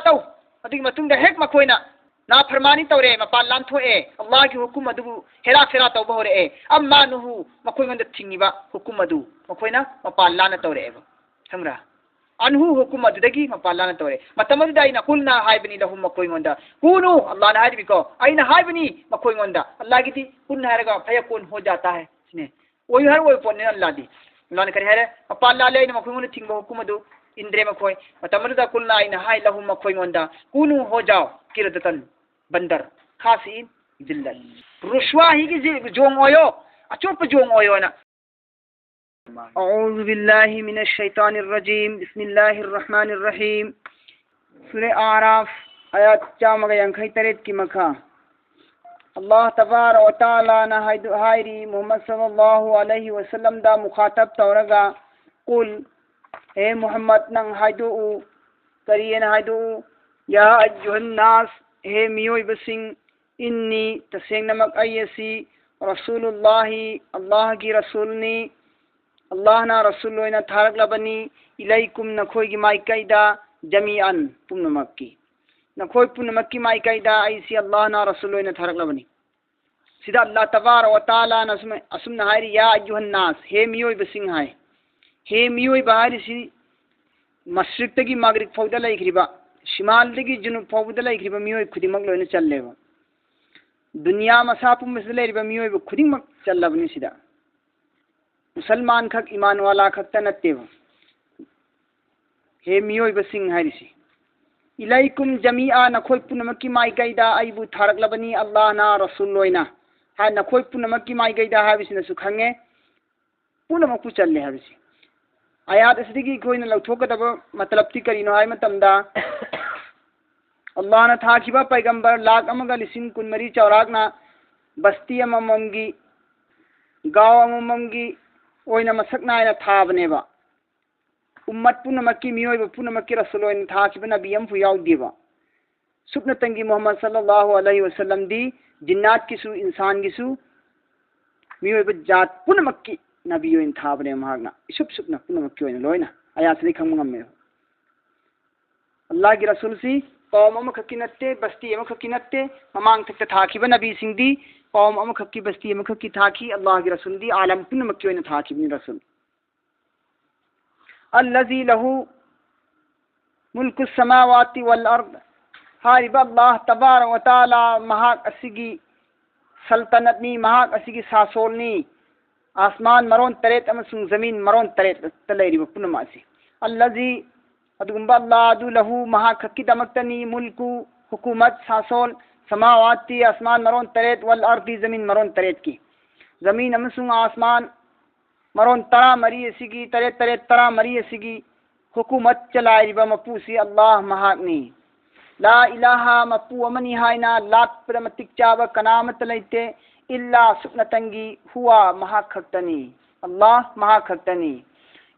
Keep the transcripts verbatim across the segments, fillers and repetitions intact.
ꯇꯧ꯫ ꯑꯗꯨꯒꯤ ꯃꯇꯨꯡꯗ ꯍꯦꯛ ꯃꯈꯣꯏꯅ ꯅꯥꯐꯔꯃꯥꯅꯤ ꯇꯧꯔꯛꯑꯦ, ꯃꯄꯥꯟ ꯂꯥꯟꯊꯣꯛꯑꯦ, ꯑꯜꯂꯥꯍꯒꯤ ꯍꯨꯀꯨꯝ ꯑꯗꯨꯕꯨ ꯍꯦꯔꯥ ꯐꯦꯔꯥ ꯇꯧꯕ ꯍꯧꯔꯛꯑꯦ꯫ ꯑꯝꯃꯥ ꯅꯨꯍꯨ, ꯃꯈꯣꯏꯉꯣꯟꯗ ꯊꯤꯡꯉꯤꯕ ꯍꯨꯀꯨꯝ ꯑꯗꯨ ꯃꯈꯣꯏꯅ ꯃꯄꯥꯟ ꯂꯥꯟꯅ ꯇꯧꯔꯛꯑꯦꯕ꯫ ꯈꯪꯕ꯭ꯔꯥ? ꯑꯟꯍꯨ, ꯍꯨꯀꯨꯝ ꯑꯗꯨꯗꯒꯤ ꯃꯄꯥꯟ ꯂꯥꯟꯅ ꯇꯧꯔꯛꯑꯦ꯫ ꯃꯇꯝ ꯑꯗꯨꯗ ꯑꯩꯅ ꯀꯨꯜꯅ ꯍꯥꯏꯕꯅꯤ ꯂꯍꯨꯝ, ꯃꯈꯣꯏꯉꯣꯟꯗ, ꯀꯨꯅꯨ, ꯑꯜꯂꯥꯍꯅ ꯍꯥꯏꯔꯤꯕꯤꯀꯣ, ꯑꯩꯅ ꯍꯥꯏꯕꯅꯤ ꯃꯈꯣꯏꯉꯣꯟꯗ꯫ ꯑꯜꯂꯥꯍꯒꯤꯗꯤ ꯀꯨꯟ ꯍꯥꯏꯔꯒ ꯐꯌꯀꯨꯟ ꯍꯣ ꯖꯥꯇꯥ ꯍꯥꯏ ꯁꯤꯅꯦ꯫ ꯑꯣꯏ ꯍꯥꯏꯔ ꯑꯣꯏ ꯄꯣꯠꯅꯤ꯫ ꯑꯜꯂꯥꯍꯗꯤ, ꯑꯜꯂꯥꯍꯅ ꯀꯔꯤ ꯍꯥꯏꯔꯦ? ꯃꯄꯥꯟ ꯂꯥꯜꯂꯦ, ꯑꯩꯅ ꯃꯈꯣꯏꯉꯣꯟꯗ ꯊꯤꯡꯕ ꯍꯨꯀꯨꯝ ꯑꯗꯨ ꯏꯟꯗ꯭ꯔꯦ ꯃꯈꯣꯏ꯫ ꯃꯇꯝ ꯑꯗꯨꯗ ꯀꯨꯜꯅ ꯑꯩꯅ ꯍꯥꯏ ꯂꯍꯨꯝ, ꯃꯈꯣꯏꯉꯣꯟꯗ, ꯀꯨꯅꯨ ꯍꯣ ꯖꯥꯎ ꯀꯤꯔꯗꯇꯟ ꯕꯟꯗꯔ ꯈꯥꯁꯤꯟ ꯖꯤꯜꯂꯜ꯫ ꯔꯨꯁꯋꯥꯍꯤꯒꯤ ꯖꯤ-, ꯖꯣꯡ ꯑꯣꯏꯌꯣ, ꯑꯆꯣꯞꯄ ꯖꯣꯡ ꯑꯣꯏꯌꯣꯅ꯫ أعوذ بالله من الشيطان الرجيم. بسم الله الرحمن الرحيم. ꯁꯨꯔꯦ ꯑꯥꯔꯥꯐ, ꯑꯌꯥꯠ ꯆꯥꯝꯃꯒ ꯌꯥꯡꯈꯩ ꯇꯔꯦꯠꯀꯤ ꯃꯈꯥ꯫ ꯑꯜꯂꯥꯍ ꯇꯕꯥꯔꯛ ꯋ ꯇꯥꯂꯥꯅ ꯍꯥꯏꯗꯣ-, ꯍꯥꯏꯔꯤ, ꯃꯨꯍꯝꯃꯗ ꯁꯜꯂꯜꯂꯥꯍꯨ ꯑꯂꯩꯍꯤ ꯋꯁꯜꯂꯝꯗ ꯃꯨꯈꯥꯇꯕ ꯇꯧꯔꯒ, ꯀꯨꯜ, ꯍꯦ ꯃꯨꯍꯝꯃꯗ, ꯅꯪ ꯍꯥꯏꯗꯣꯛꯎ, ꯀꯔꯤ ꯍꯥꯏꯅ ꯍꯥꯏꯗꯣꯛꯎ? ꯌꯥ ꯑꯌꯨꯍꯟ ꯅꯥꯁ, ꯍꯦ ꯃꯤꯑꯣꯏꯕꯁꯤꯡ, ꯏꯟꯅꯤ, ꯇꯁꯦꯡꯅꯃꯛ ꯑꯩ ꯑꯁꯤ, ꯔꯁꯨꯂꯨꯜꯂꯥꯍꯤ, ꯑꯜꯂꯥꯍꯒꯤ ꯔꯁꯨꯜꯅꯤ, ꯑꯜꯂꯥꯍꯅ ꯔꯁꯨꯜ ꯑꯣꯏꯅ ꯊꯥꯔꯛꯂꯕꯅꯤ, ꯏꯂꯩꯀꯨꯝ, ꯅꯈꯣꯏꯒꯤ ꯃꯥꯏꯀꯩꯗ, ꯖꯃꯤꯑꯟ, ꯄꯨꯝꯅꯃꯛꯀꯤ, ꯅꯈꯣꯏ ꯄꯨꯝꯅꯃꯛꯀꯤ ꯃꯥꯏꯀꯩꯗ ꯑꯩꯁꯤ ꯑꯜꯂꯥꯍꯅ ꯔꯁꯨꯜ ꯑꯣꯏꯅ ꯊꯥꯔꯛꯂꯕꯅꯤ꯫ ꯁꯤꯗ ꯑꯜꯂꯥꯍ ꯇꯕꯥꯔꯛ ꯋ ꯇꯥꯂꯥꯅ ꯑꯁꯨꯝ-, ꯑꯁꯨꯝꯅ ꯍꯥꯏꯔꯤ, ꯌꯥ ꯑꯌꯨꯍꯟ ꯅꯥꯁ, ꯍꯦ ꯃꯤꯑꯣꯏꯕꯁꯤꯡ ꯍꯥꯏ꯫ ꯍꯦ ꯃꯤꯑꯣꯏꯕ ꯍꯥꯏꯔꯤꯁꯤ ꯃꯁꯔꯤꯛꯇꯒꯤ ꯃꯒꯔꯤꯕ ꯐꯥꯎꯗ ꯂꯩꯈ꯭ꯔꯤꯕ, ꯁꯤꯃꯥꯜꯗꯒꯤ ꯖꯨꯅꯨꯕ ꯐꯥꯎꯕꯗ ꯂꯩꯈ꯭ꯔꯤꯕ ꯃꯤꯑꯣꯏ ꯈꯨꯗꯤꯡꯃꯛ ꯂꯣꯏꯅ ꯆꯜꯂꯦꯕ꯫ ꯗꯨꯅꯤꯌꯥ ꯃꯁꯥ ꯄꯨꯝꯕꯁꯤꯗ ꯂꯩꯔꯤꯕ ꯃꯤꯑꯣꯏꯕ ꯈꯨꯗꯤꯡꯃꯛ ꯆꯜꯂꯕꯅꯤ ꯁꯤꯗ꯫ ꯃꯨꯁꯜꯃꯥꯟ ꯈꯛ, ꯏꯃꯥꯟ ꯋꯥꯂꯥ ꯈꯛꯇ ꯅꯠꯇꯦꯕ꯫ ꯍꯦ ꯃꯤꯑꯣꯏꯕꯁꯤꯡ ꯍꯥꯏꯔꯤꯁꯤ, ꯏꯂꯩꯀꯨꯝ ꯖꯃꯤꯑ, ꯅꯈꯣꯏ ꯄꯨꯝꯅꯃꯛꯀꯤ ꯃꯥꯏꯀꯩꯗ ꯑꯩꯕꯨ ꯊꯥꯔꯛꯂꯕꯅꯤ ꯑꯜꯂꯥꯍꯅ ꯔꯁꯨꯜ ꯑꯣꯏꯅ꯫ ꯍꯥꯏ, ꯅꯈꯣꯏ ꯄꯨꯝꯅꯃꯛꯀꯤ ꯃꯥꯏꯀꯩꯗ ꯍꯥꯏꯕꯁꯤꯅꯁꯨ ꯈꯪꯉꯦ, ꯄꯨꯝꯅꯃꯛꯄꯨ ꯆꯜꯂꯦ ꯍꯥꯏꯕꯁꯤ꯫ ꯑꯌꯥꯠ ꯑꯁꯤꯗꯒꯤ ꯑꯩꯈꯣꯏꯅ ꯂꯧꯊꯣꯛꯀꯗꯕ ꯃꯇꯂꯕꯇꯤ ꯀꯔꯤꯅꯣ ꯍꯥꯏꯕ ꯃꯇꯝꯗ, ꯑꯜꯂꯥꯍꯅ ꯊꯥꯈꯤꯕ ꯄꯩꯒꯝꯕꯔ ꯂꯥꯈ ꯑꯃꯒ ꯂꯤꯁꯤꯡ ꯀꯨꯟꯃꯔꯤ ꯆꯥꯎꯔꯥꯛꯅ ꯕꯁꯇꯤ ꯑꯃꯃꯝꯒꯤ, ꯒꯥꯎ ꯑꯃꯃꯝꯒꯤ ꯑꯣꯏꯅ ꯃꯁꯛ ꯅꯥꯏꯅ ꯊꯥꯕꯅꯦꯕ꯫ ꯎꯝꯃꯠ ꯄꯨꯝꯅꯃꯛꯀꯤ, ꯃꯤꯑꯣꯏꯕ ꯄꯨꯝꯅꯃꯛꯀꯤ ꯔꯁꯨꯜ ꯑꯣꯏꯅ ꯊꯥꯈꯤꯕ ꯅꯕꯤ ꯑꯃꯐꯥꯎ ꯌꯥꯎꯗꯦꯕ꯫ ꯁꯨꯞꯅꯇꯪꯒꯤ ꯃꯨꯍꯝꯃꯗ ꯁꯜꯂꯜꯂꯥꯍꯨ ꯑꯂꯩꯍꯤ ꯋꯁꯜꯂꯝꯗꯤ ꯖꯤꯟꯅꯥꯠꯀꯤꯁꯨ, ꯏꯟꯁꯥꯟꯒꯤꯁꯨ, ꯃꯤꯑꯣꯏꯕ ꯖꯥꯠ ꯄꯨꯝꯅꯃꯛꯀꯤ ꯅꯕꯤ ꯑꯣꯏꯅ ꯊꯥꯕꯅꯦ ꯃꯍꯥꯛꯅ꯫ ꯏꯁꯨꯞ ꯁꯨꯞꯅ ꯄꯨꯝꯅꯃꯛꯀꯤ ꯑꯣꯏꯅ ꯂꯣꯏꯅ꯫ ꯑꯌꯥꯠꯁꯤꯗꯒꯤ ꯈꯪꯕ ꯉꯝꯃꯦꯕ꯫ ꯑꯜꯂꯥꯍꯒꯤ ꯔꯁꯨꯜꯁꯤ ꯀꯧꯝ ꯑꯃꯈꯛꯀꯤ ꯅꯠꯇꯦ, ꯕꯁꯇꯤ ꯑꯃꯈꯛꯀꯤ ꯅꯠꯇꯦ꯫ ꯃꯃꯥꯡꯊꯛꯇ ꯊꯥꯈꯤꯕ ꯅꯕꯤꯁꯤꯡꯗꯤ ꯀꯧꯝ ꯑꯃꯈꯛꯀꯤ, ꯕꯁꯇꯤ ꯑꯃꯈꯛꯀꯤ ꯊꯥꯈꯤ꯫ ꯑꯜꯂꯥꯍꯒꯤ ꯔꯁꯨꯜꯗꯤ ꯑꯥꯂꯝ ꯄꯨꯝꯅꯃꯛꯀꯤ ꯑꯣꯏꯅ ꯊꯥꯈꯤꯕꯅꯤ ꯔꯁꯨꯜ꯫ الذي له ملك السماوات والأرض꯫ ꯍꯥꯏꯔꯤꯕ ꯑꯜꯂꯥꯍ ꯇꯕꯥꯔꯛ ꯋ ꯇꯥꯂꯥ ꯃꯍꯥꯛ ꯑꯁꯤꯒꯤ ꯁꯜꯇꯅꯠꯅꯤ, ꯃꯍꯥꯛ ꯑꯁꯤꯒꯤ ꯁꯥꯁꯣꯜꯅꯤ꯫ ꯑꯥꯁꯃꯥꯟ ꯃꯔꯣꯟ ꯇꯔꯦꯠ ꯑꯃꯁꯨꯡ ꯖꯃꯤꯟ ꯃꯔꯣꯟ ꯇꯔꯦꯠꯇ ꯂꯩꯔꯤꯕ ꯄꯨꯝꯅꯃꯛ ꯑꯁꯤ꯫ الذي، ꯑꯗꯨꯒꯨꯝꯕ ꯑꯜꯂꯥꯍ ꯑꯗꯨ له ꯃꯍꯥꯛ ꯈꯛꯀꯤꯗꯃꯛꯇꯅꯤ، ꯃꯨꯜꯀꯨ ꯍꯨꯀꯨꯃꯠ ꯁꯥꯁꯣꯜ، ꯁꯃꯥꯋꯥꯇꯤ ꯑꯥꯁꯃꯥꯟ ꯃꯔꯣꯟ ꯇꯔꯦꯠ ꯋꯜ ꯑꯔꯗꯤ ꯖꯃꯤꯟ ꯃꯔꯣꯟ ꯇꯔꯦꯠꯀꯤ꯫ ꯖꯃꯤꯟ ꯑꯃꯁꯨꯡ ꯑꯥꯁꯃꯥꯟ ꯃꯔꯣꯟ ꯇꯔꯥꯃꯔꯤ ꯑꯁꯤꯒꯤ, ꯇꯔꯦꯠ ꯇꯔꯦꯠ ꯇꯔꯥꯃꯔꯤ ꯑꯁꯤꯒꯤ ꯍꯨꯀꯨꯃꯠ ꯆꯂꯥꯏꯔꯤꯕ ꯃꯄꯨꯁꯤ ꯑꯜꯂꯥꯍ ꯃꯍꯥꯛꯅꯤ꯫ ꯂꯥ ꯏꯂꯥꯍ ꯃꯄꯨ ꯑꯃꯅꯤ ꯍꯥꯏꯅ ꯂꯥꯠꯄꯗ ꯃꯇꯤꯛ ꯆꯥꯕ ꯀꯅꯥ ꯑꯃꯠꯇ ꯂꯩꯇꯦ꯫ ꯏꯜꯂꯥ ꯁꯨꯞꯅꯇꯪꯒꯤ ꯍꯨꯋꯥ ꯃꯍꯥꯛ ꯈꯛꯇꯅꯤ꯫ ꯑꯜꯂꯥꯍ ꯃꯍꯥꯛ ꯈꯛꯇꯅꯤ꯫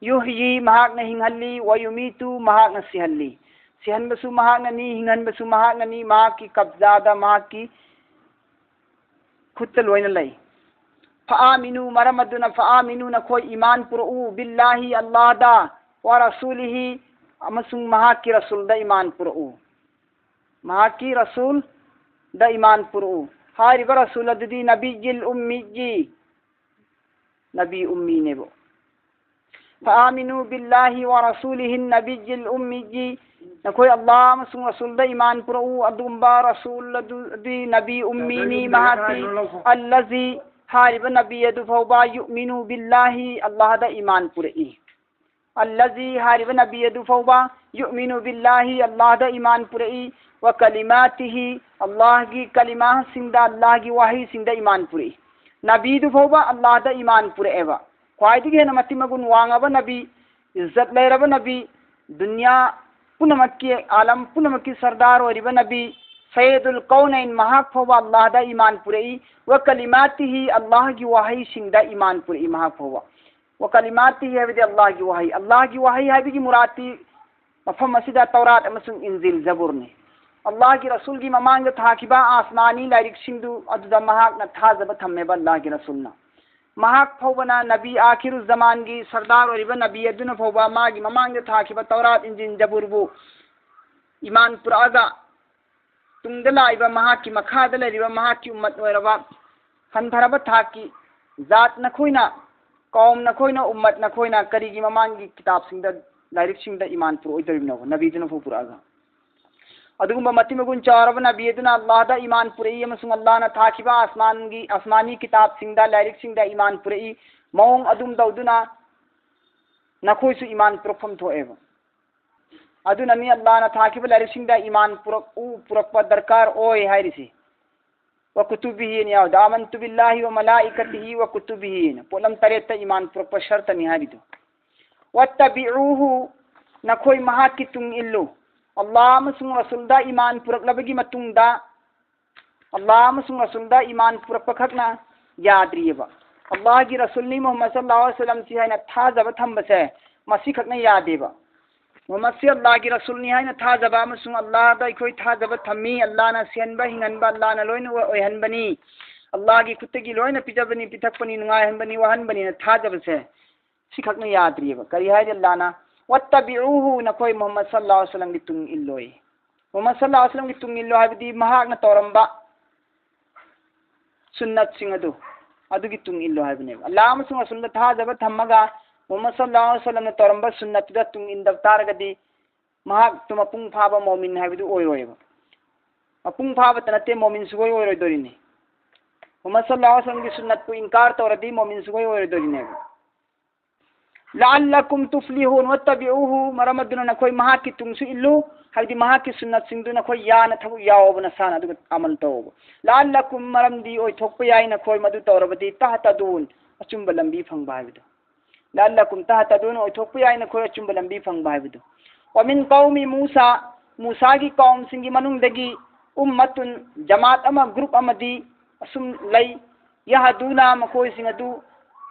ꯌꯨꯍꯌꯤ ꯃꯍꯥꯛꯅ ꯍꯤꯡꯍꯜꯂꯤ, ꯋꯌꯨꯃꯤꯇꯨ ꯃꯍꯥꯛꯅ ꯁꯤꯍꯜꯂꯤ꯫ ꯁꯤꯍꯟꯕꯁꯨ ꯃꯍꯥꯛꯅꯅꯤ, ꯍꯤꯡꯍꯟꯕꯁꯨ ꯃꯍꯥꯛꯅꯅꯤ, ꯃꯍꯥꯛꯀꯤ ꯀꯕꯖꯥꯗ, ꯃꯍꯥꯛꯀꯤ ꯈꯨꯠꯇ ꯂꯣꯏꯅ ꯂꯩ꯫ ꯐꯥꯃꯤꯅꯨ ꯃꯔꯝ ꯑꯗꯨꯅ ꯐꯥꯃꯤꯅꯨ ꯅꯈꯣꯏ ꯏꯃꯥꯟ ꯄꯨꯔꯛꯎ, ꯕꯤꯜꯂꯥꯍꯤ ꯑꯜꯂꯥꯍꯗ, ꯋꯥ ꯔꯁꯨꯂꯤꯍꯤ ꯑꯃꯁꯨꯡ ꯃꯍꯥꯛꯀꯤ ꯔꯁꯨꯜꯗ ꯏꯃꯥꯟ ꯄꯨꯔꯛꯎ꯫ ꯃꯍꯥꯛꯀꯤ ꯔꯁꯨꯜꯗ ꯏꯃꯥꯟ ꯄꯨꯔꯛꯎ꯫ ꯍꯥꯏꯔꯤꯕ ꯔꯁꯨꯜ ꯑꯗꯨꯗꯤ ꯅꯕꯤꯌꯤꯜ ꯎꯝꯃꯤꯌꯤ, ꯅꯕꯤ ꯎꯝꯃꯤꯅꯦꯕ꯫ ꯐꯥꯃꯤꯅꯨ ꯕꯤꯜꯂꯥꯍꯤ ꯋꯥ ꯔꯁꯨꯂꯤꯍꯤꯟ ꯅꯕꯤꯌꯤꯜ ꯎꯝꯃꯤꯌꯤ꯫ ꯅꯈꯣꯏ ꯑꯜꯂꯥꯍ ꯑꯃꯁꯨꯡ ꯔꯁꯨꯜꯗ ꯏꯃꯥꯟ ꯄꯨꯔꯛꯎ꯫ ꯑꯗꯨꯒꯨꯝꯕ ꯔꯁꯨꯜ ꯑꯗꯨꯗꯤ ꯅꯕꯤ ꯎꯝꯃꯤꯅꯤ꯫ ꯃꯍꯥꯛꯇꯤ ꯑꯜꯂꯖꯤ ꯍꯥꯏꯔꯤꯕ ꯅꯕꯤ ꯑꯗꯨ ꯐꯥꯎꯕ ꯌꯨꯃꯤꯅꯨ ꯕꯤꯜꯂꯥꯍꯤ ꯑꯜꯂꯥꯍꯗ ꯏꯃꯥꯟ ꯄꯨꯔꯛꯏ꯫ ꯑꯜꯂꯖꯤ ꯍꯥꯏꯔꯤꯕ ꯅꯕꯤ ꯑꯗꯨ ꯐꯥꯎꯕ ꯌꯨꯃꯤꯅꯨ ꯕꯤꯜꯂꯥꯍꯤ ꯑꯜꯂꯥꯍꯗ ꯏꯃꯥꯟ ꯄꯨꯔꯛꯏ꯫ ꯋ ꯀꯂꯤꯃꯥꯇꯤꯍꯤ ꯑꯜꯂꯥꯍꯒꯤ ꯀꯂꯤꯃꯥꯁꯤꯡꯗ, ꯑꯜꯂꯥꯍꯒꯤ ꯋꯥꯍꯩꯁꯤꯡꯗ ꯏꯃꯥꯟ ꯄꯨꯔꯛꯏ꯫ ꯅꯕꯤꯗꯨ ꯐꯥꯎꯕ ꯑꯜꯂꯥꯍꯗ ꯏꯃꯥꯟ ꯄꯨꯔꯛꯑꯦꯕ꯫ ꯈ꯭ꯋꯥꯏꯗꯒꯤ ꯍꯦꯟꯅ ꯃꯇꯤꯛ ꯃꯒꯨꯟ ꯋꯥꯡꯉꯕ ꯅꯕꯤ, ꯏꯖꯠ ꯂꯩꯔꯕ ꯅꯕꯤ, ꯗꯨꯅꯤꯌꯥ ꯄꯨꯝꯅꯃꯛꯀꯤ, ꯑꯥꯂꯝ ꯄꯨꯝꯅꯃꯛꯀꯤ ꯁꯔꯗꯥꯔ ꯑꯣꯏꯔꯤꯕ ꯅꯕꯤ ꯁꯌꯤꯗꯨꯜ ꯀꯧꯅꯩꯟ ꯃꯍꯥꯛ ꯐꯥꯎꯕ ꯑꯜꯂꯥꯍꯗ ꯏꯃꯥꯟ ꯄꯨꯔꯛꯏ꯫ ꯋ ꯀꯂꯤꯃꯥꯇꯤꯍꯤ ꯑꯜꯂꯥꯍꯒꯤ ꯋꯥꯍꯩꯁꯤꯡꯗ ꯏꯃꯥꯟ ꯄꯨꯔꯛꯏ ꯃꯍꯥꯛ ꯐꯥꯎꯕ꯫ ꯋ ꯀꯂꯤꯃꯥꯇꯤꯍꯤ ꯍꯥꯏꯕꯗꯤ ꯑꯜꯂꯥꯍꯒꯤ ꯋꯥꯍꯩ꯫ ꯑꯜꯂꯥꯍꯒꯤ ꯋꯥꯍꯩ ꯍꯥꯏꯕꯒꯤ ꯃꯨꯔꯥꯠꯇꯤ ꯃꯐꯝ ꯑꯁꯤꯗ ꯇꯧꯔꯥꯠ ꯑꯃꯁꯨꯡ ꯏꯟꯖꯤꯜ ꯖꯕꯨꯔꯅꯤ꯫ ꯑꯜꯂꯥꯍꯒꯤ ꯔꯁꯨꯜꯒꯤ ꯃꯃꯥꯡꯗ ꯊꯥꯈꯤꯕ ꯑꯥꯁꯃꯥꯅꯤ ꯂꯥꯏꯔꯤꯛꯁꯤꯡꯗꯨ ꯑꯗꯨꯗ ꯃꯍꯥꯛꯅ ꯊꯥꯖꯕ ꯊꯝꯃꯦꯕ ꯑꯜꯂꯥꯍꯒꯤ ꯔꯁꯨꯜꯅ꯫ ꯃꯍꯥꯛ ꯐꯥꯎꯕꯅ ꯅꯕꯤ ꯑꯥꯈꯤꯔꯨ ꯖꯃꯥꯟꯒꯤ ꯁꯔꯗꯥꯔ ꯑꯣꯏꯔꯤꯕ ꯅꯕꯤ ꯑꯗꯨꯅ ꯐꯥꯎꯕ ꯃꯥꯒꯤ ꯃꯃꯥꯡꯗ ꯊꯥꯈꯤꯕ ꯇꯧꯔꯥꯠ ꯏꯟꯖꯤꯜ ꯖꯕꯨꯔꯕꯨ ꯏꯃꯥꯟ ꯄꯨꯔꯛꯑꯒ ꯇꯨꯡꯗ ꯂꯥꯛꯏꯕ ꯃꯍꯥꯛꯀꯤ ꯃꯈꯥꯗ ꯂꯩꯔꯤꯕ ꯃꯍꯥꯛꯀꯤ ꯎꯝꯃꯠ ꯑꯣꯏꯔꯕ ꯍꯟꯊꯔꯕ ꯊꯥꯛꯀꯤ ꯖꯥꯠ ꯅꯈꯣꯏꯅ, ꯀꯧꯝ ꯅꯈꯣꯏꯅ, ꯎꯝꯃꯠ ꯅꯈꯣꯏꯅ ꯀꯔꯤꯒꯤ ꯃꯃꯥꯡꯒꯤ ꯀꯤꯇꯥꯕꯁꯤꯡꯗ, ꯂꯥꯏꯔꯤꯛꯁꯤꯡꯗ ꯏꯃꯥꯟ ꯄꯨꯔꯛꯑꯣꯏꯗꯧꯔꯤꯕꯅꯣ? ꯅꯕꯤꯗꯨꯅ ꯐꯥꯎ ꯄꯨꯔꯛꯑꯒ꯫ ꯑꯗꯨꯒꯨꯝꯕ ꯃꯇꯤꯛ ꯃꯒꯨꯟ ꯆꯥꯎꯔꯕ ꯅꯕꯤ ꯑꯗꯨꯅ ꯑꯜꯂꯥꯍꯗ ꯏꯃꯥꯟ ꯄꯨꯔꯛꯏ ꯑꯃꯁꯨꯡ ꯑꯜꯂꯥꯍꯅ ꯊꯥꯈꯤꯕ ꯑꯁꯃꯥꯟꯒꯤ, ꯑꯁꯃꯥꯅꯤ ꯀꯤꯇꯥꯕꯁꯤꯡꯗ, ꯂꯥꯏꯔꯤꯛꯁꯤꯡꯗ ꯏꯃꯥꯟ ꯄꯨꯔꯛꯏ꯫ ꯃꯑꯣꯡ ꯑꯗꯨꯝ ꯇꯧꯗꯨꯅ ꯅꯈꯣꯏꯁꯨ ꯏꯃꯥꯟ ꯄꯨꯔꯛꯐꯝ ꯊꯣꯛꯑꯦꯕ꯫ ꯑꯗꯨꯅꯅꯤ ꯑꯜꯂꯥꯍꯅ ꯊꯥꯈꯤꯕ ꯂꯥꯏꯔꯤꯛꯁꯤꯡꯗ ꯏꯃꯥꯟ ꯄꯨꯔꯛꯎ, ꯄꯨꯔꯛꯄ ꯗꯔꯀꯥꯔ ꯑꯣꯏ ꯍꯥꯏꯔꯤꯁꯤ꯫ "ꯋ ꯀꯨꯇꯨꯕꯤꯍꯤ" ꯑꯅ ꯌꯥꯎꯗ, "ꯑꯃꯟꯇꯨ ꯕꯤꯜꯂꯥꯍꯤ ꯋ ꯃꯂꯥꯏꯀꯇꯤꯍꯤ ꯋ ꯀꯨꯇꯨꯕꯤꯍꯤ" ꯑꯅ ꯄꯣꯠꯂꯝ ꯇꯔꯦꯠꯇ ꯏꯃꯥꯟ ꯄꯨꯔꯛꯄ ꯁꯔꯇꯅꯤ ꯍꯥꯏꯔꯤꯗꯨ꯫ "ꯋꯠꯇꯕꯤꯎꯍꯨ", ꯅꯈꯣꯏ ꯃꯍꯥꯛꯀꯤ ꯇꯨꯡ ꯏꯜꯂꯨ꯫ ꯑꯜꯂꯥꯍ ꯑꯃꯁꯨꯡ ꯔꯁꯨꯜꯗ ꯏꯃꯥꯟ ꯄꯨꯔꯛꯂꯕꯒꯤ ꯃꯇꯨꯡꯗ, ꯑꯜꯂꯥꯍ ꯑꯃꯁꯨꯡ ꯔꯁꯨꯜꯗ ꯏꯃꯥꯟ ꯄꯨꯔꯛꯄ ꯈꯛꯅ ꯌꯥꯗ꯭ꯔꯤꯑꯕ꯫ ꯑꯜꯂꯥꯍꯒꯤ ꯔꯁꯨꯜꯅꯤ ꯃꯨꯍꯝꯃꯗ ꯁꯜꯂꯜꯂꯥꯍꯨ ꯑꯂꯩꯍꯤ ꯋꯁꯜꯂꯝꯁꯤ ꯍꯥꯏꯅ ꯊꯥꯖꯕ ꯊꯝꯕꯁꯦ ꯃꯁꯤ ꯈꯛꯅ ꯌꯥꯗꯦꯕ꯫ ꯃꯨꯍꯝꯃꯗꯁꯤ ꯑꯜꯂꯥꯍꯒꯤ ꯔꯁꯨꯜꯅꯤ ꯍꯥꯏꯅ ꯊꯥꯖꯕ ꯑꯃꯁꯨꯡ ꯑꯜꯂꯥꯍꯗ ꯑꯩꯈꯣꯏ ꯊꯥꯖꯕ ꯊꯝꯃꯤ, ꯑꯜꯂꯥꯍꯅ ꯁꯤꯍꯟꯕ, ꯍꯤꯡꯍꯟꯕ, ꯑꯜꯂꯥꯍꯅ ꯂꯣꯏꯅ ꯑꯣꯏꯍꯟꯕꯅꯤ, ꯑꯜꯂꯥꯍꯒꯤ ꯈꯨꯠꯇꯒꯤ ꯂꯣꯏꯅ ꯄꯤꯖꯕꯅꯤ, ꯄꯤꯊꯛꯄꯅꯤ, ꯅꯨꯡꯉꯥꯏꯍꯟꯕꯅꯤ, ꯋꯥꯍꯟꯕꯅꯤꯅ ꯊꯥꯖꯕꯁꯦ ꯁꯤꯈꯛꯅ ꯌꯥꯗ꯭ꯔꯤꯑꯕ꯫ ꯀꯔꯤ ꯍꯥꯏꯔꯤ ꯑꯜꯂꯥꯍꯅ? "ꯋꯠꯇꯕꯤꯎꯍꯨ", ꯅꯈꯣꯏ ꯃꯨꯍꯝꯃꯗ ꯁꯜꯂꯜꯂꯥꯍꯨ ꯑꯂꯩꯍꯤ ꯋꯁꯜꯂꯝꯒꯤ ꯇꯨꯡ ꯏꯜꯂꯣꯏ꯫ ꯃꯨꯍꯝꯃꯗ ꯁꯜꯂꯜꯂꯥꯍꯨ ꯑꯂꯩꯍꯤ ꯋꯁꯜꯂꯝꯒꯤ ꯇꯨꯡ ꯏꯜꯂꯣ ꯍꯥꯏꯕꯗꯤ ꯃꯍꯥꯛꯅ ꯇꯧꯔꯝꯕ ꯁꯨꯟꯅꯠꯁꯤꯡ ꯑꯗꯨ, ꯑꯗꯨꯒꯤ ꯇꯨꯡ ꯏꯜꯂꯣ ꯍꯥꯏꯕꯅꯦꯕ꯫ ꯑꯜꯂꯥꯍ ꯑꯃꯁꯨꯡ ꯔꯁꯨꯜꯗ ꯊꯥꯖꯕ ꯊꯝꯃꯒ ꯃꯨꯍꯝꯃꯗ ꯁꯜꯂꯜꯂꯥꯍꯨ ꯑꯂꯩꯍꯤ ꯋꯁꯜꯂꯝꯅ ꯇꯧꯔꯝꯕ ꯁꯨꯟꯅꯠꯇꯨꯗ ꯇꯨꯡ ꯏꯟꯗꯕ ꯇꯥꯔꯒꯗꯤ ꯃꯍꯥꯛꯇꯨ ꯃꯄꯨꯡ ꯐꯥꯕ ꯃꯣꯃꯤꯟ ꯍꯥꯏꯕꯗꯨ ꯑꯣꯏꯔꯣꯏꯕ꯫ ꯃꯄꯨꯡ ꯐꯥꯕꯇ ꯅꯠꯇꯦ, ꯃꯣꯃꯤꯟ ꯁꯨꯡꯑꯣꯏ ꯑꯣꯏꯔꯣꯏꯗꯣꯔꯤꯅꯤ꯫ ꯃꯨꯍꯝꯃꯗ ꯁꯜꯂꯜꯂꯥꯍꯨ ꯑꯂꯩꯍꯤ ꯋꯁꯜꯂꯝꯒꯤ ꯁꯨꯟꯅꯠꯄꯨ ꯏꯟꯀꯥꯔ ꯇꯧꯔꯗꯤ ꯃꯣꯃꯤꯟ ꯁꯨꯡꯑꯣꯏ ꯑꯣꯏꯔꯣꯏꯗꯣꯔꯤꯅꯦꯕ꯫ "ꯂꯑꯜꯂꯀꯨꯝ ꯇꯨꯐ꯭ꯂꯤꯍꯨꯟ ꯋꯠꯇꯕꯤꯎꯍꯨ", ꯃꯔꯝ ꯑꯗꯨꯅ ꯅꯈꯣꯏ ꯃꯍꯥꯛꯀꯤ ꯇꯨꯡꯁꯨ ꯏꯜꯂꯨ, ꯍꯥꯏꯕꯗꯤ ꯃꯍꯥꯛꯀꯤ ꯁꯨꯟꯅꯠꯁꯤꯡꯗꯨ ꯅꯈꯣꯏ ꯌꯥꯅ ꯊꯕꯛ ꯌꯥꯎꯕ ꯅꯁꯥꯅ ꯑꯗꯨꯒ ꯑꯃꯜ ꯇꯧꯕ꯫ "ꯂꯑꯜꯂꯀꯨꯝ", ꯃꯔꯝꯗꯤ ꯑꯣꯏꯊꯣꯛꯄ ꯌꯥꯏ ꯅꯈꯣꯏ ꯃꯗꯨ ꯇꯧꯔꯕꯗꯤ, "ꯇꯍꯇꯗꯨꯟ", ꯑꯆꯨꯝꯕ ꯂꯝꯕꯤ ꯐꯪꯕ ꯍꯥꯏꯕꯗꯨ꯫ "ꯂꯑꯜꯂꯀꯨꯝ ꯇꯍꯇꯗꯨꯟ", ꯑꯣꯏꯊꯣꯛꯄ ꯌꯥꯏ ꯅꯈꯣꯏ ꯑꯆꯨꯝꯕ ꯂꯝꯕꯤ ꯐꯪꯕ ꯍꯥꯏꯕꯗꯨ꯫ "ꯋꯃꯤꯟ ꯀꯧꯃꯤ ꯃꯨꯁꯥ", ꯃꯨꯁꯥꯒꯤ ꯀꯧꯝꯁꯤꯡꯒꯤ ꯃꯅꯨꯡꯗꯒꯤ "ꯎꯝꯃꯇꯨꯟ", ꯖꯃꯥꯠ ꯑꯃ, ꯒ꯭ꯔꯨꯞ ꯑꯃꯗꯤ ꯑꯁꯨꯝ ꯂꯩ, "ꯌꯍꯗꯨꯅ", ꯃꯈꯣꯏꯁꯤꯡ ꯑꯗꯨ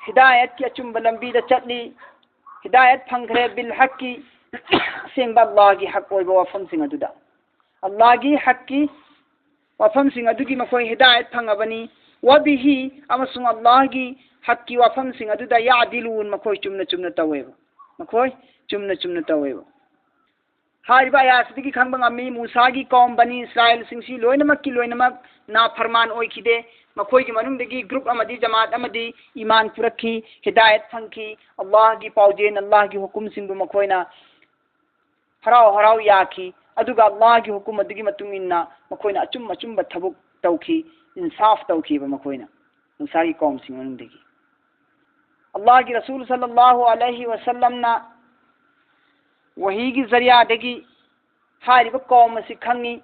ꯍꯤꯗꯥꯌꯠꯀꯤ ꯑꯆꯨꯝꯕ ꯂꯝꯕꯤꯗ ꯆꯠꯂꯤ, ꯍꯤꯗꯥꯌꯠ ꯐꯪꯈ꯭ꯔꯦ, "ꯕꯤꯜ ꯍꯛꯀꯤ", ꯑꯁꯦꯡꯕ ꯑꯜꯂꯥꯍꯒꯤ ꯍꯛ ꯑꯣꯏꯕ ꯋꯥꯐꯝꯁꯤꯡ ꯑꯗꯨꯗ꯫ ꯑꯜꯂꯥꯍꯒꯤ ꯍꯛꯀꯤ ꯋꯥꯐꯝꯁꯤꯡ ꯑꯗꯨꯒꯤ ꯃꯈꯣꯏ ꯍꯤꯗꯥꯌꯠ ꯐꯪꯉꯕꯅꯤ꯫ "ꯋꯕꯤꯍꯤ", ꯑꯃꯁꯨꯡ ꯑꯜꯂꯥꯍꯒꯤ ꯍꯛꯀꯤ ꯋꯥꯐꯝꯁꯤꯡ ꯑꯗꯨꯗ "ꯌꯥꯗꯤꯂꯨꯟ", ꯃꯈꯣꯏ ꯆꯨꯝꯅ ꯆꯨꯝꯅ ꯇꯧꯋꯦꯕ꯫ ꯃꯈꯣꯏ ꯆꯨꯝꯅ ꯆꯨꯝꯅ ꯇꯧꯋꯦꯕ꯫ ꯍꯥꯏꯔꯤꯕ ꯑꯌꯥꯠꯁꯤꯗꯒꯤ ꯈꯪꯕ ꯉꯝꯃꯤ, ꯃꯨꯁꯥꯒꯤ ꯀꯧꯝ ꯕꯅꯤ ꯏꯁꯔꯥꯏꯜꯁꯤꯡꯁꯤ ꯂꯣꯏꯅꯃꯛꯀꯤ ꯂꯣꯏꯅꯃꯛ ꯅꯥꯐꯔꯃꯥꯟ ꯑꯣꯏꯈꯤꯗꯦ꯫ ꯃꯈꯣꯏꯒꯤ ꯃꯅꯨꯡꯗꯒꯤ ꯒ꯭ꯔꯨꯞ ꯑꯃꯗꯤ ꯖꯃꯥꯠ ꯑꯃꯗꯤ ꯏꯃꯥꯟ ꯄꯨꯔꯛꯈꯤ, ꯍꯤꯗꯥꯌꯠ ꯐꯪꯈꯤ, ꯑꯜꯂꯥꯍꯒꯤ ꯄꯥꯎꯖꯦꯜ, ꯑꯜꯂꯥꯍꯒꯤ ꯍꯨꯀꯨꯝꯁꯤꯡꯕꯨ ꯃꯈꯣꯏꯅ ꯍꯔꯥꯎ ꯍꯔꯥꯎ ꯌꯥꯈꯤ꯫ ꯑꯗꯨꯒ ꯑꯜꯂꯥꯍꯒꯤ ꯍꯨꯀꯨꯝ ꯑꯗꯨꯒꯤ ꯃꯇꯨꯡ ꯏꯟꯅ ꯃꯈꯣꯏꯅ ꯑꯆꯨꯝ ꯑꯆꯨꯝꯕ ꯊꯕꯛ ꯇꯧꯈꯤ, ꯏꯟꯁꯥꯐ ꯇꯧꯈꯤꯕ ꯃꯈꯣꯏꯅ ꯃꯨꯁꯥꯒꯤ ꯀꯧꯝꯁꯤꯡ ꯃꯅꯨꯡꯗꯒꯤ꯫ ꯑꯜꯂꯥꯍꯒꯤ ꯔꯁꯨꯜ ꯁꯜꯂꯜꯂꯥꯍꯨ ꯑꯂꯩꯍꯤ ꯋꯁꯜꯂꯝꯅ ꯋꯥꯍꯤꯒꯤ ꯖꯔꯤꯌꯥꯗꯒꯤ ꯍꯥꯏꯔꯤꯕ ꯀꯧꯝ ꯑꯁꯤ ꯈꯪꯉꯤ꯫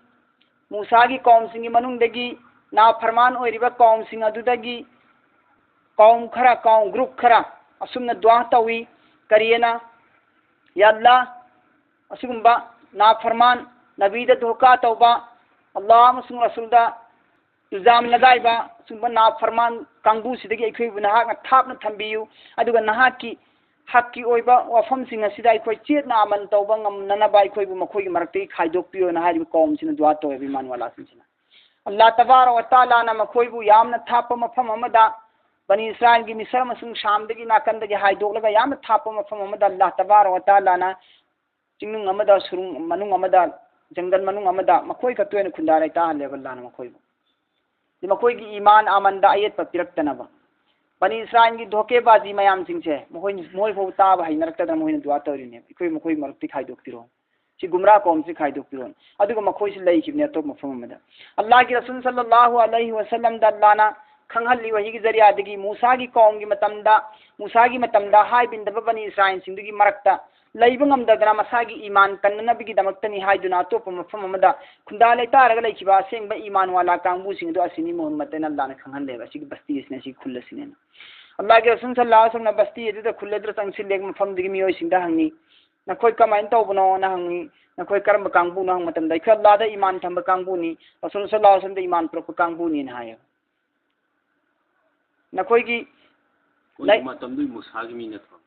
ꯃꯨꯁꯥꯒꯤ ꯀꯧꯝꯁꯤꯡꯒꯤ ꯃꯅꯨꯡꯗꯒꯤ ꯅꯥꯐꯔꯃꯥꯟ ꯑꯣꯏꯔꯤꯕ ꯀꯧꯝꯁꯤꯡ ꯑꯗꯨꯗꯒꯤ ꯀꯧꯝ ꯈꯔ, ꯀꯧꯝ ꯒ꯭ꯔꯨꯞ ꯈꯔ ꯑꯁꯨꯝꯅ ꯗꯨꯋꯥ ꯇꯧꯏ꯫ ꯀꯔꯤꯑꯅ? "ꯌꯥ ꯑꯜꯂꯥ, ꯑꯁꯤꯒꯨꯝꯕ ꯅꯥꯐꯔꯃꯥꯟ, ꯅꯕꯤꯗ ꯙꯣꯀꯥ ꯇꯧꯕ, ꯑꯜꯂꯥꯍ ꯑꯃꯁꯨꯡ ꯔꯁꯨꯜꯗ ꯏꯜꯖꯥꯝ ꯂꯒꯥꯏꯕ, ꯑꯁꯤꯒꯨꯝꯕ ꯅꯥꯐꯔꯃꯥꯟ ꯀꯥꯡꯕꯨꯁꯤꯗꯒꯤ ꯑꯩꯈꯣꯏꯕꯨ ꯅꯍꯥꯛꯅ ꯊꯥꯞꯅ ꯊꯝꯕꯤꯌꯨ, ꯑꯗꯨꯒ ꯅꯍꯥꯛꯀꯤ ꯍꯛꯀꯤ ꯑꯣꯏꯕ ꯋꯥꯐꯝꯁꯤꯡ ꯑꯁꯤꯗ ꯑꯩꯈꯣꯏ ꯆꯦꯠꯅ ꯑꯃꯟ ꯇꯧꯕ ꯉꯝꯅꯅꯕ ꯑꯩꯈꯣꯏꯕꯨ ꯃꯈꯣꯏꯒꯤ ꯃꯔꯛꯇꯒꯤ ꯈꯥꯏꯗꯣꯛꯄꯤꯌꯨꯅ" ꯍꯥꯏꯔꯤꯕ ꯀꯧꯝꯁꯤꯅ ꯗꯨꯋꯥ ꯇꯧꯋꯦꯕ, ꯏꯃꯥꯟ ꯋꯥꯂꯥꯁꯤꯡꯁꯤꯅ꯫ ꯑꯜꯂꯥꯍ ꯇꯕꯥꯔꯛ ꯋ ꯇꯥꯂꯥꯅ ꯃꯈꯣꯏꯕꯨ ꯌꯥꯝꯅ ꯊꯥꯞꯄ ꯃꯐꯝ ꯑꯃꯗ, ꯕꯅꯤ ꯏꯁꯔꯥꯏꯜꯒꯤ ꯃꯤꯁꯔ ꯑꯃꯁꯨꯡ ꯁꯥꯝꯗꯒꯤ ꯅꯥꯀꯟꯗꯒꯤ ꯍꯥꯏꯗꯣꯛꯂꯒ ꯌꯥꯝꯅ ꯊꯥꯞꯄ ꯃꯐꯝ ꯑꯃꯗ ꯑꯜꯂꯥꯍ ꯇꯕꯥꯔꯛ ꯋ ꯇꯥꯂꯥꯅ ꯆꯤꯡꯅꯨꯡ ꯑꯃꯗ, ꯁꯨꯔꯨꯡ ꯃꯅꯨꯡ ꯑꯃꯗ, ꯖꯪꯒꯜ ꯃꯅꯨꯡ ꯑꯃꯗ ꯃꯈꯣꯏ ꯈꯛꯇ ꯑꯣꯏꯅ ꯈꯨꯟꯗꯥ ꯂꯩꯇꯥꯍꯜꯂꯦꯕ ꯑꯜꯂꯥꯍꯅ ꯃꯈꯣꯏꯕꯨ꯫ ꯑꯗꯤ ꯃꯈꯣꯏꯒꯤ ꯏꯃꯥꯟ ꯑꯃꯟꯗ ꯑꯌꯦꯠꯄ ꯄꯤꯔꯛꯇꯅꯕ꯫ ꯕꯅꯤ ꯏꯁꯔꯥꯏꯜꯒꯤ ꯙꯣꯀꯦꯕꯥꯖꯤ ꯃꯌꯥꯝꯁꯤꯡꯁꯦ ꯃꯈꯣꯏ, ꯃꯈꯣꯏ ꯐꯥꯎ ꯇꯥꯕ ꯍꯩꯅꯔꯛꯇꯗꯅ ꯃꯈꯣꯏꯅ ꯗꯨꯋꯥ ꯇꯧꯔꯤꯅꯦꯕ, "ꯑꯩꯈꯣꯏ ꯃꯈꯣꯏ ꯃꯔꯛꯇꯒꯤ ꯈꯥꯏꯗꯣꯛꯄꯤꯔꯣ, ꯁꯤ ꯒꯨꯝꯔꯥ ꯀꯧꯝꯁꯤ ꯈꯥꯏꯗꯣꯛꯄꯤꯔꯣ"꯫ ꯑꯗꯨꯒ ꯃꯈꯣꯏꯁꯤ ꯂꯩꯈꯤꯕꯅꯤ ꯑꯇꯣꯞꯄ ꯃꯐꯝ ꯑꯃꯗ꯫ ꯑꯜꯂꯥꯍꯒꯤ ꯔꯁꯨꯜ ꯁꯜꯂꯜꯂꯥꯍꯨ ꯑꯂꯩꯍꯤ ꯋꯁꯜꯂꯝꯗ ꯑꯜꯂꯥꯍꯅ ꯈꯪꯍꯜꯂꯤ ꯋꯥꯍꯤꯒꯤ ꯖꯔꯤꯌꯥꯗꯒꯤ, ꯃꯨꯁꯥꯒꯤ ꯀꯧꯝꯒꯤ ꯃꯇꯝꯗ, ꯃꯨꯁꯥꯒꯤ ꯃꯇꯝꯗ ꯍꯥꯏꯕꯤꯟꯗꯕ ꯕꯅꯤ ꯏꯁꯔꯥꯏꯜꯁꯤꯡꯗꯨꯒꯤ ꯃꯔꯛꯇ ꯂꯩꯕ ꯉꯝꯗꯗꯅ ꯃꯁꯥꯒꯤ ꯏꯃꯥꯟ ꯀꯟꯅꯅꯕꯒꯤꯗꯃꯛꯇꯅꯤ ꯍꯥꯏꯗꯨꯅ ꯑꯇꯣꯞꯄ ꯃꯐꯝ ꯑꯃꯗ ꯈꯨꯟꯗꯥ ꯂꯩꯇꯥꯔꯒ ꯂꯩꯈꯤꯕ ꯑꯁꯦꯡꯕ ꯏꯃꯥꯟ ꯋꯥꯂꯥ ꯀꯥꯡꯕꯨꯁꯤꯡ ꯑꯗꯨ ꯑꯁꯤꯅꯤ ꯃꯨꯍꯝꯃꯗ ꯑꯅ ꯑꯜꯂꯥꯍꯅ ꯈꯪꯍꯜꯂꯦꯕ, ꯑꯁꯤꯒꯤ ꯕꯁꯇꯤ ꯑꯁꯤꯅ, ꯑꯁꯤꯒꯤ ꯈꯨꯜ ꯑꯁꯤꯅꯦꯅ꯫ ꯑꯜꯂꯥꯍꯒꯤ ꯔꯁꯨꯜ ꯁꯜꯂꯥꯍꯨ ꯑꯂꯩꯍꯤ ꯋꯁꯜꯂꯝꯅ ꯕꯁꯇꯤ ꯑꯗꯨꯗ, ꯈꯨꯜ ꯑꯗꯨꯗ ꯆꯪꯁꯤꯜꯂꯦ, ꯃꯐꯝꯗꯨꯒꯤ ꯃꯤꯑꯣꯏꯁꯤꯡꯗ ꯍꯪꯉꯤ, "ꯅꯈꯣꯏ ꯀꯃꯥꯏꯅ ꯇꯧꯕꯅꯣꯅ?" ꯍꯪꯉꯤ꯫ "ꯅꯈꯣꯏ ꯀꯔꯝꯕ ꯀꯥꯡꯕꯨꯅꯣ?" ꯍꯪꯕ ꯃꯇꯝꯗ, "ꯑꯩꯈꯣꯏ ꯑꯜꯂꯥꯍꯗ ꯏꯃꯥꯟ ꯊꯝꯕ ꯀꯥꯡꯕꯨꯅꯤ, ꯔꯁꯨꯜ ꯁꯜꯂꯥꯍꯨ ꯑꯂꯩꯍꯤ ꯋꯁꯜꯂꯝꯗ ꯏꯃꯥꯟ ꯄꯨꯔꯛꯄ ꯀꯥꯡꯕꯨꯅꯤꯅ" ꯍꯥꯏꯌꯦꯕ꯫ ꯅꯈꯣꯏꯒꯤ ꯍꯣꯏ, ꯂꯩ- ꯃꯇꯝꯗꯨꯒꯤ ꯃꯨꯁꯥꯒꯤ ꯃꯤ ꯅꯠꯇ꯭ꯔꯣ?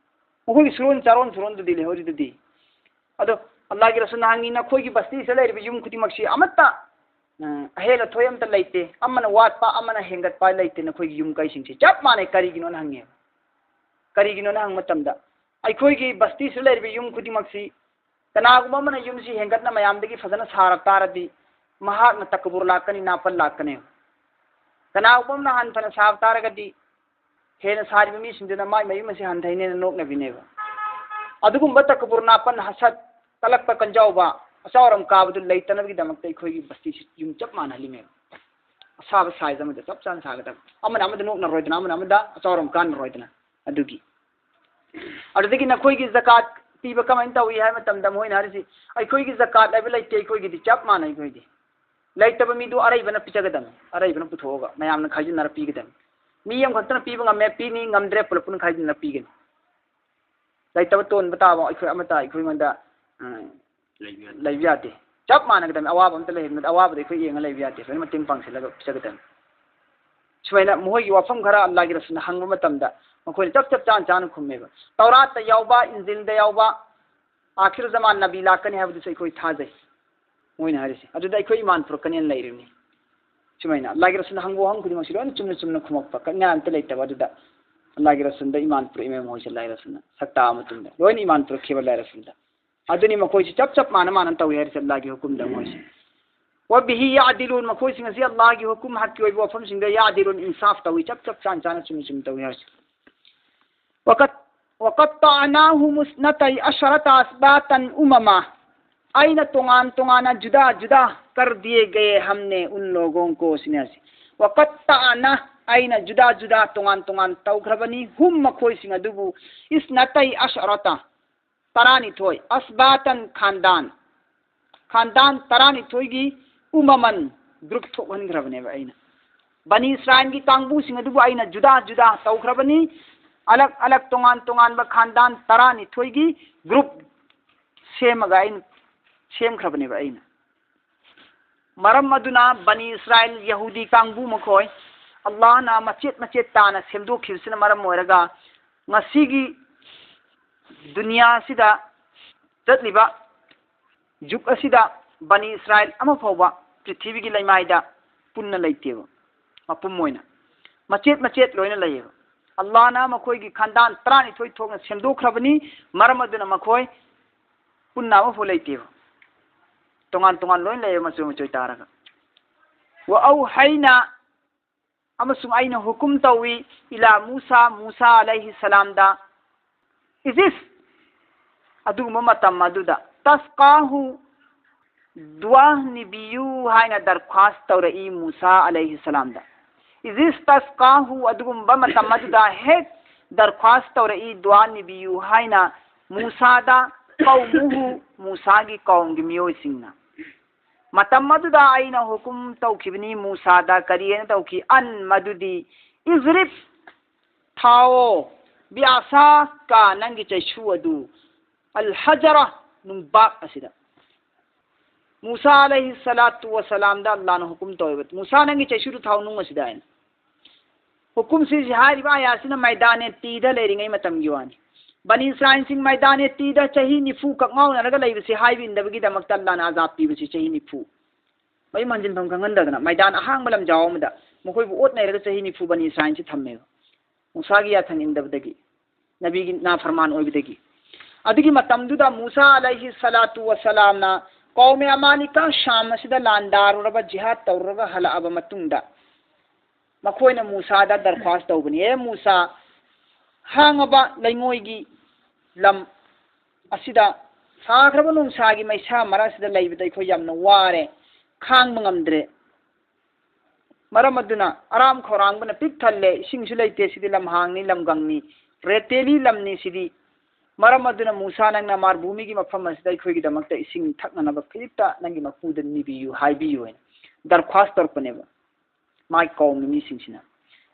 ꯃꯈꯣꯏꯒꯤ ꯁꯨꯔꯣꯟ ꯆꯥꯔꯣꯟ ꯁꯨꯔꯣꯟꯗꯨꯗꯤ ꯂꯩꯍꯧꯔꯤꯗꯨꯗꯤ꯫ ꯑꯗꯣ ꯑꯜꯂꯥꯍꯒꯤ ꯔꯁꯨꯜꯅ ꯍꯪꯉꯤ, "ꯅꯈꯣꯏꯒꯤ ꯕꯁꯇꯤꯁꯤꯗ ꯂꯩꯔꯤꯕ ꯌꯨꯝ ꯈꯨꯗꯤꯡꯃꯛꯁꯤ ꯑꯃꯠꯇ, ꯑ, ꯑꯍꯦꯜ ꯑꯊꯣꯏ ꯑꯃꯠꯇ ꯂꯩꯇꯦ, ꯑꯃꯅ ꯋꯥꯠꯄ ꯑꯃꯅ ꯍꯦꯟꯒꯠꯄ ꯂꯩꯇꯦ, ꯅꯈꯣꯏꯒꯤ ꯌꯨꯝ ꯀꯩꯁꯤꯡꯁꯤ ꯆꯞ ꯃꯥꯟꯅꯩ, ꯀꯔꯤꯒꯤꯅꯣꯅ?" ꯍꯪꯉꯦ꯫ ꯀꯔꯤꯒꯤꯅꯣꯅ ꯍꯪꯕ ꯃꯇꯝꯗ, "ꯑꯩꯈꯣꯏꯒꯤ ꯕꯁꯇꯤꯁꯤꯗ ꯂꯩꯔꯤꯕ ꯌꯨꯝ ꯈꯨꯗꯤꯡꯃꯛꯁꯤ ꯀꯅꯥꯒꯨꯝꯕ ꯑꯃꯅ ꯌꯨꯝꯁꯤ ꯍꯦꯟꯒꯠꯅ ꯃꯌꯥꯝꯗꯒꯤ ꯐꯖꯅ ꯁꯥꯔꯛ ꯇꯥꯔꯗꯤ, ꯃꯍꯥꯛꯅ ꯇꯀꯕꯨꯔ ꯂꯥꯛꯀꯅꯤ, ꯅꯥꯄꯜ ꯂꯥꯛꯀꯅꯤ꯫ ꯀꯅꯥꯒꯨꯝꯕ ꯑꯃꯅ ꯍꯟꯊꯅ ꯁꯥꯕ ꯇꯥꯔꯒꯗꯤ, ꯍꯦꯟꯅ ꯁꯥꯔꯤꯕ ꯃꯤꯁꯤꯡꯗꯨꯅ ꯃꯥꯏ ꯃꯌꯨꯝ ꯑꯁꯤ ꯍꯟꯊꯩꯅꯦꯅ ꯅꯣꯛꯅꯕꯤꯅꯦꯕ꯫ ꯑꯗꯨꯒꯨꯝꯕ ꯇꯀꯕꯨꯔ, ꯅꯥꯄꯜ, ꯍꯁꯠ, ꯀꯂꯛꯄ, ꯀꯟꯖꯥꯎꯕ, ꯑꯆꯥꯎ ꯑꯔꯝ ꯀꯥꯕꯗꯨ ꯂꯩꯇꯅꯕꯒꯤꯗꯃꯛꯇ ꯑꯩꯈꯣꯏꯒꯤ ꯕꯁꯇꯤꯁꯤ ꯌꯨꯝ ꯆꯞ ꯃꯥꯟꯅꯍꯜꯂꯤꯃꯦꯕ꯫ ꯑꯁꯥꯕ size ꯑꯃꯗ ꯆꯞ ꯆꯥꯅ ꯁꯥꯒꯗꯕ, ꯑꯃꯅ ꯑꯃꯗ ꯅꯣꯛꯅꯔꯣꯏꯗꯅ, ꯑꯃꯅ ꯑꯃꯗ ꯑꯆꯥꯎ ꯑꯔꯝ ꯀꯥꯟꯅꯔꯣꯏꯗꯅ꯫ ꯑꯗꯨꯒꯤ ꯑꯗꯨꯗꯒꯤ ꯅꯈꯣꯏꯒꯤ ꯖꯀꯥꯠ ꯄꯤꯕ ꯀꯃꯥꯏꯅ ꯇꯧꯏ ꯍꯥꯏꯕ ꯃꯇꯝꯗ, ꯃꯣꯏꯅ ꯍꯥꯏꯔꯤꯁꯤ, "ꯑꯩꯈꯣꯏꯒꯤ ꯖꯀꯥꯠ ꯍꯥꯏꯕ ꯂꯩꯇꯦ, ꯑꯩꯈꯣꯏꯒꯤꯗꯤ ꯆꯞ ꯃꯥꯟꯅꯩ, ꯑꯩꯈꯣꯏꯗꯤ꯫ ꯂꯩꯇꯕ ꯃꯤꯗꯨ ꯑꯔꯩꯕꯅ ꯄꯤꯖꯒꯗꯕꯅꯤ, ꯑꯔꯩꯕꯅ ꯄꯨꯊꯣꯛꯑꯒ ꯃꯌꯥꯝꯅ ꯈꯥꯏꯖꯤꯟꯅꯔ ꯄꯤꯒꯗꯕꯅꯤ꯫ ꯃꯤ ꯑꯃꯈꯛꯇꯅ ꯄꯤꯕ ꯉꯝꯃꯦ, ꯄꯤꯅꯤ, ꯉꯝꯗ꯭ꯔꯦ, ꯄꯨꯂꯞ ꯄꯨꯟꯅ ꯈꯥꯏꯖꯤꯟꯅꯔ ꯄꯤꯒꯅꯤ꯫ ꯂꯩꯇꯕ ꯇꯣꯟꯕ ꯇꯥꯕ ꯑꯩꯈꯣꯏ ꯑꯃꯠꯇ ꯑꯩꯈꯣꯏꯉꯣꯟꯗ, ꯎꯝ, ꯂꯩꯕ ꯌꯥꯗꯦ꯫ ꯂꯩꯕ ꯌꯥꯗꯦ꯫ ꯆꯞ ꯃꯥꯟꯅꯒꯗꯕꯅꯤ꯫ ꯑꯋꯥꯕ ꯑꯝꯇ ꯂꯩꯍꯟꯕ ꯅꯠꯇꯦ, ꯑꯋꯥꯕꯗꯤ ꯑꯩꯈꯣꯏ ꯌꯦꯡꯉ ꯂꯩꯕ ꯌꯥꯗꯦ, ꯂꯣꯏꯅ ꯃꯇꯦꯡ ꯄꯥꯡꯁꯤꯜꯂꯒ ꯄꯤꯖꯒꯗꯕꯅꯤ"꯫ ꯁꯨꯃꯥꯏꯅ ꯃꯈꯣꯏꯒꯤ ꯋꯥꯐꯝ ꯈꯔ ꯑꯜꯂꯥꯍꯒꯤ ꯔꯁꯨꯜꯅ ꯍꯪꯕ ꯃꯇꯝꯗ ꯃꯈꯣꯏꯅ ꯆꯞ ꯆꯞ ꯆꯥꯅ ꯆꯥꯅ ꯈꯨꯝꯃꯦꯕ꯫ ꯇꯧꯔꯥꯠꯇ ꯌꯥꯎꯕ, ꯏꯟꯖꯤꯜꯗ ꯌꯥꯎꯕ, ꯑꯥꯈꯤꯔ ꯖꯃꯥꯟ ꯅꯕꯤ ꯂꯥꯛꯀꯅꯤ ꯍꯥꯏꯕꯗꯨꯁꯨ ꯑꯩꯈꯣꯏ ꯊꯥꯖꯩ꯫ ꯃꯣꯏꯅ ꯍꯥꯏꯔꯤꯁꯦ ꯑꯗꯨꯗ ꯑꯩꯈꯣꯏ ꯏꯃꯥꯟ ꯄꯨꯔꯛꯀꯅꯦꯅ ꯂꯩꯔꯤꯕꯅꯤ꯫ ꯁꯨꯃꯥꯏꯅ ꯑꯜꯂꯥꯍꯒꯤ ꯔꯁꯨꯜꯅ ꯍꯪꯕ ꯋꯥꯍꯪ ꯈꯨꯗꯤꯡꯃꯛꯁꯤ ꯂꯣꯏꯅ ꯆꯨꯝꯅ ꯆꯨꯝꯅ ꯈꯨꯝꯃꯛꯄ, ꯀꯛꯅꯤꯡꯉꯥꯏ ꯑꯝꯇ ꯂꯩꯇꯕ꯫ ꯑꯗꯨꯗ ꯑꯜꯂꯥꯍꯒꯤ ꯔꯁꯨꯜꯗ ꯏꯃꯥꯟ ꯄꯨꯔꯛꯏꯃꯦ ꯃꯈꯣꯏꯁꯦ꯫ ꯑꯜꯂꯥꯍꯒꯤ ꯔꯁꯨꯜꯅ ꯁꯛꯇꯥ ꯃꯇꯨꯡꯗ ꯂꯣꯏꯅ ꯏꯃꯥꯟ ꯄꯨꯔꯛꯈꯤꯕ ꯑꯜꯂꯥꯍꯒꯤ ꯔꯁꯨꯜꯗ꯫ ꯑꯗꯨꯅꯤ ꯃꯈꯣꯏꯁꯤ ꯆꯞ ꯆꯞ ꯃꯥꯟꯅ ꯃꯥꯟꯅ ꯇꯧꯏ ꯍꯥꯏꯔꯤꯁꯦ ꯑꯜꯂꯥꯍꯒꯤ ꯍꯨꯀꯨꯝꯗ ꯃꯣꯏꯁꯤ꯫ "ꯋꯕꯤꯍꯤ ꯌꯥꯗꯤꯂꯨꯟ", ꯃꯈꯣꯏꯁꯤꯡ ꯑꯁꯤ ꯑꯜꯂꯥꯍꯒꯤ ꯍꯨꯀꯨꯝ ꯍꯛꯀꯤ ꯑꯣꯏꯕ ꯋꯥꯐꯝꯁꯤꯡꯗ ꯌꯥꯗꯤꯂꯨꯟ, ꯏꯟꯁꯥꯐ ꯇꯧꯏ, ꯆꯞ ꯆꯞ ꯆꯥꯟ ꯆꯥꯅ ꯆꯨꯝ ꯆꯨꯝ ꯇꯧꯏ ꯍꯥꯏꯔꯤꯁꯦ꯫ "ꯋꯀꯠ ꯋꯀꯠꯇꯥꯅꯥꯍꯨꯝ ꯏꯁꯅꯇꯩ ꯑꯁꯔꯇ ꯑꯁꯕꯥꯇꯟ ꯎꯃꯃꯥ", ꯑꯩꯅ ꯇꯣꯉꯥꯟ ꯇꯣꯉꯥꯟꯅ ꯖꯨꯗꯥ ꯖꯨꯗꯥ, "ꯀꯔ ꯗꯤꯌꯦ ꯒꯌꯦ ꯍꯝꯅꯦ ꯎꯟ ꯂꯣꯒꯣꯡ ꯀꯣ" ꯁꯤꯅꯦ ꯍꯥꯏꯁꯦ꯫ "ꯋꯀꯠꯇꯥꯅꯥ", ꯑꯩꯅ ꯖꯨꯗꯥ ꯖꯨꯗꯥ, ꯇꯣꯉꯥꯟ ꯇꯣꯉꯥꯟ ꯇꯧꯈ꯭ꯔꯕꯅꯤ, "ꯍꯨꯝ", ꯃꯈꯣꯏꯁꯤꯡ ꯑꯗꯨꯕꯨ, "ꯏꯁꯅꯇꯩ ꯑꯁꯔꯇ", ꯇꯔꯥꯅꯤꯊꯣꯏ, "ꯑꯁꯕꯥꯇꯟ", ꯈꯥꯟꯗꯥꯟ, ꯈꯥꯟꯗꯥꯟ ꯇꯔꯥꯅꯤꯊꯣꯏꯒꯤ "ꯎꯃꯃꯟ", group ꯊꯣꯛꯍꯟꯈ꯭ꯔꯕꯅꯦꯕ ꯑꯩꯅ꯫ ꯕꯅꯤ ꯏꯁꯔꯥꯏꯜꯒꯤ ꯀꯥꯡꯕꯨꯁꯤꯡ ꯑꯗꯨꯕꯨ ꯑꯩꯅ ꯖꯨꯗꯥ ꯖꯨꯗꯥ ꯇꯧꯈ꯭ꯔꯕꯅꯤ꯫ ꯑꯂꯛ ꯑꯂꯛ, ꯇꯣꯉꯥꯟ ꯇꯣꯉꯥꯟꯕ ꯈꯥꯟꯗꯥꯟ ꯇꯔꯥꯅꯤꯊꯣꯏꯒꯤ group ꯁꯦꯝꯃꯒ ꯑꯩꯅ ꯁꯦꯝꯈ꯭ꯔꯕꯅꯦꯕ ꯑꯩꯅ꯫ ꯃꯔꯝ ꯑꯗꯨꯅ ꯕꯅꯤ ꯏꯁꯔꯥꯏꯜ, ꯌꯍꯨꯗꯤ ꯀꯥꯡꯕꯨ ꯃꯈꯣꯏ, ꯑꯜꯂꯥꯍꯅ ꯃꯆꯦꯠ ꯃꯆꯦꯠ ꯇꯥꯅ ꯁꯦꯝꯗꯣꯛꯈꯤꯕꯁꯤꯅ ꯃꯔꯝ ꯑꯣꯏꯔꯒ, ꯉꯁꯤꯒꯤ ꯗꯨꯅꯤꯌꯥꯁꯤꯗ ꯆꯠꯂꯤꯕ ꯖꯨꯒ ꯑꯁꯤꯗ ꯕꯅꯤ ꯏꯁꯔꯥꯏꯜ ꯑꯃ ꯐꯥꯎꯕ ꯄ꯭ꯔꯤꯊꯤꯕꯤꯒꯤ ꯂꯩꯃꯥꯏꯗ ꯄꯨꯟꯅ ꯂꯩꯇꯦꯕ꯫ ꯃꯄꯨꯝ ꯑꯣꯏꯅ ꯃꯆꯦꯠ ꯃꯆꯦꯠ ꯂꯣꯏꯅ ꯂꯩꯌꯦꯕ꯫ ꯑꯜꯂꯥꯍꯅ ꯃꯈꯣꯏꯒꯤ ꯈꯥꯟꯗꯥꯟ ꯇꯔꯥꯅꯤꯊꯣꯏ ꯊꯣꯛꯅ ꯁꯦꯝꯗꯣꯛꯈ꯭ꯔꯕꯅꯤ꯫ ꯃꯔꯝ ꯑꯗꯨꯅ ꯃꯈꯣꯏ ꯄꯨꯟꯅ ꯑꯃꯐꯥꯎ ꯂꯩꯇꯦꯕ꯫ ꯇꯣꯉꯥꯟ ꯇꯣꯉꯥꯟ ꯂꯣꯏ ꯂꯩꯌꯦ, ꯃꯆꯣꯏ ꯃꯆꯣꯏ ꯇꯥꯔꯒ꯫ "ꯋ ꯑꯧꯍꯩꯅ", ꯑꯃꯁꯨꯡ ꯑꯩꯅ ꯍꯨꯀꯨꯝ ꯇꯧꯏ, "ꯏꯂꯥ ꯃꯨꯁꯥ", ꯃꯨꯁꯥ ꯑꯂꯩꯍꯤ ꯁꯂꯥꯝꯗ, "ꯏꯖꯤꯁ", ꯑꯗꯨꯒꯨꯝꯕ ꯃꯇꯝ ꯑꯗꯨꯗ, "ꯇꯁꯀꯥꯍꯨ", ꯗꯨꯋꯥ ꯅꯤꯕꯤꯌꯨ ꯍꯥꯏꯅ ꯗꯔꯈ꯭ꯋꯥꯁ ꯇꯧꯔꯛꯏ ꯃꯨꯁꯥ ꯑꯂꯩꯍꯤ ꯁꯂꯥꯝꯗ꯫ "ꯏꯖꯤꯁ ꯇꯁꯀꯥꯍꯨ", ꯑꯗꯨꯒꯨꯝꯕ ꯃꯇꯝ ꯑꯗꯨꯗ ꯍꯦꯛ ꯗꯔꯈ꯭ꯋꯥꯁ ꯇꯧꯔꯛꯏ, ꯗꯨꯋꯥ ꯅꯤꯕꯤꯌꯨ ꯍꯥꯏꯅ ꯃꯨꯁꯥꯗ, "ꯀꯧꯃꯨꯍꯨ", ꯃꯨꯁꯥꯒꯤ ꯀꯧꯝꯒꯤ ꯃꯤꯑꯣꯏꯁꯤꯡꯅ꯫ ꯃꯇꯝ ꯑꯗꯨꯗ ꯑꯩꯅ ꯍꯨꯀꯨꯝ ꯇꯧꯈꯤꯕꯅꯤ ꯃꯨꯁꯥꯗ꯫ ꯀꯔꯤ ꯍꯥꯏꯅ ꯇꯧꯈꯤ? "ꯑꯟ", ꯃꯗꯨꯗꯤ, "ꯏꯖꯔꯤꯕ", ꯊꯥꯎꯑꯣ, "ꯕꯤꯑꯁꯥꯀ", ꯅꯪꯒꯤ ꯆꯩꯁꯨ ꯑꯗꯨ, "ꯑꯜ ꯍꯖꯔ", ꯅꯨꯡꯕꯥꯛ ꯑꯁꯤꯗ꯫ ꯃꯨꯁꯥ ꯑꯂꯩꯍꯤ ꯁꯂꯥꯇꯨ ꯋꯁꯂꯥꯝꯗ ꯑꯜꯂꯥꯍꯅ ꯍꯨꯀꯨꯝ ꯇꯧꯋꯦꯕ, "ꯃꯨꯁꯥ, ꯅꯪꯒꯤ ꯆꯩꯁꯨꯗꯨ ꯊꯥꯎ ꯅꯨꯡ ꯑꯁꯤꯗ" ꯍꯥꯏꯅ꯫ ꯍꯨꯀꯨꯝꯁꯤ, ꯍꯥꯏꯔꯤꯕ ꯑꯥꯌꯥꯁꯤꯅ ꯃꯩꯗꯥꯅꯦ ꯇꯤꯗ ꯂꯩꯔꯤꯉꯩ ꯃꯇꯝꯒꯤ ꯋꯥꯅꯤ꯫ ꯕꯅꯤ ꯏꯁꯔꯥꯏꯜꯁꯤꯡ ꯃꯩꯗꯥꯅꯦ ꯇꯤꯗ ꯆꯍꯤ ꯅꯤꯐꯨ ꯀꯛꯉꯥꯎꯅꯔꯒ ꯂꯩꯕꯁꯤ ꯍꯥꯏꯕ ꯏꯟꯗꯕꯒꯤꯗꯃꯛꯇ ꯑꯜꯂꯥꯍꯅ ꯑꯖꯥꯕ ꯄꯤꯕꯁꯤ ꯆꯍꯤ ꯅꯤꯐꯨ꯫ ꯃꯌꯨꯝ ꯍꯟꯖꯤꯟꯐꯝ ꯈꯪꯍꯟꯗꯗꯅ ꯃꯩꯗꯥꯟ ꯑꯍꯥꯡꯕ ꯂꯝꯖꯥꯎ ꯑꯃꯗ ꯃꯈꯣꯏꯕꯨ ꯑꯣꯠ ꯅꯩꯔꯒ ꯆꯍꯤ ꯅꯤꯐꯨ ꯕꯅꯤ ꯏꯁꯔꯥꯏꯜꯁꯤ ꯊꯝꯃꯦꯕ꯫ ꯃꯨꯁꯥꯒꯤ ꯌꯥꯊꯪ ꯏꯟꯗꯕꯗꯒꯤ, ꯅꯕꯤꯒꯤ ꯅꯥꯐꯔꯃꯥꯟ ꯑꯣꯏꯕꯗꯒꯤ꯫ ꯑꯗꯨꯒꯤ ꯃꯇꯝꯗꯨꯗ ꯃꯨꯁꯥ ꯑꯂꯩꯍꯤ ꯁꯂꯥꯇꯨ ꯋꯁꯂꯥꯝꯅ ꯀꯧꯃꯦ ꯑꯃꯥꯅꯤꯀ ꯁꯥꯝ ꯑꯁꯤꯗ ꯂꯥꯟꯗꯥꯔꯨꯔꯕ, ꯖꯤꯍꯥꯗ ꯇꯧꯔꯨꯔꯒ ꯍꯜꯂꯛꯑꯕ ꯃꯇꯨꯡꯗ, ꯃꯈꯣꯏꯅ ꯃꯨꯁꯥꯗ ꯗꯔꯈ꯭ꯋꯥꯁ ꯇꯧꯕꯅꯤ, "ꯑꯦ ꯃꯨꯁꯥ, ꯍꯥꯡꯉꯕ ꯂꯩꯉꯣꯏꯒꯤ ꯂꯝ ꯑꯁꯤꯗ ꯁꯥꯈ꯭ꯔꯕ ꯅꯨꯡꯁꯥꯒꯤ ꯃꯩꯁꯥ ꯃꯔꯛꯁꯤꯗ ꯂꯩꯕꯗ ꯑꯩꯈꯣꯏ ꯌꯥꯝꯅ ꯋꯥꯔꯦ, ꯈꯥꯡꯕ ꯉꯝꯗ꯭ꯔꯦ꯫ ꯃꯔꯝ ꯑꯗꯨꯅ ꯑꯔꯥꯝ ꯈꯧꯔꯥꯡꯕꯅ ꯄꯤꯛ ꯊꯜꯂꯦ, ꯏꯁꯤꯡꯁꯨ ꯂꯩꯇꯦ, ꯁꯤꯗꯤ ꯂꯝꯍꯥꯡꯅꯤ, ꯂꯝꯒꯪꯅꯤ, ꯔꯦꯇꯦꯂꯤ ꯂꯝꯅꯤ ꯁꯤꯗꯤ꯫ ꯃꯔꯝ ꯑꯗꯨꯅ ꯃꯨꯁꯥ, ꯅꯪꯅ ꯃꯥꯔꯚꯨꯃꯤꯒꯤ ꯃꯐꯝ ꯑꯁꯤꯗ ꯑꯩꯈꯣꯏꯒꯤꯗꯃꯛꯇ ꯏꯁꯤꯡ ꯊꯛꯅꯅꯕ ꯈꯖꯤꯛꯇ ꯅꯪꯒꯤ ꯃꯄꯨꯗ ꯅꯤꯕꯤꯌꯨ", ꯍꯥꯏꯕꯤꯌꯨ ꯍꯥꯏꯅ ꯗꯔꯈ꯭ꯋꯥꯁ ꯇꯧꯔꯛꯄꯅꯦꯕ ꯃꯥꯒꯤ ꯀꯧꯝꯒꯤ ꯃꯤꯁꯤꯡꯁꯤꯅ꯫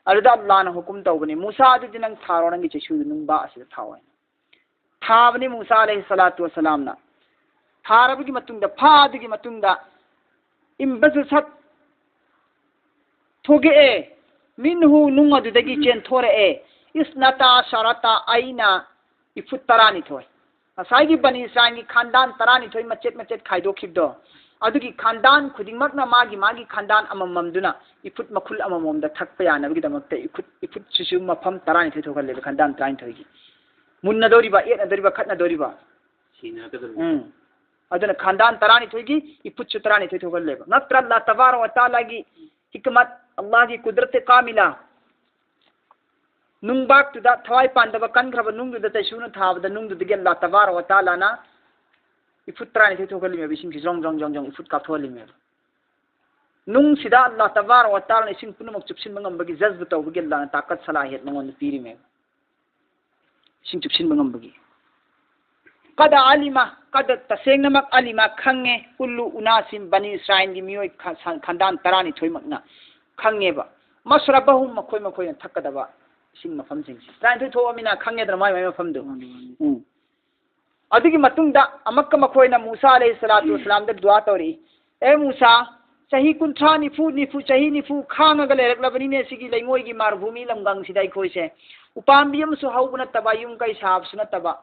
ꯑꯗꯨꯗ ꯑꯜꯂꯥꯍꯅ ꯍꯨꯀꯨꯝ ꯇꯧꯕꯅꯤ, "ꯃꯨꯁꯥ, ꯑꯗꯨꯗꯤ ꯅꯪ ꯊꯥꯔꯣ, ꯅꯪꯒꯤ ꯆꯩꯁꯨꯗꯨ ꯅꯨꯡꯕꯥꯛ ꯑꯁꯤꯗ ꯊꯥꯎ" ꯍꯥꯏꯅ꯫ ꯊꯥꯕꯅꯤ ꯃꯨꯁꯥ ꯑꯂꯩꯍꯤ ꯁꯂꯥꯇꯨ ꯋꯁꯂꯥꯝꯅ꯫ ꯊꯥꯔꯕꯒꯤ ꯃꯇꯨꯡꯗ, ꯐꯥ ꯑꯗꯨꯒꯤ ꯃꯇꯨꯡꯗ, ꯏꯝꯕꯖꯁꯠ, ꯊꯣꯛꯂꯛꯑꯦ, ꯃꯤꯟꯍꯨ, ꯅꯨꯡ ꯑꯗꯨꯗꯒꯤ ꯆꯦꯟꯊꯣꯔꯛꯑꯦ, ꯏꯁꯅꯇꯥ ꯁꯔꯇꯥ ꯑꯩꯅ, ꯏꯐꯨꯠ ꯇꯔꯥꯅꯤꯊꯣꯏ꯫ ꯉꯁꯥꯏꯒꯤ ꯕꯅꯤ ꯏꯁꯔꯥꯏꯜꯒꯤ ꯈꯥꯟꯗꯥꯟ ꯇꯔꯥꯅꯤꯊꯣꯏ ꯃꯆꯦꯠ ꯃꯆꯦꯠ ꯈꯥꯏꯗꯣꯛꯈꯤꯕꯗꯣ, ꯑꯗꯨꯒꯤ ꯈꯥꯟꯗꯥꯟ ꯈꯨꯗꯤꯡꯃꯛꯅ ꯃꯥꯒꯤ ꯃꯥꯒꯤ ꯈꯥꯟꯗꯥꯟ ꯑꯃꯃꯝꯗꯨꯅ ꯏꯐꯨꯠ ꯃꯈꯨꯜ ꯑꯃꯃꯝꯗ ꯊꯛꯄ ꯌꯥꯅꯕꯒꯤꯗꯃꯛꯇ ꯏꯐꯨꯠ, ꯏꯐꯨꯠꯁꯤꯁꯨ ꯃꯐꯝ ꯇꯔꯥꯅꯤꯊꯣꯏ ꯊꯣꯛꯍꯜꯂꯦꯕ, ꯈꯥꯟꯗꯥꯟ ꯇꯔꯥꯅꯤꯊꯣꯏꯒꯤ꯫ ꯃꯨꯟꯅꯗꯧꯔꯤꯕ, ꯑꯦꯠꯅꯗꯧꯔꯤꯕ, ꯈꯠꯅꯗꯧꯔꯤꯕ꯫ ꯎꯝ꯫ ꯑꯗꯨꯅ ꯈꯥꯟꯗꯥꯟ ꯇꯔꯥꯅꯤꯊꯣꯏꯒꯤ ꯏꯐꯨꯠꯁꯨ ꯇꯔꯥꯅꯤꯊꯣꯏ ꯊꯣꯛꯍꯜꯂꯦꯕ꯫ ꯉꯛꯇ꯭ꯔꯥ ꯑꯜꯂꯥꯍ ꯇꯕꯥꯔꯛ ꯋ ꯇꯥꯂꯥꯒꯤ ꯍꯤꯀꯃꯠ, ꯑꯜꯂꯥꯍꯒꯤ ꯀꯨꯗꯔꯠ ꯀꯥꯃꯤꯂꯥ? ꯅꯨꯡꯕꯥꯛꯇꯨꯗ, ꯊꯋꯥꯏ ꯄꯥꯟꯗꯕ ꯀꯟꯈ꯭ꯔꯕ ꯅꯨꯡꯗꯨꯗ ꯆꯩꯁꯨꯅ ꯊꯥꯕꯗ, ꯅꯨꯡꯗꯨꯗꯒꯤ ꯑꯜꯂꯥꯍ ꯇꯕꯥꯔꯛ ꯋ ꯇꯥꯂꯥꯅ ꯏꯐꯨꯠ ꯇꯔꯥꯅꯤꯊꯣꯏ ꯊꯣꯛꯍꯜꯂꯤꯃꯦꯕ, ꯏꯁꯤꯡꯁꯤ ꯖꯣꯡ ꯖꯣꯡ ꯖꯣꯡ ꯖꯣꯡ ꯏꯐꯨꯠ ꯀꯥꯞꯊꯣꯛꯍꯜꯂꯤꯃꯦꯕ꯫ ꯅꯨꯡꯁꯤꯗ ꯑꯜꯂꯥꯍ ꯇꯕꯥꯔꯛ ꯋ ꯇꯥꯂꯥꯅ ꯏꯁꯤꯡ ꯄꯨꯝꯅꯃꯛ ꯆꯨꯞꯁꯤꯟꯕ ꯉꯝꯕꯒꯤ ꯖꯖꯕ ꯇꯧꯕꯒꯤ ꯑꯜꯂꯥꯍꯅ ꯇꯥꯀꯠ ꯁꯂꯥꯍꯤꯌꯠ ꯃꯉꯣꯟꯗ ꯄꯤꯔꯤꯃꯦꯕ, ꯏꯁꯤꯡ ꯆꯨꯞꯁꯤꯟꯕ ꯉꯝꯕꯒꯤ꯫ ꯀꯗ ꯑꯂꯤꯃ, ꯀꯗ, ꯇꯁꯦꯡꯅꯃꯛ, ꯑꯂꯤꯃ, ꯈꯪꯉꯦ, ꯀꯨꯜꯂꯨ ꯎꯅꯥꯁꯤꯝ, ꯕꯅꯤ ꯏꯁꯔꯥꯏꯜꯒꯤ ꯃꯤꯑꯣꯏ ꯈ-, ꯁ-, ꯈꯟꯗꯥꯟ ꯇꯔꯥꯅꯤꯊꯣꯏꯃꯛꯅ ꯈꯪꯉꯦꯕ, ꯃꯁ꯭ꯔꯕꯍꯨꯝ, ꯃꯈꯣꯏ ꯃꯈꯣꯏꯅ ꯊꯛꯀꯗꯕ ꯏꯁꯤꯡ ꯃꯐꯝꯁꯤꯡꯁꯦ꯫ ꯇꯔꯥꯅꯤꯊꯣꯏ ꯊꯣꯛꯑꯃꯤꯅ ꯈꯪꯉꯦꯗꯅ ꯃꯥꯏ ꯃꯥꯏ ꯃꯐꯝꯗꯨ꯫ ꯎꯝ꯫ ꯑꯗꯨꯒꯤ ꯃꯇꯨꯡꯗ ꯑꯃꯨꯛꯀ ꯃꯈꯣꯏꯅ ꯃꯨꯁꯥ ꯑꯂꯩꯍꯤ ꯁꯂꯥꯇꯨ ꯋꯁꯂꯥꯝꯗ ꯗꯨꯋꯥ ꯇꯧꯔꯛꯏ, "ꯑꯦ ꯃꯨꯁꯥ, ꯆꯍꯤ ꯀꯨꯟꯊ꯭ꯔꯥ, ꯅꯤꯐꯨ, ꯅꯤꯐꯨ, ꯆꯍꯤ ꯅꯤꯐꯨ ꯈꯥꯡꯉꯒ ꯂꯩꯔꯛꯂꯕꯅꯤꯅꯦ ꯁꯤꯒꯤ ꯂꯩꯉꯣꯏꯒꯤ ꯃꯥꯔꯚꯨꯃꯤ ꯂꯝꯒꯪꯁꯤꯗ ꯑꯩꯈꯣꯏꯁꯦ꯫ ꯎꯄꯥꯝꯕꯤ ꯑꯃꯁꯨ ꯍꯧꯕ ꯅꯠꯇꯕ, ꯌꯨꯝ ꯀꯩ ꯁꯥꯕꯁꯨ ꯅꯠꯇꯕ,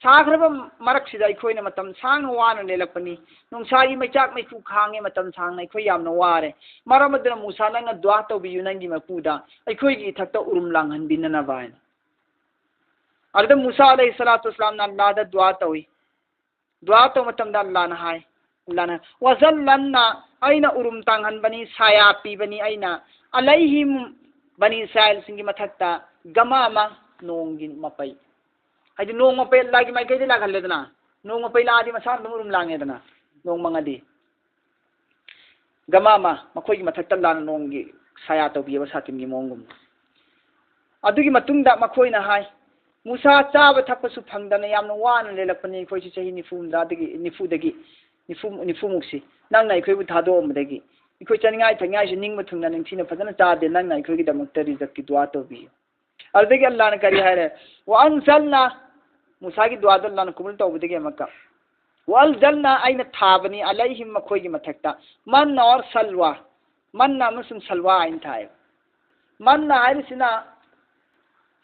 ꯁꯥꯈ꯭ꯔꯕ ꯃꯔꯛꯁꯤꯗ ꯑꯩꯈꯣꯏꯅ ꯃꯇꯝ ꯁꯥꯡꯅ ꯋꯥꯅ ꯂꯦꯜꯂꯛꯄꯅꯤ꯫ ꯅꯨꯡꯁꯥꯒꯤ ꯃꯩꯆꯥꯛ ꯃꯩꯐꯨ ꯈꯥꯡꯉꯦ, ꯃꯇꯝ ꯁꯥꯡꯅ ꯑꯩꯈꯣꯏ ꯌꯥꯝꯅ ꯋꯥꯔꯦ꯫ ꯃꯔꯝ ꯑꯗꯨꯅ ꯃꯨꯁꯥ, ꯅꯪꯅ ꯗꯨꯋꯥ ꯇꯧꯕꯤꯌꯨ ꯅꯪꯒꯤ ꯃꯄꯨꯗ, ꯑꯩꯈꯣꯏꯒꯤ ꯏꯊꯛꯇ ꯎꯔꯨꯝ ꯂꯥꯡꯍꯟꯕꯤꯅꯅꯕ" ꯍꯥꯏꯅ꯫ ꯑꯗꯨꯗ ꯃꯨꯁꯥ ꯑꯂꯩꯍꯤ ꯁꯂꯥꯇꯨ ꯋꯁꯂꯥꯝꯅ ꯑꯜꯂꯥꯍꯗ ꯗꯨꯋꯥ ꯇꯧꯏ꯫ ꯗꯨꯋꯥ ꯇꯧꯕ ꯃꯇꯝꯗ ꯑꯜꯂꯥꯍꯅ ꯍꯥꯏ, ꯑꯜꯂꯥꯍꯅ, "ꯋꯥꯖꯜꯂꯟꯅ, ꯑꯩꯅ ꯎꯔꯨꯝ ꯇꯥꯡꯍꯟꯕꯅꯤ, ꯁꯥꯌꯥ ꯄꯤꯕꯅꯤ ꯑꯩꯅ, ꯑꯂꯩꯍꯤꯝ, ꯕꯅꯤ ꯏꯁꯔꯥꯏꯜꯁꯤꯡꯒꯤ ꯃꯊꯛꯇ, ꯒꯃꯥꯃ, ꯅꯣꯡꯒꯤ ꯃꯄꯩ"꯫ ꯍꯥꯏꯗꯤ ꯅꯣꯡ ꯃꯄꯩ ꯑꯜꯂꯥꯍꯒꯤ ꯃꯥꯏꯀꯩꯗ ꯂꯥꯛꯍꯜꯂꯦꯗꯅ, ꯅꯣꯡ ꯃꯄꯩ ꯂꯥꯛꯑꯗꯤ ꯃꯁꯥꯅ ꯑꯗꯨꯝ ꯎꯔꯨꯝ ꯂꯥꯡꯉꯦꯗꯅ, ꯅꯣꯡ ꯃꯪꯉꯗꯤ꯫ ꯒꯃꯥꯃ, ꯃꯈꯣꯏꯒꯤ ꯃꯊꯛꯇ ꯑꯜꯂꯥꯍꯅ ꯅꯣꯡꯒꯤ ꯁꯥꯌꯥ ꯇꯧꯕꯤꯑꯕ, ꯁꯥꯇꯤꯟꯒꯤ ꯃꯑꯣꯡꯒꯨꯝꯅ꯫ ꯑꯗꯨꯒꯤ ꯃꯇꯨꯡꯗ ꯃꯈꯣꯏꯅ ꯍꯥꯏ, "ꯃꯨꯁꯥ, ꯆꯥꯕ ꯊꯛꯄꯁꯨ ꯐꯪꯗꯅ ꯌꯥꯝꯅ ꯋꯥꯅ ꯂꯦꯜꯂꯛꯄꯅꯤ ꯑꯩꯈꯣꯏꯁꯤ ꯆꯍꯤ ꯅꯤꯐꯨ ꯍꯨꯝꯗ꯭ꯔꯥꯗꯒꯤ, ꯅꯤꯐꯨꯗꯒꯤ, ꯅꯤꯐꯨ, ꯅꯤꯐꯨꯃꯨꯛꯁꯤ꯫ ꯅꯪꯅ ꯑꯩꯈꯣꯏꯕꯨ ꯊꯥꯗꯣꯛꯑꯝꯕꯗꯒꯤ ꯑꯩꯈꯣꯏ ꯆꯥꯅꯤꯡꯉꯥꯏ ꯊꯛꯅꯤꯡꯉꯥꯏꯁꯨ ꯅꯤꯡꯕ ꯊꯨꯡꯅ ꯅꯤꯡꯊꯤꯅ ꯐꯖꯅ ꯆꯥꯗꯦ, ꯅꯪꯅ ꯑꯩꯈꯣꯏꯒꯤꯗꯃꯛꯇ ꯔꯤꯖꯛꯀꯤ ꯗꯨꯋꯥ ꯇꯧꯕꯤꯌꯨ"꯫ ꯑꯗꯨꯗꯒꯤ ꯑꯜꯂꯥꯍꯅ ꯀꯔꯤ ꯍꯥꯏꯔꯦ? "ꯋꯥ ꯑꯟꯖꯜꯅꯥ", ꯃꯨꯁꯥꯒꯤ ꯗꯨꯋꯥꯗꯣ ꯑꯜꯂꯥꯍꯅ ꯀꯕꯨꯜ ꯇꯧꯕꯗꯒꯤ ꯑꯃꯨꯛꯀ, "ꯋꯥ ꯑꯟꯖꯜꯅꯥ", ꯑꯩꯅ ꯊꯥꯕꯅꯤ, "ꯑꯂꯩꯍꯤꯝ", ꯃꯈꯣꯏꯒꯤ ꯃꯊꯛꯇ, "ꯃꯟꯅ ꯑꯣꯔ ꯁꯜꯋꯥ", ꯃꯟꯅ ꯑꯃꯁꯨꯡ ꯁꯜꯋꯥ ꯑꯩꯅ ꯊꯥꯏ꯫ ꯃꯟꯅ ꯍꯥꯏꯔꯤꯁꯤꯅ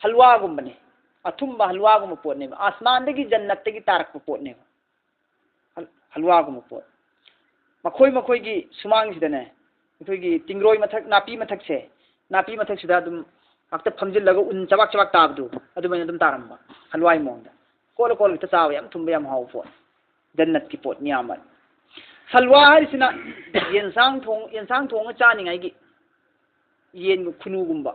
ꯍꯜꯋꯥꯒꯨꯝꯕꯅꯤ, ꯑꯊꯨꯝꯕ ꯍꯜꯋꯥꯒꯨꯝꯕ ꯄꯣꯠꯅꯦꯕ, ꯑꯁꯃꯥꯟꯗꯒꯤ, ꯖꯟꯅꯠꯇꯒꯤ ꯇꯥꯔꯛꯄ ꯄꯣꯠꯅꯦꯕ꯫ ꯍꯜ-, ꯍꯜꯋꯥꯒꯨꯝꯕ ꯄꯣꯠ꯫ ꯃꯈꯣꯏ ꯃꯈꯣꯏꯒꯤ ꯁꯨꯃꯥꯡꯁꯤꯗꯅꯦ, ꯑꯩꯈꯣꯏꯒꯤ ꯇꯤꯡꯔꯣꯏ ꯃꯊꯛ, ꯅꯥꯄꯤ ꯃꯊꯛꯁꯦ, ꯅꯥꯄꯤ ꯃꯊꯛꯁꯤꯗ ꯑꯗꯨꯝ ꯉꯥꯛꯇ ꯐꯝꯖꯤꯜꯂꯒ ꯎꯟ ꯆꯕꯥꯛ ꯆꯕꯥꯛ ꯇꯥꯕꯗꯣ, ꯑꯗꯨꯃꯥꯏꯅ ꯑꯗꯨꯝ ꯇꯥꯔꯝꯕ, ꯍꯜꯋꯥꯏ ꯃꯑꯣꯡꯗ꯫ ꯀꯣꯠꯂ ꯀꯣꯠꯂ ꯍꯦꯛꯇ ꯆꯥꯕ, ꯌꯥꯝ ꯊꯨꯝꯕ, ꯌꯌꯥꯝ ꯍꯥꯎꯕ ꯄꯣꯠ꯫ ꯖꯟꯅꯠꯀꯤ ꯄꯣꯠ ꯃꯌꯥꯝ ꯑꯃ꯫ ꯁꯜꯋꯥ ꯍꯥꯏꯔꯤꯁꯤꯅ ꯌꯦꯟꯁꯥꯡ ꯊꯣꯡ-, ꯌꯦꯟꯁꯥꯡ ꯊꯣꯡꯉ ꯆꯥꯅꯤꯡꯉꯥꯏꯒꯤ ꯌꯦꯟ ꯈꯨꯅꯨꯒꯨꯝꯕ,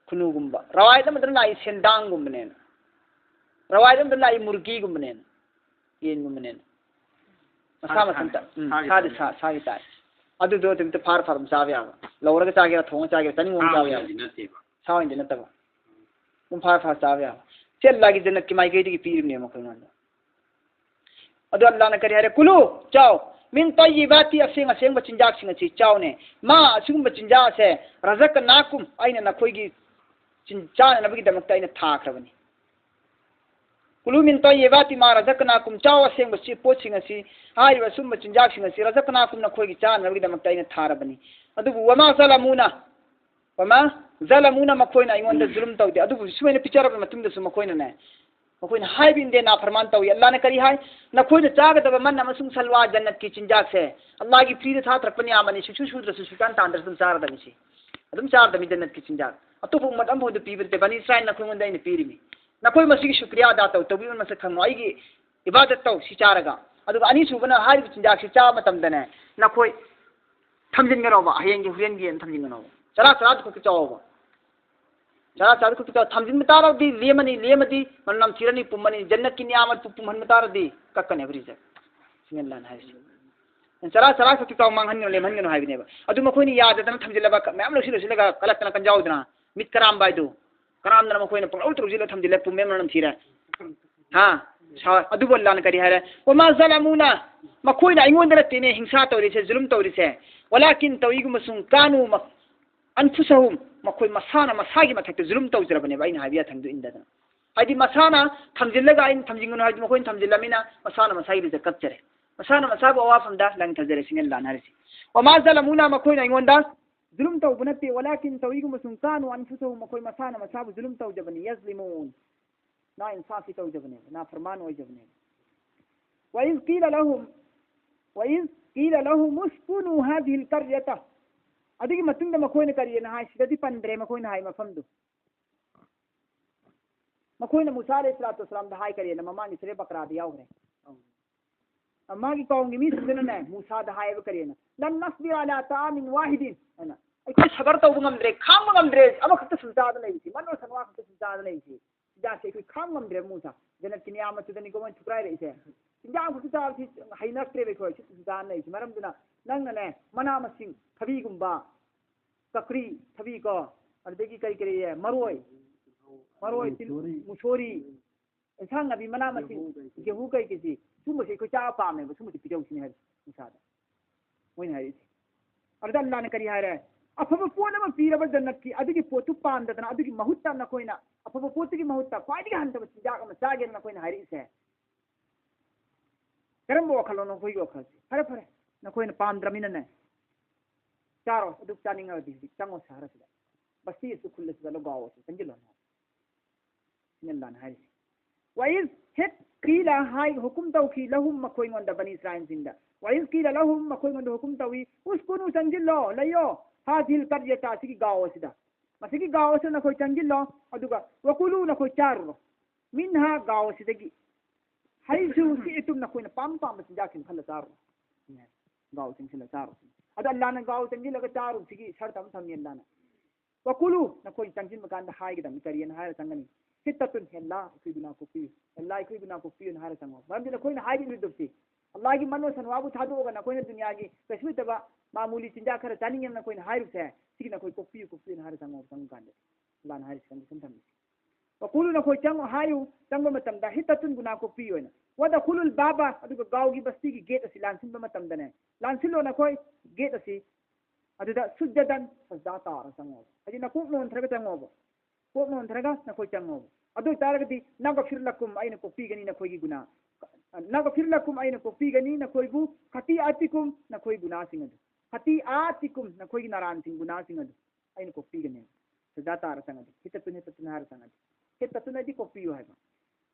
ꯈꯨꯅꯨꯒꯨꯝꯕ꯫ ꯔꯋꯥꯌꯠ ꯑꯃꯗꯅ ꯂꯥꯛꯏ ꯁꯦꯟꯗꯥꯡꯒꯨꯝꯕꯅꯦꯅ꯫ ꯔꯋꯥꯌꯠ ꯑꯃꯗꯅ ꯂꯥꯛꯏ ꯃꯨꯔꯒꯤꯒꯨꯝꯕꯅꯦꯅ, ꯌꯦꯟꯒꯨꯝꯕꯅꯦꯅ꯫ ꯃꯁꯥ ꯁꯥ-, ꯃꯊꯟꯇ꯫ ꯁꯥ-, ꯎꯝ, ꯁꯥꯒꯤ ꯁꯥꯗꯤ ꯇꯥꯏ꯫ ꯁꯥ-, ꯁꯥꯒꯤ ꯇꯥꯏ꯫ ꯑꯗꯨꯗꯣ ꯑꯗꯨꯝ ꯐꯥꯔ ꯐꯥꯔ ꯑꯗꯨꯝ ꯆꯥꯕ ꯌꯥꯕ꯫ ꯂꯧꯔꯒ ꯆꯥꯒꯦꯔꯥ, ꯊꯣꯡꯉ ꯆꯥꯒꯦꯔꯥ, ꯆꯥꯅꯤꯡꯕ ꯁꯥ ꯃꯑꯣꯡ ꯆꯥꯕ ꯌꯥꯕ꯫ ꯑꯣꯏꯅꯗꯤ ꯅꯠꯇꯦꯕ꯫ ꯁꯥ ꯑꯣꯏꯅꯗꯤ ꯅꯠꯇꯕ꯫ ꯑꯗꯨꯝ ꯐꯥꯔ ꯐꯥꯔ ꯆꯥꯕ ꯌꯥꯕ꯫ ꯁꯤ ꯑꯜꯂꯥꯒꯤ ꯖꯟꯅꯠꯀꯤ ꯃꯥꯏꯀꯩꯗꯒꯤ ꯄꯤꯔꯤꯕꯅꯦ ꯃꯈꯣꯏꯉꯣꯟꯗ꯫ ꯑꯗꯣ ꯑꯜꯂꯥꯅ ꯀꯔꯤ ꯍꯥꯏꯔꯦ? "ꯀꯨꯂꯨ", ꯆꯥꯎ, "ꯃꯤꯟ ꯇꯣꯏꯌꯤꯕꯥꯇꯤ", ꯑꯁꯦꯡ ꯑꯁꯦꯡꯕ ꯆꯤꯟꯖꯥꯛꯁꯤꯡ ꯑꯁꯤ ꯆꯥꯎꯅꯦ꯫ "ꯃꯥ", ꯑꯁꯤꯒꯨꯝꯕ ꯆꯤꯟꯖꯥꯛ ꯑꯁꯦ, "ꯔꯖꯛꯅꯥꯀꯨꯝ", ꯑꯩꯅ ꯅꯈꯣꯏꯒꯤ ꯆꯤꯟ-, ꯆꯥꯅꯅꯕꯒꯤꯗꯃꯛꯇ ꯑꯩꯅ ꯊꯥꯈ꯭ꯔꯕꯅꯤ꯫ "ꯀꯨꯂꯨ ꯃꯤꯟ ꯇꯣꯏꯌꯤꯕꯥꯇꯤ ꯃꯥ ꯔꯖꯛꯅꯥꯀꯨꯝ", ꯆꯥꯎ ꯑꯁꯦꯡꯕ ꯆꯤ-, ꯄꯣꯠꯁꯤꯡ ꯑꯁꯤ, ꯍꯥꯏꯔꯤꯕ ꯑꯁꯨꯝꯕ ꯆꯤꯟꯖꯥꯛꯁꯤꯡ ꯑꯁꯤ, "ꯔꯖꯛꯅꯥꯀꯨꯝ", ꯅꯈꯣꯏꯒꯤ ꯆꯥꯅꯅꯕꯒꯤꯗꯃꯛꯇ ꯑꯩꯅ ꯊꯥꯔꯕꯅꯤ꯫ ꯑꯗꯨꯕꯨ, "ꯋꯃꯥ ꯖꯂꯃꯨꯅ", "ꯋꯃꯥ ꯖꯂꯃꯨꯅ", ꯃꯈꯣꯏꯅ ꯑꯩꯉꯣꯟꯗ ꯖꯨꯂꯨꯝ ꯇꯧꯗꯦ꯫ ꯑꯗꯨꯕꯨ ꯁꯨꯃꯥꯏꯅ ꯄꯤꯖꯔꯕ ꯃꯇꯨꯡꯗꯁꯨ ꯃꯈꯣꯏꯅꯅꯦ, ꯃꯈꯣꯏꯅ ꯍꯥꯏꯕ ꯏꯟꯗꯦ, ꯅꯥꯐꯔꯃꯥꯟ ꯇꯧꯏ꯫ ꯑꯜꯂꯥꯅ ꯀꯔꯤ ꯍꯥꯏ? "ꯅꯈꯣꯏꯅ ꯆꯥꯒꯗꯕ ꯃꯟꯅ ꯑꯃꯁꯨꯡ ꯁꯜꯋꯥ, ꯖꯟꯅꯠꯀꯤ ꯆꯤꯟꯖꯥꯛꯁꯦ, ꯑꯜꯂꯥꯒꯤ ꯐ꯭ꯔꯤꯗ ꯊꯥꯊꯔꯛꯄ ꯅꯤꯌꯥꯃꯅꯤ, ꯁꯨꯛꯁꯨ ꯁꯨꯗ꯭ꯔꯁꯨ, ꯁꯨꯛꯇꯥꯟ ꯇꯥꯟꯗ꯭ꯔꯁꯨ ꯑꯗꯨꯝ ꯆꯥꯔꯗꯕꯅꯤ ꯁꯤ꯫ ꯑꯗꯨꯝ ꯆꯥꯔꯗꯕꯅꯤ ꯖꯟꯅꯠꯀꯤ ꯆꯤꯟꯖꯥꯛ꯫ ꯑꯇꯣꯞꯄ ꯎꯝꯃꯠ ꯑꯃꯐꯥꯎꯗ ꯄꯤꯕ ꯅꯠꯇꯦ꯫ ꯕꯅꯤ ꯏꯁꯔꯥꯏꯜ ꯅꯈꯣꯏꯉꯣꯟꯗ ꯑꯩꯅ ꯄꯤꯔꯤꯃꯤ꯫ ꯅꯈꯣꯏ ꯃꯁꯤꯒꯤ ꯁꯨꯀ꯭ꯔꯤꯌꯥ ꯑꯗꯥ ꯇꯧ, ꯇꯧꯕꯤꯕ ꯃꯁꯛ ꯈꯪꯉꯣ꯫ ꯑꯩꯒꯤ ꯏꯕꯥꯗꯠ ꯇꯧ ꯁꯤ ꯆꯥꯔꯒ꯫ ꯑꯗꯨꯒ ꯑꯅꯤꯁꯨꯕꯅ ꯍꯥꯏꯔꯤꯕ ꯆꯤꯟꯖꯥꯛꯁꯤ ꯆꯥꯕ ꯃꯇꯝꯗꯅꯦ, ꯅꯈꯣꯏ ꯊꯝꯖꯤꯟꯒꯅꯣꯕ, ꯍꯌꯦꯡꯒꯤ ꯍꯣꯔꯦꯟꯒꯤ ꯑꯅ ꯊꯝꯖꯤꯟꯒꯅꯣꯕ꯫ ꯆꯔꯥ ꯆꯔꯥꯗꯨ ꯈꯛꯀꯤ ꯆꯥꯎꯑꯣꯕ꯫ ꯆꯔꯥ ꯆꯔꯥꯗꯨ ꯈꯛꯀꯤ ꯆꯥꯎ꯫ ꯊꯝꯖꯤꯟꯕ ꯇꯥꯔꯕꯗꯤ ꯂꯦꯝꯃꯅꯤ, ꯂꯦꯝꯃꯗꯤ ꯃꯅꯝ ꯅꯝꯊꯤꯔꯅꯤ, ꯄꯨꯝꯃꯅꯤ꯫ ꯖꯟꯅꯠꯀꯤ ꯅꯤꯌꯥꯃꯠꯄꯨ ꯄꯨꯝꯍꯟꯕ ꯇꯥꯔꯗꯤ ꯀꯛꯀꯅꯦꯕ ꯔꯤꯖꯛ꯫ ꯁꯤꯅꯦ ꯑꯜꯂꯥꯍꯅ ꯍꯥꯏꯔꯤꯁꯦ꯫ ꯆꯔꯥ ꯆꯔꯥ ꯈꯛꯀꯤ ꯆꯥꯎ, ꯃꯥꯡꯍꯟꯒꯅꯨ, ꯂꯦꯝꯍꯟꯒꯅꯨ ꯍꯥꯏꯕꯅꯦꯕ꯫ ꯑꯗꯨ ꯃꯈꯣꯏꯅ ꯌꯥꯗꯗꯅ ꯊꯝꯖꯤꯜꯂꯕ, ꯃꯌꯥꯝ ꯂꯧꯁꯤꯜ ꯂꯧꯁꯤꯜꯂꯒ ꯀꯂꯛꯇꯅ ꯀꯟꯖꯥꯎꯗꯅ ꯃꯤꯠ ꯀꯔꯥꯝꯕ ꯍꯥꯏꯗꯨ꯫ ꯀꯔꯥꯝꯗꯅ ꯃꯈꯣꯏꯅ ꯄꯪꯂꯧ ꯇꯧꯁꯤꯜꯂ ꯊꯝꯖꯤꯜꯂꯦ, ꯄꯨꯝꯃꯦ, ꯃꯅꯝ ꯊꯤꯔꯦ꯫ ꯍꯥ? ꯁꯥ-, ꯑꯗꯨꯕꯨ ꯑꯜꯂꯥꯅ ꯀꯔꯤ ꯍꯥꯏꯔꯦ? "ꯋꯃꯥ ꯖꯂꯃꯨꯅ", ꯃꯈꯣꯏꯅ ꯑꯩꯉꯣꯟꯗ ꯅꯠꯇꯦꯅꯦ ꯍꯤꯡꯁꯥ ꯇꯧꯔꯤꯁꯦ, ꯖꯨꯂꯨꯝ ꯇꯧꯔꯤꯁꯦ꯫ "ꯋꯂꯥꯀꯤꯟ", ꯇꯧꯏꯒꯨꯝꯕꯁꯨꯡ, "ꯀꯥꯅꯨ", ꯃ-, "ꯑꯟꯐꯨꯁꯍꯨꯝ", ꯃꯈꯣꯏ ꯃꯁꯥꯅ ꯃꯁꯥꯒꯤ ꯃꯊꯛꯇ ꯖꯨꯂꯨꯝ ꯇꯧꯖꯔꯕꯅꯦꯕ, ꯑꯩꯅ ꯍꯥꯏꯕ ꯌꯥꯊꯪꯗꯨ ꯏꯟꯗꯗꯅ꯫ ꯍꯥꯏꯗꯤ ꯃꯁꯥꯅ ꯊꯝꯖꯤꯜꯂꯒ ꯑꯩꯅ ꯊꯝꯖꯤꯟꯒꯅꯨ ꯍꯥꯏꯗꯤ ꯃꯈꯣꯏꯅ ꯊꯝꯖꯤꯜꯂꯃꯤꯅ ꯃꯁꯥꯅ ꯃꯁꯥꯒꯤ ꯔꯤꯖꯛ ꯀꯛꯆꯔꯦ꯫ ꯃꯁꯥꯅ ꯃꯁꯥꯕꯨ ꯑꯋꯥꯐꯝꯗ ꯂꯪꯊꯖꯔꯦ, ꯁꯤꯅꯦ ꯑꯜꯂꯥꯅ ꯍꯥꯏꯔꯤꯁꯦ꯫ "ꯋꯃꯥ ꯖꯂꯃꯨꯅ", ꯃꯈꯣꯏꯅ ꯑꯩꯉꯣꯟꯗ ꯖꯨꯂꯨꯝ ꯇꯧꯕ ꯅꯠꯇꯦ, "ꯋꯂꯥꯀꯤꯟ", ꯇꯧꯏꯒꯨꯝꯕꯁꯨꯡ, "ꯀꯥꯅꯨ ꯑꯟꯐꯨꯁꯍꯨꯝ", ꯃꯈꯣꯏ ꯃꯁꯥꯅ ꯃꯁꯥꯕꯨ ꯖꯨꯂꯨꯝ ꯇꯧꯖꯕꯅꯤ, "ꯌꯖꯂꯤꯃꯨꯟ", ꯅꯥ ꯏꯟꯁꯥꯐꯤ ꯇꯧꯖꯕꯅꯦꯕ, ꯅꯥꯐꯔꯃꯥꯟ ꯑꯣꯏꯖꯕꯅꯦꯕ꯫ "ꯋꯏꯖ ꯀꯤꯂ ꯂꯍꯨꯝ", "ꯋꯏꯖ ꯀꯤꯂ ꯂꯍꯨꯝ ꯎꯁꯀꯨꯅꯨ ꯍꯥꯖꯤꯍꯤꯜ ꯀꯔꯌꯇ", ꯑꯗꯨꯒꯤ ꯃꯇꯨꯡꯗ ꯃꯈꯣꯏꯅ ꯀꯔꯤꯅ ꯍꯥꯏ? ꯁꯤꯗꯗꯤ ꯄꯟꯗ꯭ꯔꯦ ꯃꯈꯣꯏꯅ ꯍꯥꯏ ꯃꯐꯝꯗꯨ꯫ ꯃꯈꯣꯏꯅ ꯃꯨꯁꯥ ꯑꯂꯩꯍꯤ ꯁꯂꯥꯇꯨ ꯋꯁꯁꯂꯥꯝꯗ ꯍꯥꯏ ꯀꯔꯤꯅ, ꯃꯃꯥꯡꯒꯤ ꯁꯨꯔꯦ ꯕꯀꯔꯥꯗ ꯌꯥꯎꯈ꯭ꯔꯦ꯫ ꯃꯥꯒꯤ ꯀꯧꯝꯒꯤ ꯃꯤꯁꯤꯡꯗꯨꯅꯅꯦ ꯃꯨꯁꯥꯗ ꯍꯥꯏꯌꯦꯕ ꯀꯔꯤꯅ, "ꯂꯟ ꯅꯁꯕꯤꯔ ꯑꯂꯥ ꯇꯥꯃꯤꯟ ꯋꯥꯍꯤꯗꯤꯟ" ꯍꯥꯏꯅ, "ꯑꯩꯈꯣꯏ ꯁꯕꯔ ꯇꯧꯕ ꯉꯝꯗ꯭ꯔꯦ, ꯈꯥꯡꯕ ꯉꯝꯗ꯭ꯔꯦ, ꯑꯃꯈꯛꯇ ꯁꯨꯝ ꯆꯥꯗꯅ ꯂꯩꯕꯁꯤ, ꯃꯅꯣ ꯁꯟꯋꯥ ꯈꯛꯇ ꯁꯨꯝ ꯆꯥꯗꯅ ꯂꯩꯕꯁꯤ, ꯆꯤꯟꯖꯥꯛꯁꯦ ꯑꯩꯈꯣꯏ ꯈꯥꯡ ꯉꯝꯗ꯭ꯔꯦꯕ ꯃꯨꯁꯥ꯫ ꯖꯟꯅꯠꯀꯤ ꯅꯤꯌꯥꯃꯠꯇꯨꯗꯅꯤꯀꯣ ꯃꯣꯏꯅ ꯊꯨꯒꯥꯏꯔꯛꯏꯁꯦ꯫ ꯆꯤꯟꯖꯥꯛ ꯈꯛꯇ ꯆꯥꯕꯁꯤ ꯍꯩꯅꯔꯛꯇ꯭ꯔꯦꯕ ꯑꯩꯈꯣꯏ, ꯁꯤ ꯁꯨꯝ ꯆꯥꯗꯅ ꯂꯩꯕꯁꯤ꯫ ꯃꯔꯝꯗꯨꯅ ꯅꯪꯅꯅꯦ ꯃꯅꯥ ꯃꯁꯤꯡ, ꯊꯕꯤꯒꯨꯝꯕ, ꯀꯀ꯭ꯔꯤ, ꯊꯕꯤ ꯀꯣ, ꯑꯗꯨꯗꯒꯤ ꯀꯔꯤ ꯀꯔꯤ, ꯃꯔꯣꯏ, ꯃꯔꯣꯏ, ꯇꯤꯜ-, ꯃꯨꯁꯣꯔꯤ꯫ ꯃꯨꯁꯣꯔꯤ, ꯏꯟꯁꯥꯡ ꯅꯥꯄꯤ, ꯃꯅꯥ ꯃꯁꯤꯡ, ꯒꯦꯍꯨ ꯀꯩ ꯀꯩ꯫ ꯒꯦꯍꯨ ꯀꯩ ꯀꯩꯁꯤ, ꯁꯨꯝꯕꯁꯤ ꯑꯩꯈꯣꯏ ꯆꯥꯕ ꯄꯥꯝꯃꯦꯕ, ꯁꯨꯝꯕꯁꯤ ꯄꯤꯖꯧꯁꯤꯅꯤ ꯍꯥꯏꯔꯤꯁꯦ ꯃꯨꯁꯥꯗ꯫ ꯃꯣꯏꯅ ꯍꯥꯏꯔꯤꯁꯦ꯫ ꯑꯗꯨꯗ ꯑꯜꯂꯥꯅ ꯀꯔꯤ ꯍꯥꯏꯔꯦ? "ꯑꯐꯕ ꯄꯣꯠ ꯑꯃ ꯄꯤꯔꯕ ꯖꯟꯅꯠꯀꯤ, ꯑꯗꯨꯒꯤ ꯄꯣꯠꯇꯨ ꯄꯥꯝꯗꯗꯅ, ꯑꯗꯨꯒꯤ ꯃꯍꯨꯠꯇ ꯅꯈꯣꯏꯅ ꯑꯐꯕ ꯄꯣꯠꯇꯨꯒꯤ ꯃꯍꯨꯠꯇ ꯈ꯭ꯋꯥꯏꯗꯒꯤ ꯍꯟꯊꯕ ꯆꯤꯟꯖꯥꯛ ꯑꯃ ꯆꯥꯒꯦꯅ ꯅꯈꯣꯏꯅ ꯍꯥꯏꯔꯛꯏꯁꯦ, ꯀꯔꯝꯕ ꯋꯥꯈꯜꯂꯣꯟꯅꯣ ꯅꯈꯣꯏꯒꯤ ꯋꯥꯈꯜꯁꯦ? ꯐꯔꯦ, ꯐꯔꯦ, ꯅꯈꯣꯏꯅ ꯄꯥꯝꯗ꯭ꯔꯃꯤꯅꯅꯦ, ꯆꯥꯔꯣ, ꯑꯗꯨ ꯆꯥꯅꯤꯡꯉꯒꯗꯤ ꯍꯧꯖꯤꯛ ꯆꯪꯉꯣ ꯁꯍꯔꯁꯤꯗ, ꯕꯁꯇꯤ ꯑꯁꯨꯛ ꯈꯨꯜ ꯑꯁꯤꯗ ꯂꯣ ꯒꯥꯎ ꯑꯁꯤ ꯆꯪꯁꯤꯜꯂꯣ" ꯍꯥꯏ꯫ ꯁꯤꯅ ꯑꯜꯂꯥꯅ ꯍꯥꯏꯔꯤꯁꯦ꯫ "ꯋꯥꯏꯁ ꯍꯦꯛ ꯀꯤꯂ" ꯍꯥꯏ, ꯍꯨꯀꯨꯝ ꯇꯧꯈꯤ, "ꯂꯍꯨꯝ" ꯃꯈꯣꯏꯉꯣꯟꯗ, ꯕꯅꯤ ꯏꯁꯔꯥꯏꯜꯁꯤꯡꯗ꯫ "ꯋꯥꯏꯁ ꯀꯤꯂ ꯂꯍꯨꯝ" ꯃꯈꯣꯏꯉꯣꯟꯗ ꯍꯨꯀꯨꯝ ꯇꯧꯏ, "ꯎꯁꯀꯨꯅꯨ" ꯆꯪꯁꯤꯜꯂꯣ, ꯂꯩꯌꯣ, "ꯍꯥꯖꯤꯜ ꯀꯔꯤꯌꯇ" ꯑꯁꯤꯒꯤ ꯒꯥꯎ ꯑꯁꯤꯗ, ꯃꯁꯤꯒꯤ ꯒꯥꯎ ꯑꯁꯤꯗ ꯅꯈꯣꯏ ꯆꯪꯁꯤꯜꯂꯣ, ꯑꯗꯨꯒ "ꯋꯀꯨꯂꯨ" ꯅꯈꯣꯏ ꯆꯥꯔꯨꯔꯣ, "ꯃꯤꯟꯍꯥ" ꯒꯥꯎ ꯑꯁꯤꯗꯒꯤ, "ꯍꯥꯏꯁꯨ ꯁꯤꯏꯇꯨꯝ" ꯅꯈꯣꯏꯅ ꯄꯥꯝ ꯄꯥꯝꯕ ꯆꯤꯟꯖꯥꯛꯁꯤꯡ ꯈꯜꯂ ꯆꯥꯔꯨꯔꯣ꯫ ꯒꯥꯎ ꯆꯪꯁꯤꯜꯂ ꯆꯥꯔꯨ꯫ ꯑꯗꯣ ꯑꯜꯂꯥꯅ ꯒꯥꯎ ꯆꯪꯁꯤꯜꯂꯒ ꯆꯥꯔꯨꯕꯁꯤꯒꯤ ꯁꯔꯇ ꯑꯃ ꯊꯝꯃꯤ ꯑꯜꯂꯥꯅ꯫ "ꯋꯀꯨꯂꯨ", ꯅꯈꯣꯏ ꯆꯪꯁꯤꯟꯕ ꯀꯥꯟꯗ ꯍꯥꯏꯒꯗꯕꯅꯤ, ꯀꯔꯤꯅ ꯍꯥꯏꯔ ꯆꯪꯒꯅꯤ? "ꯍꯤꯠꯇꯇꯨꯟ", "ꯍꯦ ꯑꯜꯂꯥ, ꯑꯩꯈꯣꯏ ꯒꯨꯅꯥ ꯀꯣꯛꯄꯤꯌꯨ, ꯍꯦ ꯑꯜꯂꯥ, ꯑꯩꯈꯣꯏ ꯒꯨꯅꯥ ꯀꯣꯛꯄꯤꯌꯨꯅ" ꯍꯥꯏꯔ ꯆꯪꯉꯣ꯫ ꯃꯔꯝꯗꯤ ꯅꯈꯣꯏꯅ ꯍꯥꯏꯔꯤꯕꯗꯨ ꯁꯤ ꯑꯜꯂꯥꯒꯤ ꯃꯅꯣ ꯁꯟꯋꯥꯕꯨ ꯊꯥꯗꯣꯛꯑꯒ ꯅꯈꯣꯏꯅ ꯗꯨꯅꯤꯌꯥꯒꯤ ꯀꯩꯁꯨ ꯂꯩꯇꯕ ꯃꯥꯃꯨꯂꯤ ꯆꯤꯟꯖꯥꯛ ꯈꯔ ꯆꯥꯅꯤꯡꯉꯦꯅ ꯅꯈꯣꯏꯅ ꯍꯥꯏꯔꯤꯕꯁꯦ, ꯁꯤꯒꯤ ꯅꯈꯣꯏ "ꯀꯣꯛꯄꯤꯌꯨ, ꯀꯣꯛꯄꯤꯌꯨꯅ" ꯍꯥꯏꯔ ꯆꯪꯉꯣ꯫ ꯆꯪꯕ ꯀꯥꯟꯗ ꯑꯜꯂꯥꯅ ꯍꯥꯏꯔꯤꯁꯦ ꯀꯟꯗꯤꯁꯟ ꯊꯝꯃꯤꯁꯦ꯫ "ꯋꯀꯨꯂꯨ", ꯅꯈꯣꯏ ꯆꯪꯉꯣ ꯍꯥꯏꯌꯨ, ꯆꯪꯕ ꯃꯇꯝꯗ "ꯍꯤꯠꯇꯇꯨꯟ", ꯒꯨꯅꯥ ꯀꯣꯛꯄꯤꯌꯨ ꯍꯥꯏꯅ꯫ "ꯋꯗꯈꯨꯂꯨꯜ ꯕꯥꯕ", ꯑꯗꯨꯒ ꯒꯥꯎꯒꯤ ꯕꯁꯇꯤꯒꯤ ꯒꯦꯠ ꯑꯁꯤ ꯂꯥꯟꯁꯤꯟꯕ ꯃꯇꯝꯗꯅꯦ, ꯂꯥꯟꯁꯤꯜꯂꯣ ꯅꯈꯣꯏ ꯒꯦꯠ ꯑꯁꯤ, ꯑꯗꯨꯗ "ꯁꯨꯖꯗꯟ", ꯁꯖꯗꯥ ꯇꯥꯔ ꯆꯪꯉꯣꯕ꯫ ꯍꯥꯏꯗꯤ ꯅꯀꯣꯛ ꯅꯣꯟꯊꯔꯒ ꯆꯪꯉꯣꯕ꯫ ꯀꯣꯛ ꯅꯣꯟꯊꯔꯒ ꯅꯈꯣꯏ ꯆꯪꯉꯣꯕ꯫ ꯑꯗꯨ ꯑꯣꯏꯇꯥꯔꯒꯗꯤ "ꯅꯒꯐꯤꯔ ꯂꯀꯨꯝ", ꯑꯩꯅ ꯀꯣꯛꯄꯤꯒꯅꯤ ꯅꯈꯣꯏꯒꯤ ꯒꯨꯅꯥ꯫ "ꯅꯒꯐꯤꯔ ꯂꯀꯨꯝ", ꯑꯩꯅ ꯀꯣꯛꯄꯤꯒꯅꯤ ꯅꯈꯣꯏꯕꯨ, "ꯈꯇꯤꯑꯥꯇꯤꯀꯨꯝ", ꯅꯈꯣꯏ ꯒꯨꯅꯥꯁꯤꯡ ꯑꯗꯨ꯫ "ꯈꯇꯤꯑꯥꯇꯤꯀꯨꯝ", ꯅꯈꯣꯏꯒꯤ ꯅꯔꯥꯟꯁꯤꯡ, ꯒꯨꯅꯥꯁꯤꯡ ꯑꯗꯨ ꯑꯩꯅ ꯀꯣꯛꯄꯤꯒꯅꯤ꯫ ꯁꯖꯥ ꯇꯥꯔ ꯆꯪꯉꯗꯤ, "ꯍꯤꯠꯇꯇꯨꯟ, ꯍꯤꯠꯇꯇꯨꯟ" ꯍꯥꯏꯔ ꯆꯪꯉꯗꯤ, "ꯍꯤꯠꯇꯇꯨꯟ" ꯍꯥꯏꯗꯤ ꯀꯣꯛꯄꯤꯌꯨ ꯍꯥꯏꯕ꯫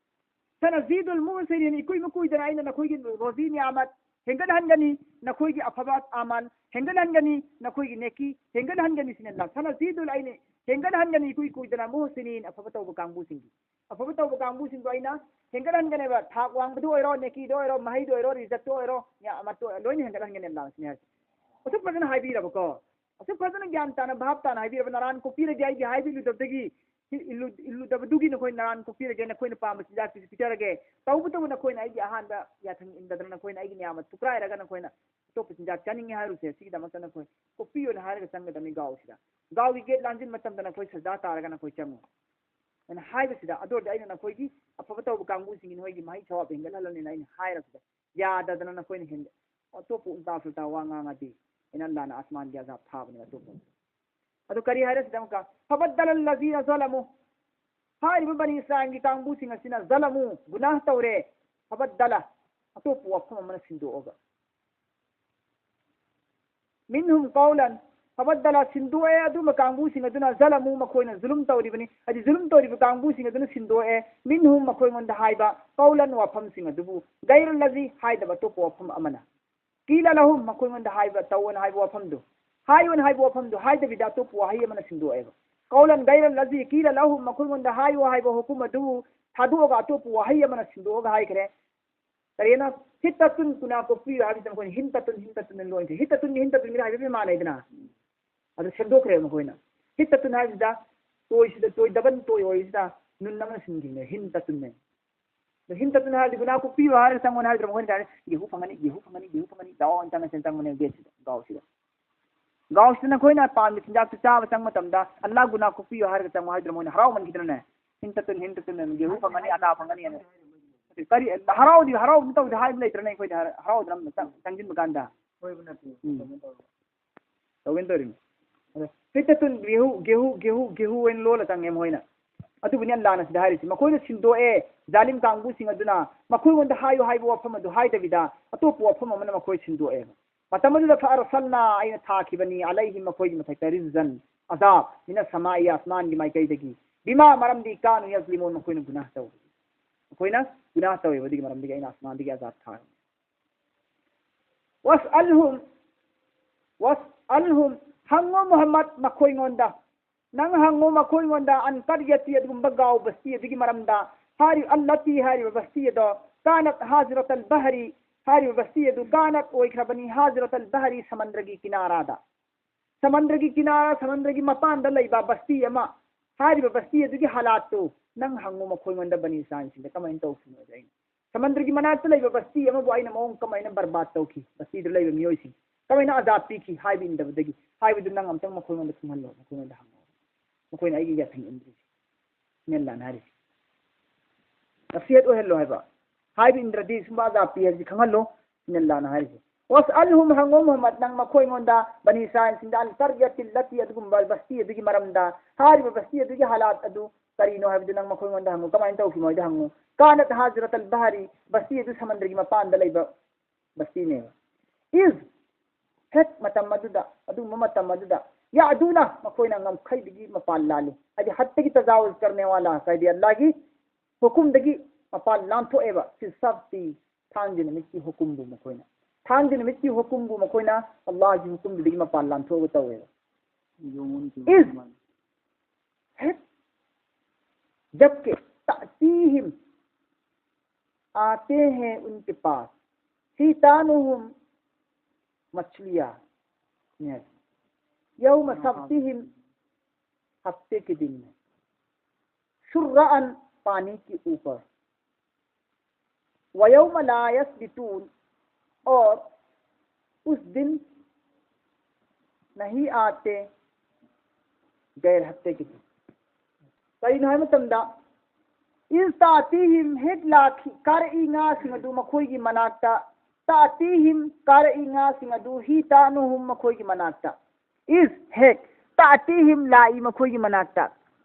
"ꯁꯅꯖꯤꯗꯨꯜ ꯃꯨꯍꯁꯤꯅꯤꯟ", ꯏꯀꯨꯏ ꯃꯀꯨꯏꯗꯅ ꯑꯩꯅ ꯅꯈꯣꯏꯒꯤ ꯔꯣꯖꯤ ꯅꯤꯌꯥꯃꯠ ꯍꯦꯟꯒꯠꯍꯟꯒꯅꯤ, ꯅꯈꯣꯏꯒꯤ ꯑꯐꯕ ꯑꯃꯜ ꯍꯦꯟꯒꯠꯍꯟꯒꯅꯤ, ꯅꯈꯣꯏꯒꯤ ꯅꯦꯀꯤ ꯍꯦꯟꯒꯠꯍꯟꯒꯅꯤ꯫ ꯁꯤꯅ ꯑꯜꯂꯥ꯫ "ꯁꯅꯖꯤꯗꯨꯜ", ꯑꯩꯅ ꯍꯦꯟꯒꯠꯍꯟꯒꯅꯤ, ꯏꯀꯨꯏ ꯀꯨꯏꯗꯅ, "ꯃꯨꯍꯁꯤꯅꯤꯟ", ꯑꯐꯕ ꯇꯧꯕ ꯀꯥꯡꯕꯨꯁꯤꯡꯒꯤ꯫ ꯑꯐꯕ ꯇꯧꯕ ꯀꯥꯡꯕꯨꯁꯤꯡꯗꯣ ꯑꯩꯅ ꯍꯦꯟꯒꯠꯍꯟꯒꯅꯦꯕ꯫ ꯊꯥꯛ ꯋꯥꯡꯕꯗ ꯑꯣꯏꯔꯣ, ꯅꯦꯀꯤꯗ ꯑꯣꯏꯔꯣ, ꯃꯍꯩꯗ ꯑꯣꯏꯔꯣ, ꯔꯤꯖꯜꯇ ꯑꯣꯏꯔꯣ, ꯃꯌꯥꯝ ꯑꯃ ꯂꯣꯏꯅ ꯍꯦꯟꯒꯠꯍꯟꯒꯅꯦꯕ ꯂꯥꯟꯁꯤꯅꯦ ꯍꯥꯏꯁꯦ꯫ ꯑꯁꯨꯛ ꯐꯖꯅ ꯍꯥꯏꯕꯤꯔꯕꯀꯣ, ꯑꯁꯨꯛ ꯐꯖꯅ ꯒ꯭ꯌꯥꯟ ꯇꯥꯅ, ꯚꯥꯞ ꯇꯥꯅ ꯍꯥꯏꯕꯤꯔꯕ, ꯅꯔꯥꯟ ꯀꯣꯛꯄꯤꯔꯒꯦ, ꯑꯩꯒꯤ ꯍꯥꯏꯕ ꯏꯜꯂꯨꯗꯕꯗꯒꯤ, ꯏꯜꯂꯨ-, ꯏꯜꯂꯨꯗꯕꯗꯨꯒꯤ ꯅꯈꯣꯏ ꯅꯔꯥꯟ ꯀꯣꯛꯄꯤꯔꯒꯦ, ꯅꯈꯣꯏꯅ ꯄꯥꯝꯕ ꯆꯤꯟꯖꯥꯛꯇꯨꯁꯨ ꯄꯤꯖꯔꯒꯦ, ꯇꯧꯕꯇꯕꯨ ꯅꯈꯣꯏꯅ ꯑꯩꯒꯤ ꯑꯍꯥꯟꯕ ꯌꯥꯊꯪ ꯏꯟꯗꯗꯅ ꯅꯈꯣꯏꯅ ꯑꯩꯒꯤ ꯅꯤꯌꯥꯃꯠ ꯊꯨꯀꯥꯏꯔꯒ ꯅꯈꯣꯏꯅ ꯑꯇꯣꯞꯄ ꯆꯤꯟꯖꯥꯛ ꯆꯥꯅꯤꯡꯉꯦ ꯍꯥꯏꯔꯨꯁꯦ, ꯁꯤꯒꯤꯗꯃꯛꯇ ꯅꯈꯣꯏ ꯀꯣꯛꯄꯤꯌꯣꯅ ꯍꯥꯏꯔꯒ ꯆꯪꯒꯗꯕꯅꯤ ꯒꯥꯎꯁꯤꯗ꯫ ꯒꯥꯎꯒꯤ ꯒꯦꯠ ꯂꯥꯟꯖꯤꯟ ꯃꯇꯝꯗ ꯅꯈꯣꯏ ꯁꯖꯗꯥ ꯇꯥꯔꯒ ꯅꯈꯣꯏ ꯆꯪꯉꯨ꯫ ꯑꯩꯅ ꯍꯥꯏꯕꯁꯤꯗ, ꯑꯗꯨ ꯑꯣꯏꯔꯗꯤ ꯑꯩꯅ ꯅꯈꯣꯏꯒꯤ ꯑꯐꯕ ꯇꯧꯕ ꯀꯥꯡꯕꯨꯁꯤꯡꯒꯤ ꯅꯈꯣꯏꯒꯤ ꯃꯍꯩ ꯊꯋꯥꯕ ꯍꯦꯟꯒꯠꯍꯜꯂꯅꯤꯅ ꯑꯩꯅ ꯍꯥꯏꯔꯕꯁꯤꯗ, ꯌꯥꯗꯗꯅ ꯅꯈꯣꯏꯅ ꯍꯦꯟ-, ꯑꯇꯣꯞꯄ ꯎꯜꯇꯥ ꯐꯨꯜꯇꯥ ꯋꯥ ꯉꯥꯡꯉꯗꯤ ꯑꯩꯅ ꯑꯜꯂꯥꯅ ꯑꯁꯃꯥꯟꯒꯤ ꯑꯖꯥꯕ ꯊꯥꯕꯅꯦ ꯑꯇꯣꯞꯄ꯫ ꯑꯗꯨ ꯀꯔꯤ ꯍꯥꯏꯔꯁꯤꯗ ꯑꯃꯨꯛꯀ, "ꯐꯕꯗꯗꯂ ꯂꯖꯤꯅ ꯖꯂꯃꯨ", ꯍꯥꯏꯔꯤꯕ ꯕꯅꯤ ꯏꯁꯔꯥꯏꯜꯒꯤ ꯀꯥꯡꯕꯨꯁꯤꯡ ꯑꯁꯤꯅ ꯖꯂꯃꯨ, ꯒꯨꯅꯥꯍ ꯇꯧꯔꯦ, ꯐꯕꯗꯗꯂ, ꯑꯇꯣꯞꯄ ꯋꯥꯐꯝ ꯑꯃꯅ ꯁꯤꯟꯗꯣꯛꯑꯒ, ꯃꯤꯟꯍꯨꯝ ꯀꯧꯂꯟ, ꯐꯕꯗꯗꯂ, ꯁꯤꯟꯗꯣꯛꯑꯦ ꯑꯗꯨꯝꯕ ꯀꯥꯡꯕꯨꯁꯤꯡ ꯑꯗꯨꯅ, ꯖꯂꯃꯨ, ꯃꯈꯣꯏꯅ ꯖꯨꯂꯨꯝ ꯇꯧꯔꯤꯕꯅꯤ, ꯍꯥꯏꯗꯤ ꯖꯨꯂꯨꯝ ꯇꯧꯔꯤꯕ ꯀꯥꯡꯕꯨꯁꯤꯡ ꯑꯗꯨꯅ ꯁꯤꯟꯗꯣꯛꯑꯦ, ꯃꯤꯟꯍꯨꯝ, ꯃꯈꯣꯏꯉꯣꯟꯗ ꯍꯥꯏꯕ, ꯀꯧꯂꯟ, ꯋꯥꯐꯝꯁꯤꯡ ꯑꯗꯨꯕꯨ, ꯒꯩꯔ ꯂꯖꯤ, ꯍꯥꯏꯗꯕ ꯑꯇꯣꯞꯄ ꯋꯥꯐꯝ ꯑꯃꯅ, ꯀꯤꯂ ꯂꯍꯨꯝ, ꯃꯈꯣꯏꯉꯣꯟꯗ ꯍꯥꯏꯕ, ꯇꯧꯑꯣꯅ ꯍꯥꯏꯕ ꯋꯥꯐꯝꯗꯨ, ꯍꯥꯏꯌꯣꯅ ꯍꯥꯏꯕ ꯋꯥꯐꯝꯗꯨ ꯍꯥꯏꯗꯕꯤꯗ ꯑꯇꯣꯞꯄ ꯋꯥꯍꯩ ꯑꯃꯅ ꯁꯤꯟꯗꯣꯛꯑꯦꯕ꯫ ꯀꯧꯂꯟ ꯒꯩꯔ ꯂꯖꯤ ꯀꯤꯂ ꯂꯍꯨꯝ, ꯃꯈꯣꯏꯉꯣꯟꯗ ꯍꯥꯏꯌꯣ ꯍꯥꯏꯕ ꯍꯨꯀꯨꯝ ꯑꯗꯨ ꯊꯥꯗꯣꯛꯑꯒ ꯑꯇꯣꯞꯄ ꯋꯥꯍꯩ ꯑꯃꯅ ꯁꯤꯟꯗꯣꯛꯑꯒ ꯍꯥꯏꯈ꯭ꯔꯦ꯫ ꯀꯔꯤꯅ? ꯍꯤꯠꯇꯇꯨꯟ, ꯒꯨꯅꯥ ꯀꯣꯛꯄꯤꯌꯨ ꯍꯥꯏꯕꯁꯤꯗ ꯃꯈꯣꯏꯅ ꯍꯤꯟꯇꯇꯨꯟ, ꯍꯤꯟꯇꯇꯨꯟ ꯂꯣꯏ꯫ ꯍꯤꯠꯇꯇꯨꯟꯒꯤ ꯍꯤꯟꯇꯇꯨꯟꯒꯤ ꯍꯥꯏꯕꯗꯤ ꯃꯥꯟꯅꯩꯗꯅ꯫ ꯑꯗꯨ ꯁꯦꯝꯗꯣꯛꯈ꯭ꯔꯦꯕ ꯃꯈꯣꯏꯅ꯫ ꯍꯤꯠꯇꯇꯨꯟ ꯍꯥꯏꯕꯁꯤꯗ ꯇꯣꯏꯁꯤꯗ, ꯇꯣꯏ ꯗꯕꯜ ꯇꯣꯏ ꯑꯣꯏꯔꯤꯁꯤꯗ ꯅꯨꯟ ꯑꯃ ꯁꯤꯟꯈꯤꯕꯅꯦ, ꯍꯤꯟꯇꯇꯨꯟꯅꯦ꯫ ꯑꯗꯣ ꯍꯤꯟꯇꯇꯨꯟ ꯍꯥꯏꯔꯗꯤ ꯒꯨꯅꯥ ꯀꯣꯛꯄꯤꯌꯨ ꯍꯥꯏꯔꯒ ꯆꯪꯉꯣꯅ ꯍꯥꯏꯗ꯭ꯔꯣ ꯃꯈꯣꯏꯅ? ꯒꯦꯍꯨ ꯐꯪꯒꯅꯤ, ꯒꯦꯍꯨ ꯐꯪꯒꯅꯤ, ꯒꯦꯍꯨ ꯐꯪꯒꯅꯤ, ꯗꯥꯎ ꯑꯣꯏꯅ ꯆꯪꯉꯁꯦꯅ ꯆꯪꯕꯅꯦ ꯒꯦꯠꯁꯤꯗ, ꯒꯥꯎꯁꯤꯗ꯫ ꯒꯥꯎꯁꯤꯗ ꯅꯈꯣꯏꯅ ꯄꯥꯝꯃꯤ ꯆꯤꯟꯖꯥꯛꯇꯨ ꯆꯥꯕ ꯆꯪꯕ ꯃꯇꯝꯗ, "ꯑꯜꯂꯥ ꯒꯨꯅꯥ ꯀꯣꯛꯄꯤꯌꯨ" ꯍꯥꯏꯔꯒ ꯆꯪꯉꯣ ꯍꯥꯏꯗ꯭ꯔꯣ ꯃꯣꯏꯅ? ꯍꯔꯥꯎꯃꯟꯈꯤꯗ꯭ꯔꯅꯦ? ꯍꯤꯟꯇꯇꯨꯟ, ꯍꯤꯟꯇꯇꯨꯟ, ꯒꯦꯍꯨ ꯐꯪꯒꯅꯤ, ꯑꯗꯥ ꯐꯪꯒꯅꯤ ꯍꯥꯏꯅ꯫ ꯀꯔꯤ ꯍꯔꯥꯎꯗꯤ, ꯍꯔꯥꯎꯕ ꯇꯧꯗꯦ ꯍꯥꯏꯕ ꯂꯩꯇ꯭ꯔꯅꯦ ꯑꯩꯈꯣꯏꯗ? ꯍꯔꯥꯎꯗꯅ ꯑꯃ ꯆꯪ-, ꯆꯪꯁꯤꯟꯕ ꯀꯥꯟꯗ꯫ ꯎꯝ꯫ ꯇꯧꯒꯦꯅ ꯇꯧꯔꯤꯅꯤ꯫ ꯑꯗ ꯍꯤꯠꯇꯇꯨꯟ ꯒꯦꯍꯨ, ꯒꯦꯍꯨ, ꯒꯦꯍꯨ, ꯒꯦꯍꯨ ꯑꯣꯏꯅ ꯂꯣꯜꯂ ꯆꯪꯉꯦ ꯃꯣꯏꯅ꯫ ꯑꯗꯨꯕꯨꯅꯤ ꯑꯜꯂꯥꯅ ꯁꯤꯗ ꯍꯥꯏꯔꯤꯁꯤ꯫ ꯃꯈꯣꯏꯅ ꯁꯤꯟꯗꯣꯛꯑꯦ, ꯖꯥꯂꯤꯝ ꯀꯥꯡꯕꯨꯁꯤꯡ ꯑꯗꯨꯅ꯫ ꯃꯈꯣꯏꯉꯣꯟꯗ ꯍꯥꯏꯌꯨ ꯍꯥꯏꯕ ꯋꯥꯐꯝ ꯑꯗꯨ ꯍꯥꯏꯗꯕꯤꯗ ꯑꯇꯣꯞꯄ ꯋꯥꯐꯝ ꯑꯃꯅ ꯃꯈꯣꯏ ꯁꯤꯟꯗꯣꯛꯑꯦꯕ꯫ ꯃꯇꯝ ꯑꯗꯨꯗ ꯐ ꯑꯔꯁꯜꯅꯥ, ꯑꯩꯅ ꯊꯥꯈꯤꯕꯅꯤ, ꯑꯂꯩꯍꯤꯝ, ꯃꯈꯣꯏꯒꯤ ꯃꯊꯛꯇ, ꯔꯤꯖꯖꯟ, ꯑꯖꯥꯕ, ꯃꯤꯅ ꯁꯃꯥꯏ, ꯑꯁꯃꯥꯟꯒꯤ ꯃꯥꯏꯀꯩꯗꯒꯤ, ꯕꯤꯃꯥ, ꯃꯔꯝꯗꯤ, ꯀꯥꯅꯨ ꯌꯖꯂꯤꯃꯨꯟ, ꯃꯈꯣꯏꯅ ꯒꯨꯅꯥꯍ ꯇꯧꯕ꯫ ꯃꯈꯣꯏꯅ ꯒꯨꯅꯥꯍ ꯇꯧꯋꯦꯕ, ꯑꯗꯨꯒꯤ ꯃꯔꯝꯗꯒꯤ ꯑꯩꯅ ꯑꯁꯃꯥꯟꯗꯒꯤ ꯑꯖꯥꯕ ꯊꯥꯈꯤꯕꯅꯤ꯫ ꯋꯥꯁ ꯑꯜꯍꯨꯝ, ꯋꯥꯁ ꯑꯜꯍꯨꯝ, ꯍꯪꯉꯣ ꯃꯨꯍꯝꯃꯗ ꯃꯈꯣꯏꯉꯣꯟꯗ꯫ ꯅꯪ ꯍꯪꯉꯨ ꯃꯈꯣꯏꯉꯣꯟꯗ, ꯑꯟ ꯀꯔꯌꯇꯤ, ꯑꯗꯨꯒꯨꯝꯕ ꯒꯥꯎ ꯕꯁꯇꯤ ꯑꯗꯨꯒꯤ ꯃꯔꯝꯗ, ꯍꯥꯏꯔꯤꯕ ꯑꯜꯂꯇꯤ ꯍꯥꯏꯔꯤꯕ ꯕꯁꯇꯤ ꯑꯗꯣ, ꯀꯥꯅꯠ ꯍꯥꯖꯤꯔꯇꯜ ꯕꯍꯔꯤ ꯍꯥꯏꯔꯤꯕ ꯕꯁꯇꯤ ꯑꯗꯨ ꯀꯥꯅꯠ ꯑꯣꯏꯈ꯭ꯔꯕꯅꯤ, ꯍꯥꯖꯤꯔꯇꯜ ꯕꯍꯔꯤ, ꯁꯃꯟꯗ꯭ꯔꯒꯤ ꯀꯤꯅꯥꯔꯥꯗ, ꯁꯃꯟꯗ꯭ꯔꯒꯤ ꯀꯤꯅꯥꯔꯥ, ꯁꯃꯟꯗ꯭ꯔꯒꯤ ꯃꯄꯥꯟꯗ ꯂꯩꯕ ꯕꯁꯇꯤ ꯑꯃ, ꯍꯥꯏꯔꯤꯕ ꯕꯁꯇꯤ ꯑꯗꯨꯒꯤ ꯍꯥꯂꯥꯠꯇꯨ ꯅꯪ ꯍꯪꯉꯨ ꯃꯈꯣꯏꯉꯣꯟꯗ, ꯕꯅꯤ ꯏꯁꯔꯥꯏꯜꯁꯤꯡꯗ ꯀꯃꯥꯏꯅ ꯇꯧꯈꯤꯅꯣꯗ ꯑꯩꯅ ꯁꯃꯟꯗ꯭ꯔꯒꯤ ꯃꯅꯥꯛꯇ ꯂꯩꯕ ꯕꯁꯇꯤ ꯑꯃꯕꯨ ꯑꯩꯅ ꯃꯑꯣꯡ ꯀꯃꯥꯏꯅ ꯕꯔꯕꯥꯗ ꯇꯧꯈꯤ, ꯕꯁꯇꯤꯗ ꯂꯩꯕ ꯃꯤꯑꯣꯏꯁꯤꯡ ꯀꯃꯥꯏꯅ ꯑꯖꯥꯕ ꯄꯤꯈꯤ ꯍꯥꯏꯕ ꯏꯟꯗꯕꯗꯒꯤ ꯍꯥꯏꯕꯗꯨ ꯅꯪ ꯑꯝꯇꯪ ꯃꯈꯣꯏꯉꯣꯟꯗ ꯈꯪꯍꯜꯂꯣ, ꯃꯈꯣꯏꯉꯣꯟꯗ ꯍꯪꯉꯣ, ꯃꯈꯣꯏꯅ ꯑꯩꯒꯤ ꯌꯥꯊꯪ ꯏꯟꯗ꯭ꯔꯤꯁꯦ꯫ ꯁꯤꯅ ꯑꯜꯂꯥꯍꯅ ꯍꯥꯏꯔꯤꯁꯦ꯫ ꯅꯁꯤꯍꯠ ꯑꯣꯏꯍꯜꯂꯣ ꯍꯥꯏꯕ, ꯍꯥꯏꯕ ꯏꯟꯗ꯭ꯔꯗꯤ ꯁꯨꯝꯕ ꯑꯖꯥꯕ ꯄꯤ ꯍꯥꯏꯕꯁꯤ ꯈꯪꯍꯜꯂꯣ꯫ ꯁꯤꯅ ꯑꯜꯂꯥꯍꯅ ꯍꯥꯏꯔꯤꯁꯦ꯫ ꯋꯥꯁ ꯑꯜ ꯍꯨꯝ, ꯍꯪꯉꯣ ꯃꯨꯍꯝꯃꯗ, ꯅꯪ ꯃꯈꯣꯏꯉꯣꯟꯗ, ꯕꯅꯤ ꯏꯁꯔꯥꯏꯜꯁꯤꯡꯗ, ꯑꯜ ꯀꯔꯌꯇꯤꯜ ꯂꯇꯤ, ꯑꯗꯨꯒꯨꯝꯕ ꯕꯁꯇꯤ ꯑꯗꯨꯒꯤ ꯃꯔꯝꯗ, ꯍꯥꯏꯔꯤꯕ ꯕꯁꯇꯤ ꯑꯗꯨꯒꯤ ꯍꯥꯂꯥꯠ ꯑꯗꯨ ꯀꯔꯤꯅꯣ ꯍꯥꯏꯕꯗꯨ ꯅꯪ ꯃꯈꯣꯏꯉꯣꯟꯗ ꯍꯪꯉꯨ꯫ ꯀꯃꯥꯏꯅ ꯇꯧꯈꯤ ꯃꯣꯏꯗ ꯍꯪꯉꯨ꯫ ꯀꯥꯅꯠ ꯍꯥꯖꯤꯔꯇꯜ ꯕꯍꯔꯤ, ꯕꯁꯇꯤ ꯑꯗꯨ ꯁꯃꯟꯗ꯭ꯔꯒꯤ ꯃꯄꯥꯟꯗ ꯂꯩꯕ ꯕꯁꯇꯤꯅꯦꯕ꯫ ꯏꯖ, ꯍꯦꯛ ꯃꯇꯝ ꯑꯗꯨꯗ, ꯑꯗꯨꯒꯨꯝꯕ ꯃꯇꯝ ꯑꯗꯨꯗ, ꯌꯥꯗꯨꯅ, ꯃꯈꯣꯏꯅ ꯉꯝꯈꯩꯗꯒꯤ ꯃꯄꯥꯟ ꯂꯥꯜꯂꯤ꯫ ꯍꯥꯏꯗꯤ ꯍꯠꯇꯒꯤ ꯇꯖꯥꯋꯨꯖ ꯀꯔꯅꯦ ꯋꯥꯂꯥ, ꯍꯥꯏꯗꯤ ꯑꯜꯂꯥꯍꯒꯤ ꯍꯨꯀꯨꯝꯗꯒꯤ ꯃꯄꯥꯟ ꯂꯥꯟꯊꯣꯛꯑꯦꯕ꯫ ꯐꯤ ꯁꯕꯇꯤ, ꯊꯥꯡꯖ ꯅꯨꯃꯤꯠꯀꯤ ꯍꯨꯀꯨꯝꯕꯨ ꯃꯈꯣꯏꯅ, ꯊꯥꯡꯖ ꯅꯨꯃꯤꯠꯀꯤ ꯍꯨꯀꯨꯝꯕꯨ ꯃꯈꯣꯏꯅ ꯑꯜꯂꯥꯍꯒꯤ ꯍꯨꯀꯨꯝꯗꯨꯗꯒꯤ ꯃꯄꯥꯟ ꯂꯥꯟꯊꯣꯛꯑꯒ ꯇꯧꯋꯦꯕ꯫ ꯏꯖ, ꯍꯦꯛ, ꯖꯕꯀꯤ, ꯇꯥꯇꯤꯍꯤꯝ, आते हैं उनके पास, हितानुहुम मछलियाँ, यौम सब्तिहिम, हफ्ते के दिन में, शुर्रान, पानी के ऊपर, वयौम ला यसबितून, और उस दिन नहीं आते गैर हफ्ते के दिन। ꯀꯔꯤꯅꯣ ꯍꯥꯏꯕ ꯃꯇꯝꯗ, ꯏꯖ ꯇꯥꯇꯤꯍꯤꯝ, ꯍꯦꯛ ꯂꯥꯛꯈꯤ, ꯀꯥꯔꯛꯏ ꯉꯥꯁꯤꯡ ꯑꯗꯨ ꯃꯈꯣꯏꯒꯤ ꯃꯅꯥꯛꯇ, ꯇꯥꯇꯤꯍꯤꯝ, ꯀꯥꯔꯛꯏ ꯉꯥꯁꯤꯡ ꯑꯗꯨ, ꯍꯤꯇꯥꯅꯨꯍꯨꯝ, ꯃꯈꯣꯏꯒꯤ ꯃꯅꯥꯛꯇ, ꯏꯖ, ꯍꯦꯛ, ꯇꯥꯇꯤꯍꯤꯝ, ꯂꯥꯛꯏ ꯃꯈꯣꯏꯒꯤ ꯃꯅꯥꯛꯇ,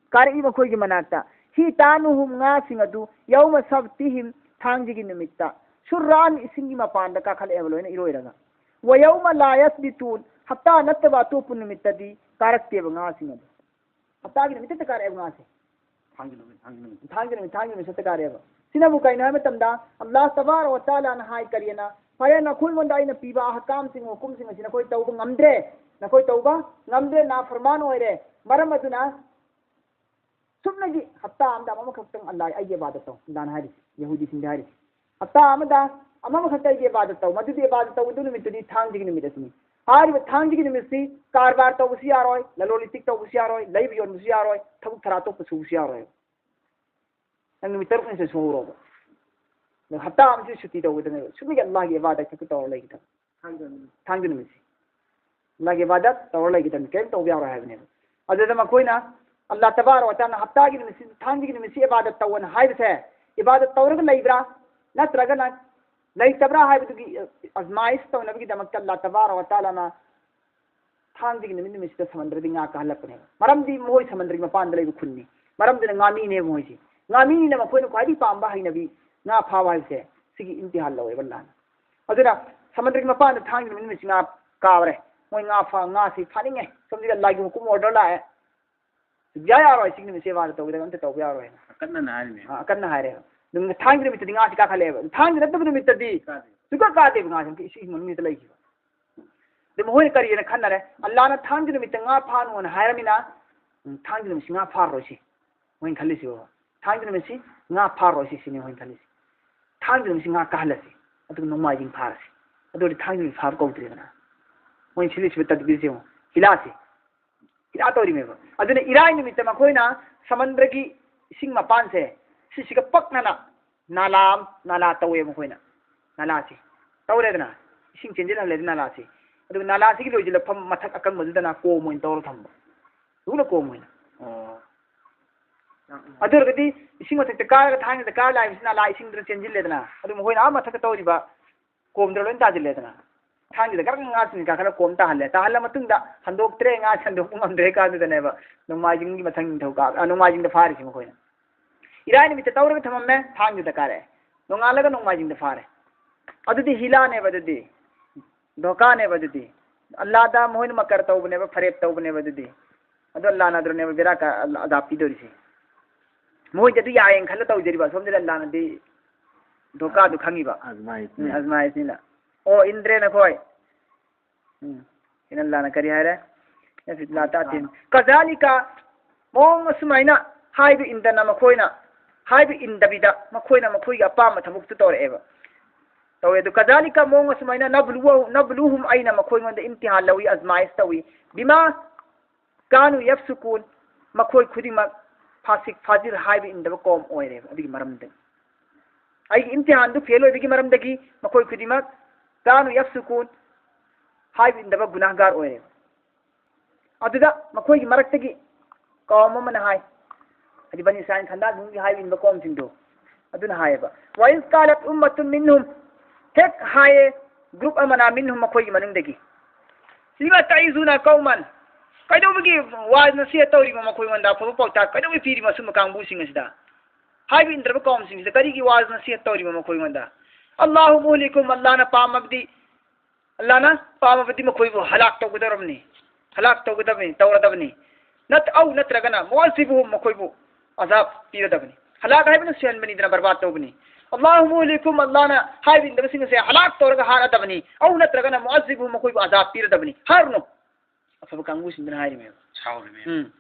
ꯀꯥꯔꯛꯏ ꯃꯈꯣꯏꯒꯤ ꯃꯅꯥꯛꯇ, ꯍꯤꯇꯥꯅꯨꯍꯨꯝ, ꯉꯥꯁꯤꯡ ꯑꯗꯨ, ꯌꯧꯃ ꯁꯕꯇꯤꯍꯤꯝ, ꯊꯥꯡꯖꯒꯤ ꯅꯨꯃꯤꯠꯇ, ꯁꯨꯔꯥꯟ, ꯏꯁꯤꯡꯒꯤ ꯃꯄꯥꯟꯗ ꯀꯥꯈꯠꯂꯛꯑꯦꯕ ꯂꯣꯏꯅ ꯏꯔꯣꯏꯔꯒ, ꯋꯌꯧꯃ ꯂꯥ ꯌꯁꯕꯤꯇꯨꯟ, ꯍꯞꯇꯥ ꯅꯠꯇꯕ ꯑꯇꯣꯞꯄ ꯅꯨꯃꯤꯠꯇꯗꯤ ꯀꯥꯔꯛꯇꯦꯕ ꯉꯥꯁꯤꯡ ꯑꯗꯨ꯫ ꯍꯞꯇꯥꯒꯤ ꯅꯨꯃꯤꯠ ꯈꯛꯇ ꯀꯥꯔꯛꯑꯦꯕ ꯉꯥꯁꯦ꯫ ꯊꯥꯡꯖ ꯅꯨꯃꯤꯠ, ꯊꯥꯡꯖ ꯅꯨꯃꯤꯠ꯫ ꯊꯥꯡꯖ ꯅꯨꯃꯤꯠ, ꯊꯥꯡꯖ ꯅꯨꯃꯤꯠ ꯈꯛꯇ ꯀꯥꯔꯛꯑꯦꯕ꯫ ꯁꯤꯅꯕꯨ ꯀꯩꯅꯣ ꯍꯥꯏꯕ ꯃꯇꯝꯗ, ꯑꯜꯂꯥꯍ ꯇꯕꯥꯔꯛ ꯋ ꯇꯥꯂꯥꯅ ꯍꯥꯏ ꯀꯔꯤꯅ? ꯐꯔꯦ, ꯅꯈꯣꯏꯉꯣꯟꯗ ꯑꯩꯅ ꯄꯤꯕ ꯑꯍꯀꯥꯝꯁꯤꯡ, ꯍꯨꯀꯨꯝꯁꯤꯡ ꯑꯁꯤ ꯅꯈꯣꯏ ꯇꯧꯕ ꯉꯝꯗ꯭ꯔꯦ, ꯅꯈꯣꯏ ꯇꯧꯕ ꯉꯝꯗ꯭ꯔꯦ, ꯅꯥꯐꯔꯃꯥꯟ ꯑꯣꯏꯔꯦ꯫ ꯃꯔꯝ ꯑꯗꯨꯅ ꯁꯨꯞꯅꯒꯤ ꯍꯞꯇꯥ ꯑꯃꯗ ꯑꯃꯈꯛꯇꯪ ꯑꯜꯂꯥꯍ ꯑꯩꯒꯤ ꯏꯕꯥꯗꯠ ꯇꯧ, ꯑꯜꯂꯥꯍꯅ ꯍꯥꯏꯔꯤ, ꯌꯍꯨꯗꯤꯁꯤꯡꯗ ꯍꯥꯏꯔꯤ꯫ ꯍꯞꯇꯥ ꯑꯃꯗ ꯑꯃꯈꯛꯇ ꯑꯩꯒꯤ ꯏꯕꯥꯗꯠ ꯇꯧ, ꯃꯗꯨꯗꯤ ꯏꯕꯥꯗꯠ ꯇꯧꯕꯗꯨ ꯅꯨꯃꯤꯠꯇꯨꯗꯤ ꯊꯥꯡꯖꯒꯤ ꯅꯨꯃꯤꯠ ꯑꯁꯤꯅꯤ꯫ ꯍꯥꯏꯔꯤꯕ ꯊꯥꯡꯖꯒꯤ ꯅꯨꯃꯤꯠꯁꯤ ꯀꯔꯕꯥꯔ ꯇꯧꯕꯁꯨ ꯌꯥꯔꯣꯏ, ꯂꯂꯣꯟ ꯏꯇꯤꯛ ꯇꯧꯕꯁꯨ ꯌꯥꯔꯣꯏ, ꯂꯩꯕ ꯌꯣꯟꯕꯁꯨ ꯌꯥꯔꯣꯏ, ꯊꯕꯛ ꯊꯔꯥ ꯇꯣꯛꯄ ꯁꯨꯕꯁꯨ ꯌꯥꯔꯣꯏ꯫ ꯅꯪ ꯅꯨꯃꯤꯠ ꯇꯔꯨꯛꯅꯤꯁꯦ ꯁꯨꯍꯧꯔꯣꯕ꯫ ꯅꯪ ꯍꯞꯇꯥ ꯑꯃꯁꯤ ꯁꯨꯇꯤ ꯇꯧꯒꯗꯕꯅꯦꯕ꯫ ꯁꯨꯞꯅꯒꯤ ꯑꯜꯂꯥꯍꯒꯤ ꯏꯕꯥꯗꯠ ꯈꯛꯇ ꯇꯧꯔ ꯂꯩꯒꯗꯕ꯫ ꯊꯥꯡꯖ ꯅꯨꯃꯤꯠ꯫ ꯊꯥꯡꯖ ꯅꯨꯃꯤꯠꯁꯤ꯫ ꯑꯜꯂꯥꯍꯒꯤ ꯏꯕꯥꯗꯠ ꯇꯧꯔ ꯂꯩꯒꯗꯕꯅꯤ꯫ ꯀꯔꯤꯝ ꯇꯧꯕ ꯌꯥꯔꯣꯏ ꯍꯥꯏꯕꯅꯦꯕ꯫ ꯑꯗꯨꯗ ꯃꯈꯣꯏꯅ ꯑꯜꯂꯥꯍ ꯇꯕꯥꯔꯛ ꯋ ꯇꯥꯂꯥꯅ ꯍꯞꯇꯥꯒꯤ ꯅꯨꯃꯤꯠꯁꯤ, ꯊꯥꯡꯖꯒꯤ ꯅꯨꯃꯤꯠꯁꯤ ꯏꯕꯥꯗꯠ ꯇꯧꯑꯅ ꯍꯥꯏꯕꯁꯦ, ꯏꯕꯥꯗꯠ ꯇꯧꯔꯒ ꯂꯩꯕ꯭ꯔꯥ? ꯅꯠꯇ꯭ꯔꯒꯅ ꯂꯩꯇꯕ꯭ꯔꯥ ꯍꯥꯏꯕꯗꯨꯒꯤ, ꯑ, ꯑꯖꯃꯥꯏꯁ ꯇꯧꯅꯕꯒꯤꯗꯃꯛꯇ ꯑꯜꯂꯥꯍ ꯇꯕꯥꯔꯛ ꯋ ꯇꯥꯂꯥꯅ ꯊꯥꯡꯖꯒꯤ ꯅꯨꯃꯤꯠ, ꯅꯨꯃꯤꯠꯁꯤꯗ ꯁꯃꯨꯗ꯭ꯔꯗꯒꯤ ꯉꯥ ꯀꯥꯍꯜꯂꯛꯄꯅꯦꯕ꯫ ꯃꯔꯝꯗꯤ ꯃꯈꯣꯏ ꯁꯃꯨꯗ꯭ꯔꯒꯤ ꯃꯄꯥꯟꯗ ꯂꯩꯕ ꯈꯨꯟꯅꯤ꯫ ꯃꯔꯝꯗꯨꯅ ꯉꯥꯃꯤꯅꯦꯕ ꯃꯣꯏꯁꯤ꯫ ꯉꯥꯃꯤꯅꯤꯅ ꯃꯈꯣꯏꯅ ꯈ꯭ꯋꯥꯏꯗꯒꯤ ꯄꯥꯝꯕ ꯍꯩꯅꯕꯤ ꯉꯥ ꯐꯥꯕ ꯍꯥꯏꯕꯁꯦ, ꯁꯤꯒꯤ ꯏꯝꯇꯤꯍꯥꯟ ꯂꯧꯋꯦꯕ ꯑꯜꯂꯥꯍꯅ꯫ ꯑꯗꯨꯅ ꯁꯃꯨꯗ꯭ꯔꯒꯤ ꯃꯄꯥꯟꯗ ꯊꯥꯡꯖꯒꯤ ꯅꯨꯃꯤꯠ, ꯅꯨꯃꯤꯠꯁꯤ ꯉꯥ ꯀꯥꯕꯔꯦ꯫ ꯃꯣꯏ ꯉꯥ ꯐꯥ-, ꯉꯥꯁꯤ ꯐꯥꯅꯤꯡꯉꯦ꯫ ꯁꯣꯝꯁꯤꯗ ꯑꯜꯂꯥꯍꯒꯤ ꯍꯨꯀꯨꯝ ꯑꯣꯔꯗꯔ ꯂꯥꯛꯑꯦ꯫ ꯁꯨꯡꯌꯥ ꯌꯥꯔꯣꯏ, ꯁꯤꯒꯤ ꯅꯨꯃꯤꯠꯁꯦ ꯏꯕꯥꯗꯠ ꯇꯧꯒꯗꯕ ꯑꯝꯇ ꯇꯧꯕ ꯌꯥꯔꯣꯏꯅ꯫ ꯑꯀꯟꯅꯅ ꯍꯥꯏꯔꯤꯅꯦ꯫ ꯑ, ꯑꯀꯟꯅ ꯍꯥꯏꯔꯦ꯫ ꯅꯨꯃꯤꯠ ꯊꯥꯡꯖ ꯅꯨꯃꯤꯠꯇꯗꯤ ꯉꯥꯁꯤ ꯀꯥꯈꯠꯂꯛꯑꯦꯕ꯫ ꯊꯥꯡꯖ ꯅꯠꯇꯕ ꯅꯨꯃꯤꯠꯇꯗꯤ ꯀꯥꯗꯦ꯫ ꯁꯨꯡꯀꯥ ꯀꯥꯗꯦꯕ ꯉꯥꯁꯤ, ꯑꯃꯨꯛꯀ ꯏꯁꯤꯡ ꯃꯅꯨꯡꯁꯤꯗ ꯂꯩꯈꯤꯕ꯫ ꯑꯗꯨ ꯃꯈꯣꯏꯅ ꯀꯔꯤꯅ ꯈꯟꯅꯔꯦ? ꯑꯜꯂꯥꯍꯅ ꯊꯥꯡꯖ ꯅꯨꯃꯤꯠꯇ ꯉꯥ ꯐꯥꯅꯨꯅ ꯍꯥꯏꯔꯃꯤꯅ, ꯎꯝ, ꯊꯥꯡꯖ ꯅꯨꯃꯤꯠꯁꯤ ꯉꯥ ꯐꯥꯔꯔꯣꯏꯁꯤ꯫ ꯃꯣꯏꯅ ꯈꯜꯂꯤꯁꯤ ꯕꯕꯥ꯫ ꯊꯥꯡꯖ ꯅꯨꯃꯤꯠꯁꯤ ꯉꯥ ꯐꯥꯔꯔꯣꯏꯁꯤ ꯁꯤꯅꯤ ꯃꯣꯏꯅ ꯈꯜꯂꯤꯁꯤ꯫ ꯊꯥꯡꯖ ꯅꯨꯃꯤꯠꯁꯤ ꯉꯥ ꯀꯥꯍꯜꯂꯁꯤ꯫ ꯑꯗꯨꯒ ꯅꯣꯡꯃꯥꯏꯖꯤꯡ ꯐꯥꯔꯁꯤ꯫ ꯑꯗꯨ ꯑꯣꯏꯔꯗꯤ ꯊꯥꯡꯖ ꯅꯨꯃꯤꯠ ꯐꯥꯕ ꯀꯧꯗ꯭ꯔꯦꯗꯅ꯫ ꯃꯣꯏꯅ ꯁꯤꯜꯂꯤꯁꯤꯕ ꯇꯗꯕꯤꯔꯁꯦ ꯌꯦꯡꯉꯣ꯫ ꯍꯤꯂꯥꯁꯤ꯫ ꯍꯤꯂꯥ ꯇꯧꯔꯤꯃꯦꯕ꯫ ꯑꯗꯨꯅ ꯏꯔꯥꯏ ꯅꯨꯃꯤꯠꯇ ꯃꯈꯣꯏꯅ ꯁꯃꯟꯗ꯭ꯔꯒꯤ ꯏꯁꯤꯡ ꯃꯄꯥꯟꯁꯦ ꯁꯤꯁꯤꯒ ꯄꯛꯅꯅ ꯅꯥꯂꯥ ꯑꯃ, ꯅꯥꯂꯥ ꯇꯧꯋꯦ ꯃꯈꯣꯏꯅ꯫ ꯅꯥꯂꯥꯁꯤ ꯇꯧꯔꯦꯗꯅ, ꯏꯁꯤꯡ ꯆꯦꯟꯁꯤꯜꯍꯜꯂꯦꯗꯅ ꯅꯥꯂꯥꯁꯤ꯫ ꯑꯗꯨꯒ ꯅꯥꯂꯥꯁꯤꯒꯤ ꯂꯣꯏꯁꯤꯜꯂꯛꯐꯝ ꯃꯊꯛ ꯑꯀꯪꯕꯗꯨꯗꯅ ꯀꯣꯝ ꯑꯣꯏꯅ ꯇꯧꯔ ꯊꯝꯕ꯫ ꯂꯨꯅ ꯀꯣꯝ ꯑꯣꯏꯅ꯫ ꯑꯣ꯫ ꯑꯗꯨ ꯑꯣꯏꯔꯒꯗꯤ ꯏꯁꯤꯡ ꯃꯊꯛꯇ ꯀꯥꯔꯒ ꯊꯥꯡꯒꯗ ꯀꯥꯔ ꯂꯥꯛꯏꯕꯁꯤ ꯅꯥꯂꯥ ꯏꯁꯤꯡꯗꯨꯗ ꯆꯦꯟꯁꯤꯜꯂꯦꯗꯅ꯫ ꯑꯗꯨ ꯃꯈꯣꯏꯅ ꯑꯥ ꯃꯊꯛꯇ ꯇꯧꯔꯤꯕ ꯀꯣꯝꯗꯨꯗ ꯂꯣꯏ ꯇꯥꯁꯤꯜꯂꯦꯗꯅ꯫ ꯊꯥꯡꯒꯗ ꯈꯔ ꯉꯥꯁꯤꯡ ꯀꯥꯈꯠꯂ ꯀꯣꯝ ꯇꯥꯍꯜꯂꯦ꯫ ꯇꯥꯍꯜꯂ ꯃꯇꯨꯡꯗ ꯍꯟꯗꯣꯛꯇ꯭ꯔꯦ, ꯉꯥ ꯍꯟꯗꯣꯛꯄ ꯉꯝꯗ꯭ꯔꯦ ꯀꯥꯟꯗꯨꯗꯅꯦꯕ ꯅꯣꯡꯃꯥꯏꯖꯤꯡꯒꯤ ꯃꯊꯪ ꯅꯤꯡꯊꯧꯀꯥꯕ, ꯑ, ꯅꯣꯡꯃꯥꯏꯖꯤꯡꯗ ꯐꯥꯔꯤꯁꯤ ꯃꯈꯣꯏꯅ꯫ ꯏꯔꯥꯏ ꯅꯨꯃꯤꯠꯇ ꯇꯧꯔꯒ ꯊꯝꯃꯝꯃꯦ, ꯊꯥꯡꯖꯗ ꯀꯥꯔꯛꯑꯦ꯫ ꯅꯣꯡꯉꯥꯜꯂꯒ ꯅꯣꯡꯃꯥꯏꯖꯤꯡꯗ ꯐꯥꯔꯦ꯫ ꯑꯗꯨꯗꯤ ꯍꯤꯂꯥꯅꯦꯕ ꯑꯗꯨꯗꯤ꯫ ꯙꯣꯀꯥꯅꯦꯕ ꯑꯗꯨꯗꯤ꯫ ꯑꯜꯂꯥꯗ ꯃꯈꯣꯏꯅ ꯃꯀꯔ ꯇꯧꯕꯅꯦꯕ, ꯐꯔꯦꯞ ꯇꯧꯕꯅꯦꯕ ꯑꯗꯨꯗꯤ꯫ ꯑꯗꯣ ꯑꯜꯂꯥꯅ ꯑꯗꯨꯅꯦꯕ ꯕꯦꯔꯥ ꯀ-, ꯑꯜꯂꯥ ꯑꯗꯥ ꯄꯤꯗꯣꯔꯤꯁꯦ꯫ ꯃꯣꯏꯗꯤ ꯑꯗꯨ ꯌꯥꯏꯌꯦꯅ ꯈꯜꯂ ꯇꯧꯖꯔꯤꯕ, ꯑꯁꯣꯝꯗꯗꯤ ꯑꯜꯂꯥꯅꯗꯤ ꯙꯣꯀꯥꯗꯨ ꯈꯪꯉꯤꯕ꯫ ꯑꯖꯃꯥꯏꯁꯅꯤ꯫ ꯎꯝ, ꯑꯖꯃꯥꯏꯁꯅꯤꯅ꯫ ꯑꯣ, ꯏꯟꯗ꯭ꯔꯦ ꯅꯈꯣꯏ꯫ ꯎꯝ꯫ ꯏꯟ ꯑꯜꯂꯥꯍꯅ ꯀꯔꯤ ꯍꯥꯏꯔꯦ? ꯌꯥꯐꯤꯠ ꯂꯥ ꯇꯥꯇꯤꯟ꯫ ꯀꯖꯥꯂꯤꯀ, ꯃꯑꯣꯡ ꯑꯁꯨꯃꯥꯏꯅ ꯍꯥꯏꯕ ꯏꯟꯗꯅ ꯃꯈꯣꯏꯅ, ꯍꯥꯏꯕ ꯏꯟꯗꯕꯤꯗ ꯃꯈꯣꯏꯅ ꯃꯈꯣꯏꯒꯤ ꯑꯄꯥꯝꯕ ꯊꯕꯛꯇꯨ ꯇꯧꯔꯛꯑꯦꯕ꯫ ꯇꯧꯋꯦ꯫ ꯑꯗꯨ ꯀꯖꯥꯂꯤꯀ ꯃꯑꯣꯡ ꯑꯁꯨꯃꯥꯏꯅ ꯅꯕ꯭ꯂꯨꯋ-, ꯅꯕ꯭ꯂꯨꯍꯨꯝ ꯑꯩꯅ ꯃꯈꯣꯏꯉꯣꯟꯗ ꯏꯝꯇꯤꯍꯥꯟ ꯂꯧꯏ, ꯑꯖꯃꯥꯏꯁ ꯇꯧꯏ꯫ ꯕꯤꯃꯥ ꯀꯥꯅꯨ ꯌꯐꯁꯨꯀꯨꯟ, ꯃꯈꯣꯏ ꯈꯨꯗꯤꯡꯃꯛ ꯐꯥꯁꯤꯛ ꯐꯥꯖꯤꯔ ꯍꯥꯏꯕ ꯏꯟꯗꯕ ꯀꯧꯝ ꯑꯣꯏꯔꯦꯕ꯫ ꯑꯗꯨꯒꯤ ꯃꯔꯝꯗꯒꯤ ꯑꯩꯒꯤ ꯏꯝꯇꯤꯍꯥꯟꯗꯨ ꯐꯦꯜ ꯑꯣꯏꯕꯒꯤ ꯃꯔꯝꯗꯒꯤ ꯃꯈꯣꯏ ꯈꯨꯗꯤꯡꯃꯛ ꯀꯥꯅꯨ ꯌꯐꯁꯨꯀꯨꯟ ꯍꯥꯏꯕ ꯏꯟꯗꯕ ꯒꯨꯅꯥꯍꯒꯥꯔ ꯑꯣꯏꯔꯦꯕ꯫ ꯑꯗꯨꯗ ꯃꯈꯣꯏꯒꯤ ꯃꯔꯛꯇꯒꯤ ꯀꯧꯝ ꯑꯃꯅ ꯍꯥꯏ, ꯍꯥꯏꯗꯤ ꯕꯅꯤ ꯏꯁꯔꯥꯏꯜ ꯈꯟꯗꯥꯟꯗꯨꯒꯤ ꯍꯥꯏꯕ ꯏꯟꯕ ꯀꯧꯝꯁꯤꯡꯗꯣ, ꯑꯗꯨꯅ ꯍꯥꯏꯌꯦꯕ, "ꯋꯥꯏꯁ ꯀꯥꯂꯠ ꯎꯝꯃꯇꯨꯝ ꯃꯤꯟꯍꯨꯝ", ꯍꯦꯛ ꯍꯥꯏꯌꯦ ꯒ꯭ꯔꯨꯞ ꯑꯃꯅ, ꯃꯤꯟꯍꯨꯝ, ꯃꯈꯣꯏꯒꯤ ꯃꯅꯨꯡꯗꯒꯤ, "ꯂꯤꯃ ꯇꯥꯏꯖꯨꯅ ꯀꯧꯃꯟ", ꯀꯩꯗꯧꯕꯒꯤ ꯋꯥꯖ ꯅꯁꯤꯍꯠ ꯇꯧꯔꯤꯕ ꯃꯈꯣꯏꯉꯣꯟꯗ, ꯑꯐꯕ ꯄꯥꯎꯇꯥꯛ ꯀꯩꯗꯧꯕꯒꯤ ꯄꯤꯔꯤꯕ ꯑꯁꯨꯝꯕ ꯀꯥꯡꯕꯨꯁꯤꯡ ꯑꯁꯤꯗ? ꯍꯥꯏꯕ ꯏꯟꯗ꯭ꯔꯕ ꯀꯧꯝꯁꯤꯡꯁꯤꯗ ꯀꯔꯤꯒꯤ ꯋꯥꯖ ꯅꯁꯤꯍꯠ ꯇꯧꯔꯤꯕ ꯃꯈꯣꯏꯉꯣꯟꯗ? "ꯑꯜꯂꯥꯍꯨ ꯃꯨꯍꯂꯤꯀꯨꯝ", ꯑꯜꯂꯥꯍꯅ ꯄꯥꯝꯃꯕꯗꯤ, ꯑꯜꯂꯥꯍꯅ ꯄꯥꯝꯃꯕꯗꯤ ꯃꯈꯣꯏꯕꯨ ꯍꯂꯥꯛ ꯇꯧꯒꯗꯧꯔꯕꯅꯤ, ꯍꯂꯥꯛ ꯇꯧꯒꯗꯕꯅꯤ, ꯇꯧꯔꯗꯕꯅꯤ꯫ ꯅꯠ-, ꯑꯧ ꯅꯠꯇ꯭ꯔꯒꯅ ꯃꯨꯑꯖꯤꯕꯨꯍꯨꯝ, ꯃꯈꯣꯏꯕꯨ ꯑꯖꯥꯕ ꯄꯤꯔꯗꯕꯅꯤ꯫ ꯍꯂꯥꯛ ꯍꯥꯏꯕꯅ ꯁꯤꯍꯟꯕꯅꯤꯗꯅ, ꯕꯔꯕꯥꯗ ꯇꯧꯕꯅꯤ꯫ "ꯑꯜꯂꯥꯍꯨ ꯃꯨꯍꯂꯤꯀꯨꯝ", ꯑꯜꯂꯥꯍꯅ ꯍꯥꯏꯕ ꯏꯟꯗꯕꯁꯤꯡ ꯑꯁꯦ ꯍꯂꯥꯛ ꯇꯧꯔꯒ ꯍꯥꯠꯂꯗꯕꯅꯤ꯫ "ꯑꯧ ꯅꯠꯇ꯭ꯔꯒꯅ ꯃꯨꯑꯖꯤꯕꯨꯍꯨꯝ", ꯃꯈꯣꯏꯕꯨ ꯑꯖꯥꯕ ꯄꯤꯔꯗꯕꯅꯤ꯫ ꯍꯥꯏꯔꯨꯅꯨ꯫ ꯑꯐꯕ ꯀꯥꯡꯕꯨꯁꯤꯡꯗꯨꯅ ꯍꯥꯏꯔꯤꯃꯦꯕ꯫ ꯁꯥꯎꯔꯤꯃꯦ꯫ ꯎꯝ꯫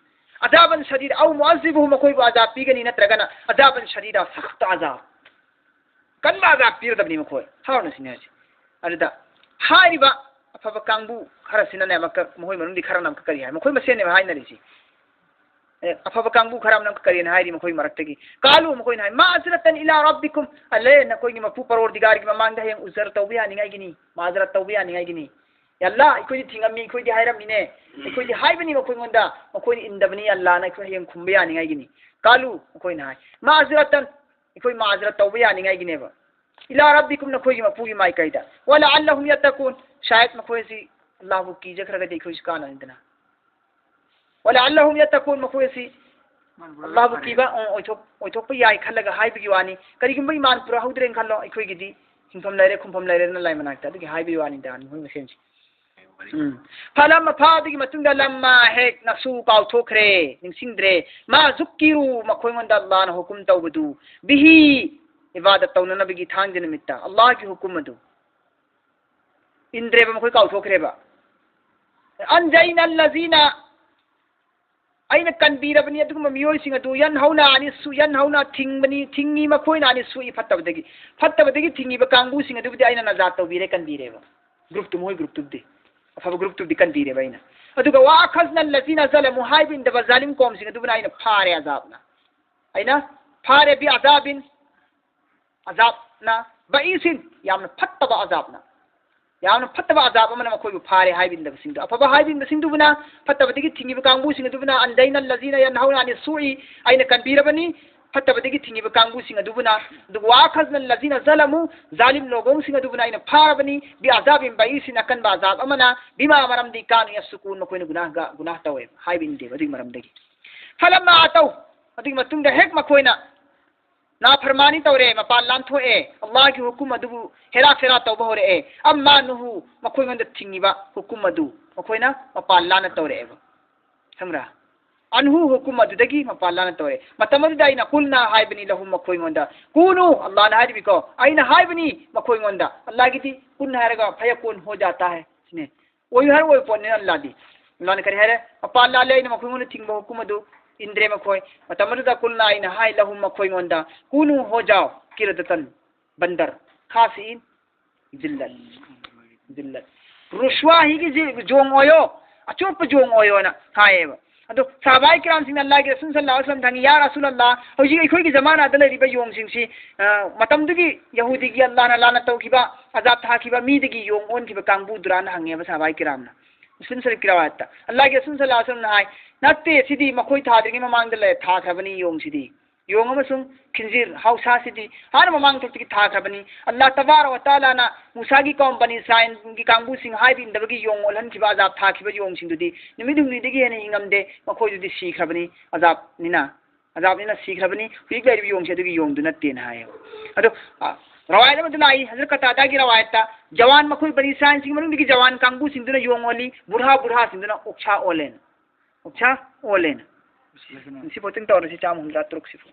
"ꯑꯖꯥꯕꯟ ꯁꯗꯤꯗ, ꯑꯧ ꯃꯨꯑꯖꯤꯕꯨꯍꯨꯝ", ꯃꯈꯣꯏꯕꯨ ꯑꯖꯥꯕ ꯄꯤꯒꯅꯤ, ꯅꯠꯇ꯭ꯔꯒꯅ "ꯑꯖꯥꯕꯟ ꯁꯗꯤꯗ", ꯁꯈꯠ ꯑꯖꯥꯕ, ꯀꯟꯕ ꯑꯖꯥꯕ ꯄꯤꯔꯗꯕꯅꯤ ꯃꯈꯣꯏ꯫ ꯍꯥꯏꯔꯨꯅꯨ ꯁꯤꯅꯤ ꯍꯥꯏꯁꯦ꯫ ꯑꯗꯨꯗ ꯍꯥꯏꯔꯤꯕ ꯑꯐꯕ ꯀꯥꯡꯕꯨ ꯈꯔꯁꯤꯅꯅꯦ, ꯑꯃꯨꯛꯀ ꯃꯈꯣꯏ ꯃꯅꯨꯡꯗꯒꯤ ꯈꯔꯅ ꯑꯃꯨꯛꯀ ꯀꯔꯤ ꯍꯥꯏ? ꯃꯈꯣꯏ ꯃꯁꯦꯟꯅꯦꯕ ꯍꯥꯏꯅꯔꯤꯁꯤ꯫ ꯑꯦ, ꯑꯐꯕ ꯀꯥꯡꯕꯨ ꯈꯔ ꯑꯃꯅ ꯑꯃꯨꯛꯀ ꯀꯔꯤꯅ ꯍꯥꯏꯔꯤ ꯃꯈꯣꯏ ꯃꯔꯛꯇꯒꯤ? "ꯀꯥꯂꯨ", ꯃꯈꯣꯏꯅ ꯍꯥꯏ, "ꯃꯥꯖꯤꯔꯇꯟ ꯏꯂꯥ ꯔꯕꯤꯀꯨꯝ", ꯑꯜꯂꯦ, ꯅꯈꯣꯏꯒꯤ ꯃꯄꯨ ꯄꯔꯣꯔꯗꯤꯒꯥꯔꯒꯤ ꯃꯃꯥꯡꯗ ꯍꯌꯦꯡ ꯎꯖꯔ ꯇꯧꯕ ꯌꯥꯅꯤꯡꯉꯥꯏꯒꯤꯅꯤ, ꯃꯥꯖꯔꯠ ꯇꯧꯕ ꯌꯥꯅꯤꯡꯉꯥꯏꯒꯤꯅꯤ꯫ "ꯌꯥ ꯑꯜꯂꯥ, ꯑꯩꯈꯣꯏꯗꯤ ꯊꯤꯡꯉꯝꯃꯤ, ꯑꯩꯈꯣꯏꯗꯤ ꯍꯥꯏꯔꯝꯃꯤꯅꯦ", ꯑꯩꯈꯣꯏꯗꯤ ꯍꯥꯏꯕꯅꯤ ꯃꯈꯣꯏꯉꯣꯟꯗ, ꯃꯈꯣꯏꯅ ꯏꯟꯗꯕꯅꯤ, "ꯌꯥ ꯑꯜꯂꯥꯍꯅ ꯑꯩꯈꯣꯏ ꯍꯌꯦꯡ ꯈꯨꯝꯕ ꯌꯥꯅꯤꯡꯉꯥꯏꯒꯤꯅꯤ"꯫ "ꯀꯥꯂꯨ", ꯃꯈꯣꯏꯅ ꯍꯥꯏ, "ꯃꯥꯖꯤꯔꯇꯟ", ꯑꯩꯈꯣꯏ ꯃꯥꯖꯔꯠ ꯇꯧꯕ ꯌꯥꯅꯤꯡꯉꯥꯏꯒꯤꯅꯦꯕ꯫ "ꯏꯂꯥ ꯔꯕꯤꯀꯨꯝ", ꯅꯈꯣꯏꯒꯤ ꯃꯄꯨꯒꯤ ꯃꯥꯏꯀꯩꯗ꯫ "ꯋꯥ ꯂꯥ ꯑꯜꯂꯥꯍꯨꯝ ꯌꯠꯇꯀꯨꯟ", ꯁꯥꯌꯠ ꯃꯈꯣꯏ ꯑꯁꯤ ꯑꯜꯂꯥꯍꯕꯨ ꯀꯤꯖꯈ꯭ꯔꯒꯗꯤ ꯑꯩꯈꯣꯏꯁꯨ ꯀꯥꯟꯅꯅꯤꯗꯅ꯫ "ꯋꯥ ꯂꯥ ꯑꯜꯂꯥꯍꯨꯝ ꯌꯠꯇꯀꯨꯟ", ꯃꯈꯣꯏ ꯑꯁꯤ ꯑꯜꯂꯥꯍꯕꯨ ꯀꯤꯕ, ꯑ, ꯑꯣꯏꯊꯣꯛ-, ꯑꯣꯏꯊꯣꯛꯄ ꯌꯥꯏ ꯈꯜꯂꯒ ꯍꯥꯏꯕꯒꯤ ꯋꯥꯅꯤ꯫ ꯀꯔꯤꯒꯨꯝꯕ ꯏꯃꯥꯟ ꯄꯨꯔꯛꯍꯧꯗ꯭ꯔꯦꯅ ꯈꯜꯂꯣ, ꯑꯩꯈꯣꯏꯒꯤꯗꯤ ꯍꯤꯡꯐꯝ ꯂꯩꯔꯦ, ꯈꯨꯝꯐꯝ ꯂꯩꯔꯦꯅ ꯂꯥꯏ ꯃꯅꯥꯛꯇ, ꯑꯗꯨꯒꯤ ꯍꯥꯏꯕꯒꯤ ꯋꯥꯅꯤꯗ, ꯃꯈꯣꯏ ꯃꯁꯦꯟꯁꯤ꯫ ꯎꯝ꯫ ꯐꯂꯝ ꯐꯥꯗꯒꯤ ꯃꯇꯨꯡꯗ ꯂꯝꯃ ꯍꯦꯛ ꯅꯁꯨ ꯀꯥꯎꯊꯣꯛꯈ꯭ꯔꯦ, ꯅꯤꯡꯁꯤꯡꯗ꯭ꯔꯦ꯫ ꯃꯥ ꯖꯨꯛꯀꯤꯔꯨ, ꯃꯈꯣꯏꯉꯣꯟꯗ ꯑꯜꯂꯥꯍꯅ ꯍꯨꯀꯨꯝ ꯇꯧꯕꯗꯨ, ꯕꯤꯍꯤ, ꯏꯕꯥꯗꯠ ꯇꯧꯅꯅꯕꯒꯤ ꯊꯥꯡꯖ ꯅꯨꯃꯤꯠꯇ ꯑꯜꯂꯥꯍꯒꯤ ꯍꯨꯀꯨꯝ ꯑꯗꯨ꯫ ꯏꯟꯗ꯭ꯔꯦꯕ, ꯃꯈꯣꯏ ꯀꯥꯎꯊꯣꯛꯈ꯭ꯔꯦꯕ꯫ "ꯑꯟꯖꯩꯅ ꯂꯖꯤꯅ", ꯑꯩꯅ ꯀꯟꯕꯤꯔꯕꯅꯤ ꯑꯗꯨꯒꯨꯝꯕ ꯃꯤꯑꯣꯏꯁꯤꯡ ꯑꯗꯨ, "ꯌꯟꯍꯧꯅ ꯑꯅꯤꯁꯨ", ꯌꯟꯍꯧꯅ ꯊꯤꯡꯕꯅꯤ, ꯊꯤꯡꯉꯤ ꯃꯈꯣꯏꯅ, "ꯑꯅꯤꯁꯨꯏ", ꯐꯠꯇꯕꯗꯒꯤ, ꯐꯠꯇꯕꯗꯒꯤ ꯊꯤꯡꯉꯤꯕ ꯀꯥꯡꯕꯨꯁꯤꯡ ꯑꯗꯨꯕꯨꯗꯤ ꯑꯩꯅ ꯅꯖꯥꯠ ꯇꯧꯕꯤꯔꯦ, ꯀꯟꯕꯤꯔꯦꯕ꯫ ꯒ꯭ꯔꯨꯞꯇꯨ, ꯃꯈꯣꯏ ꯒ꯭ꯔꯨꯞꯇꯨꯕꯨꯗꯤ, ꯑꯐꯕ ꯒ꯭ꯔꯨꯞꯇꯨꯕꯨꯗꯤ ꯀꯟꯕꯤꯔꯦꯕ ꯑꯩꯅ꯫ ꯑꯗꯨꯒ "ꯋꯥ ꯑꯈꯖꯅ ꯂꯖꯤꯅ ꯖꯂꯃꯨ", ꯍꯥꯏꯕ ꯏꯟꯗꯕ ꯖꯥꯂꯤꯝ ꯀꯣꯝꯁꯤꯡ ꯑꯗꯨꯕꯨꯅ ꯑꯩꯅ ꯐꯥꯔꯦ ꯑꯖꯥꯕꯅ꯫ ꯑꯩꯅ ꯐꯥꯔꯦ "ꯕꯤ ꯑꯖꯥꯕꯤꯟ", ꯑꯖꯥꯕꯅ, "ꯕꯏꯁꯤꯟ", ꯌꯥꯝꯅ ꯐꯠꯇꯕ ꯑꯖꯥꯕꯅ꯫ ꯌꯥꯝꯅ ꯐꯠꯇꯕ ꯑꯖꯥꯕ ꯑꯃꯅ ꯃꯈꯣꯏꯕꯨ ꯐꯥꯔꯦ ꯍꯥꯏꯕ ꯏꯟꯗꯕꯁꯤꯡꯗꯨ꯫ ꯑꯐꯕ ꯍꯥꯏꯕ ꯏꯟꯕꯁꯤꯡꯗꯨꯕꯨꯅ, ꯐꯠꯇꯕꯗꯒꯤ ꯊꯤꯡꯉꯤꯕ ꯀꯥꯡꯕꯨꯁꯤꯡ ꯑꯗꯨꯕꯨꯅ, "ꯑꯟꯖꯩꯅ ꯂꯖꯤꯅ ꯌꯟꯍꯧꯅ ꯑꯅꯤ ꯁꯨꯏ", ꯑꯩꯅ ꯀꯟꯕꯤꯔꯕꯅꯤ꯫ ꯐꯠꯇꯕꯗꯒꯤ ꯊꯤꯡꯉꯤꯕ ꯀꯥꯡꯕꯨꯁꯤꯡ ꯑꯗꯨꯕꯨꯅ, ꯑꯗꯨꯒ "ꯋꯥ ꯑꯈꯖꯅ ꯂꯖꯤꯅ ꯖꯂꯃꯨ", ꯖꯥꯂꯤꯝ ꯂꯣꯒꯣꯡꯁꯤꯡ ꯑꯗꯨꯕꯨꯅ ꯑꯩꯅ ꯐꯥꯔꯕꯅꯤ, "ꯕꯤ ꯑꯖꯥꯕꯤꯟ ꯕꯏꯁꯤꯟ", ꯑꯀꯟꯕ ꯑꯖꯥꯕ ꯑꯃꯅ, "ꯕꯤꯃꯥ", ꯃꯔꯝꯗꯤ, "ꯀꯥꯅꯨ ꯌꯁꯨꯀꯨꯟ", ꯃꯈꯣꯏꯅ ꯒꯨꯅꯥꯍꯒ, ꯒꯨꯅꯥꯍ ꯇꯧꯋꯦ ꯍꯥꯏꯕ ꯏꯟꯗꯦꯕ ꯑꯗꯨꯒꯤ ꯃꯔꯝꯗꯒꯤ꯫ "ꯐꯂꯝꯃꯥ ꯑꯇꯧ", ꯑꯗꯨꯒꯤ ꯃꯇꯨꯡꯗ ꯍꯦꯛ ꯃꯈꯣꯏꯅ ꯅꯥꯐꯔꯃꯥꯅꯤ ꯇꯧꯔꯦ, ꯃꯄꯥꯟ ꯂꯥꯟꯊꯣꯛꯑꯦ, ꯑꯜꯂꯥꯍꯒꯤ ꯍꯨꯀꯨꯝ ꯑꯗꯨꯕꯨ ꯍꯦꯔꯥ ꯐꯦꯔꯥ ꯇꯧꯕ ꯍꯧꯔꯛꯑꯦ, "ꯑꯝꯃꯥ ꯅꯨꯍꯨ", ꯃꯈꯣꯏꯉꯣꯟꯗ ꯊꯤꯡꯉꯤꯕ ꯍꯨꯀꯨꯝ ꯑꯗꯨ ꯃꯈꯣꯏꯅ ꯃꯄꯥꯟ ꯂꯥꯟꯅ ꯇꯧꯔꯛꯑꯦꯕ꯫ ꯈꯪꯕ꯭ꯔꯥ? "ꯑꯟꯍꯨ", ꯍꯨꯀꯨꯝ ꯑꯗꯨꯗꯒꯤ ꯃꯄꯥꯟ ꯂꯥꯟꯅ ꯇꯧꯔꯛꯑꯦ꯫ ꯃꯇꯝ ꯑꯗꯨꯗ ꯑꯩꯅ, "ꯀꯨꯜꯅꯥ", ꯍꯥꯏꯕꯅꯤ, "ꯂꯍꯨꯝ", ꯃꯈꯣꯏꯉꯣꯟꯗ, "ꯀꯨꯅꯨ", ꯑꯜꯂꯥꯍꯅ ꯍꯥꯏꯔꯤꯕꯤꯀꯣ, ꯑꯩꯅ ꯍꯥꯏꯕꯅꯤ ꯃꯈꯣꯏꯉꯣꯟꯗ꯫ ꯑꯜꯂꯥꯍꯒꯤꯗꯤ "ꯀꯨꯟ" ꯍꯥꯏꯔꯒ "ꯐꯌꯀꯨꯟ ꯍꯣ ꯖꯥꯇꯥ ꯍꯦ" ꯁꯤꯅꯦ꯫ ꯑꯣꯏꯌꯨ ꯍꯥꯏꯔ ꯑꯣꯏ ꯄꯣꯠꯅꯤꯅ ꯑꯜꯂꯥꯍꯗꯤ꯫ ꯑꯜꯂꯥꯍꯅ ꯀꯔꯤ ꯍꯥꯏꯔꯦ? "ꯃꯄꯥꯟ ꯂꯥꯜꯂꯦ, ꯑꯩꯅ ꯃꯈꯣꯏꯉꯣꯟꯗ ꯊꯤꯡꯕ ꯍꯨꯀꯨꯝ ꯑꯗꯨ ꯏꯟꯗ꯭ꯔꯦ ꯃꯈꯣꯏ"꯫ ꯃꯇꯝ ꯑꯗꯨꯗ "ꯀꯨꯜꯅꯥ", ꯑꯩꯅ ꯍꯥꯏ, "ꯂꯍꯨꯝ", ꯃꯈꯣꯏꯉꯣꯟꯗ, "ꯀꯨꯅꯨ", ꯍꯣ ꯖꯥꯎ, "ꯀꯤꯔꯗꯇꯟ", ꯕꯟꯗꯔ, "ꯈꯥꯁꯤꯏꯟ", ꯖꯤꯜꯂꯠ, ꯖꯤꯜꯂꯠ, "ꯔꯨꯁꯋꯥꯍꯤꯒꯤ ꯖꯤ-, ꯖꯣꯡ ꯑꯣꯏꯌꯣ, ꯑꯆꯣꯞꯄ ꯖꯣꯡ ꯑꯣꯏꯌꯣꯅ" ꯍꯥꯏꯌꯦꯕ꯫ ꯑꯗꯣ ꯁꯍꯥꯕꯥꯏ ꯀꯤꯔꯥꯝꯁꯤꯡꯅ ꯑꯜꯂꯥꯍꯒꯤ ꯔꯁꯨꯜ ꯁꯜꯂꯜꯂꯥꯍꯨ ꯑꯂꯩꯍꯤ ꯋꯁꯜꯂꯝꯗ ꯍꯪꯉꯤ, "ꯌꯥ ꯔꯁꯨꯜ ꯑꯜꯂꯥꯍ, ꯍꯧꯖꯤꯛ ꯑꯩꯈꯣꯏꯒꯤ ꯖꯃꯥꯅꯥꯗ ꯂꯩꯔꯤꯕ ꯌꯣꯡꯁꯤꯡꯁꯤ, ꯑ, ꯃꯇꯝꯗꯨꯒꯤ ꯌꯍꯨꯗꯤꯒꯤ ꯑꯜꯂꯥꯍꯅ ꯂꯥꯟꯅ ꯇꯧꯈꯤꯕ, ꯑꯖꯥꯕ ꯊꯥꯈꯤꯕ ꯃꯤꯗꯒꯤ ꯌꯣꯡ ꯑꯣꯟꯈꯤꯕ ꯀꯥꯡꯕꯨꯗꯨꯔꯥꯅ?" ꯍꯪꯉꯦꯕ ꯁꯍꯥꯕꯥꯏ ꯀꯤꯔꯥꯝꯅ꯫ ꯃꯨꯁꯂꯤꯝ ꯁꯔꯤꯐꯀꯤ ꯔꯋꯥꯌꯠꯇ ꯑꯜꯂꯥꯍꯒꯤ ꯔꯁꯨꯜ ꯁꯜꯂꯜꯂꯥꯍꯨ ꯑꯂꯩꯍꯤ ꯋꯁꯜꯂꯝꯅ ꯍꯥꯏ, "ꯅꯠꯇꯦ, ꯁꯤꯗꯤ ꯃꯈꯣꯏ ꯊꯥꯗ꯭ꯔꯤꯉꯩ ꯃꯃꯥꯡꯗ ꯂꯩ-, ꯊꯥꯈ꯭ꯔꯕꯅꯤ ꯌꯣꯡꯁꯤꯗꯤ꯫ ꯌꯣꯡ ꯑꯃꯁꯨꯡ ꯈꯤꯟꯖꯤꯔ, ꯍꯥꯎꯁꯥꯁꯤꯗꯤ ꯍꯥꯟꯅ ꯃꯃꯥꯡ ꯊꯛꯇꯒꯤ ꯊꯥꯈ꯭ꯔꯕꯅꯤ꯫ ꯑꯜꯂꯥꯍ ꯇꯕꯥꯔꯛ ꯋ ꯇꯥꯂꯥꯅ ꯃꯨꯁꯥꯒꯤ ꯀꯧꯝ ꯕꯅꯤ ꯏꯁꯔꯥꯏꯜꯒꯤ ꯀꯥꯡꯕꯨꯁꯤꯡ ꯍꯥꯏꯕ ꯏꯟꯗꯕꯒꯤ ꯌꯣꯡ ꯑꯣꯜꯍꯟꯈꯤꯕ, ꯑꯖꯥꯕ ꯊꯥꯈꯤꯕ ꯌꯣꯡꯁꯤꯡꯗꯨꯗꯤ ꯅꯨꯃꯤꯠ ꯍꯨꯝꯅꯤꯗꯒꯤ ꯍꯦꯟꯅ ꯍꯤꯡꯉꯝꯗꯦ꯫ ꯃꯈꯣꯏꯗꯨꯗꯤ ꯁꯤꯈ꯭ꯔꯕꯅꯤ, ꯑꯖꯥꯕꯅꯤꯅ, ꯑꯖꯥꯕꯅꯤꯅ ꯁꯤꯈ꯭ꯔꯕꯅꯤ꯫ ꯍꯧꯖꯤꯛ ꯂꯩꯔꯤꯕ ꯌꯣꯡꯁꯦ ꯑꯗꯨꯒꯤ ꯌꯣꯡꯗꯨ ꯅꯠꯇꯦꯅ" ꯍꯥꯏꯌꯦꯕ꯫ ꯑꯗꯣ, ꯑ, ꯔꯋꯥꯌꯠ ꯑꯃꯗ ꯂꯥꯛꯏ, ꯍꯖꯔꯠ ꯀꯇꯥꯗꯥꯒꯤ ꯔꯋꯥꯌꯠꯇ, ꯖꯋꯥꯟ, ꯃꯈꯣꯏ ꯕꯅꯤ ꯏꯁꯔꯥꯏꯜꯁꯤꯡꯒꯤ ꯃꯅꯨꯡꯗꯒꯤ ꯖꯋꯥꯟ ꯀꯥꯡꯕꯨꯁꯤꯡꯗꯨꯅ ꯌꯣꯡ ꯑꯣꯜꯂꯤ, ꯕꯨꯔꯍꯥ, ꯕꯨꯔꯍꯥꯁꯤꯡꯗꯨꯅ ꯑꯣꯛꯁꯥ ꯑꯣꯜꯂꯦꯅ꯫ ꯑꯣꯛꯁꯥ ꯑꯣꯜꯂꯦꯅ꯫ ꯁꯤ ꯐꯣꯇꯤꯡ ꯇꯧꯔꯁꯤ, ꯆꯥꯝꯃ ꯍꯨꯝꯗ꯭ꯔꯥ ꯇꯔꯨꯛ ꯁꯤꯐꯥꯎ꯫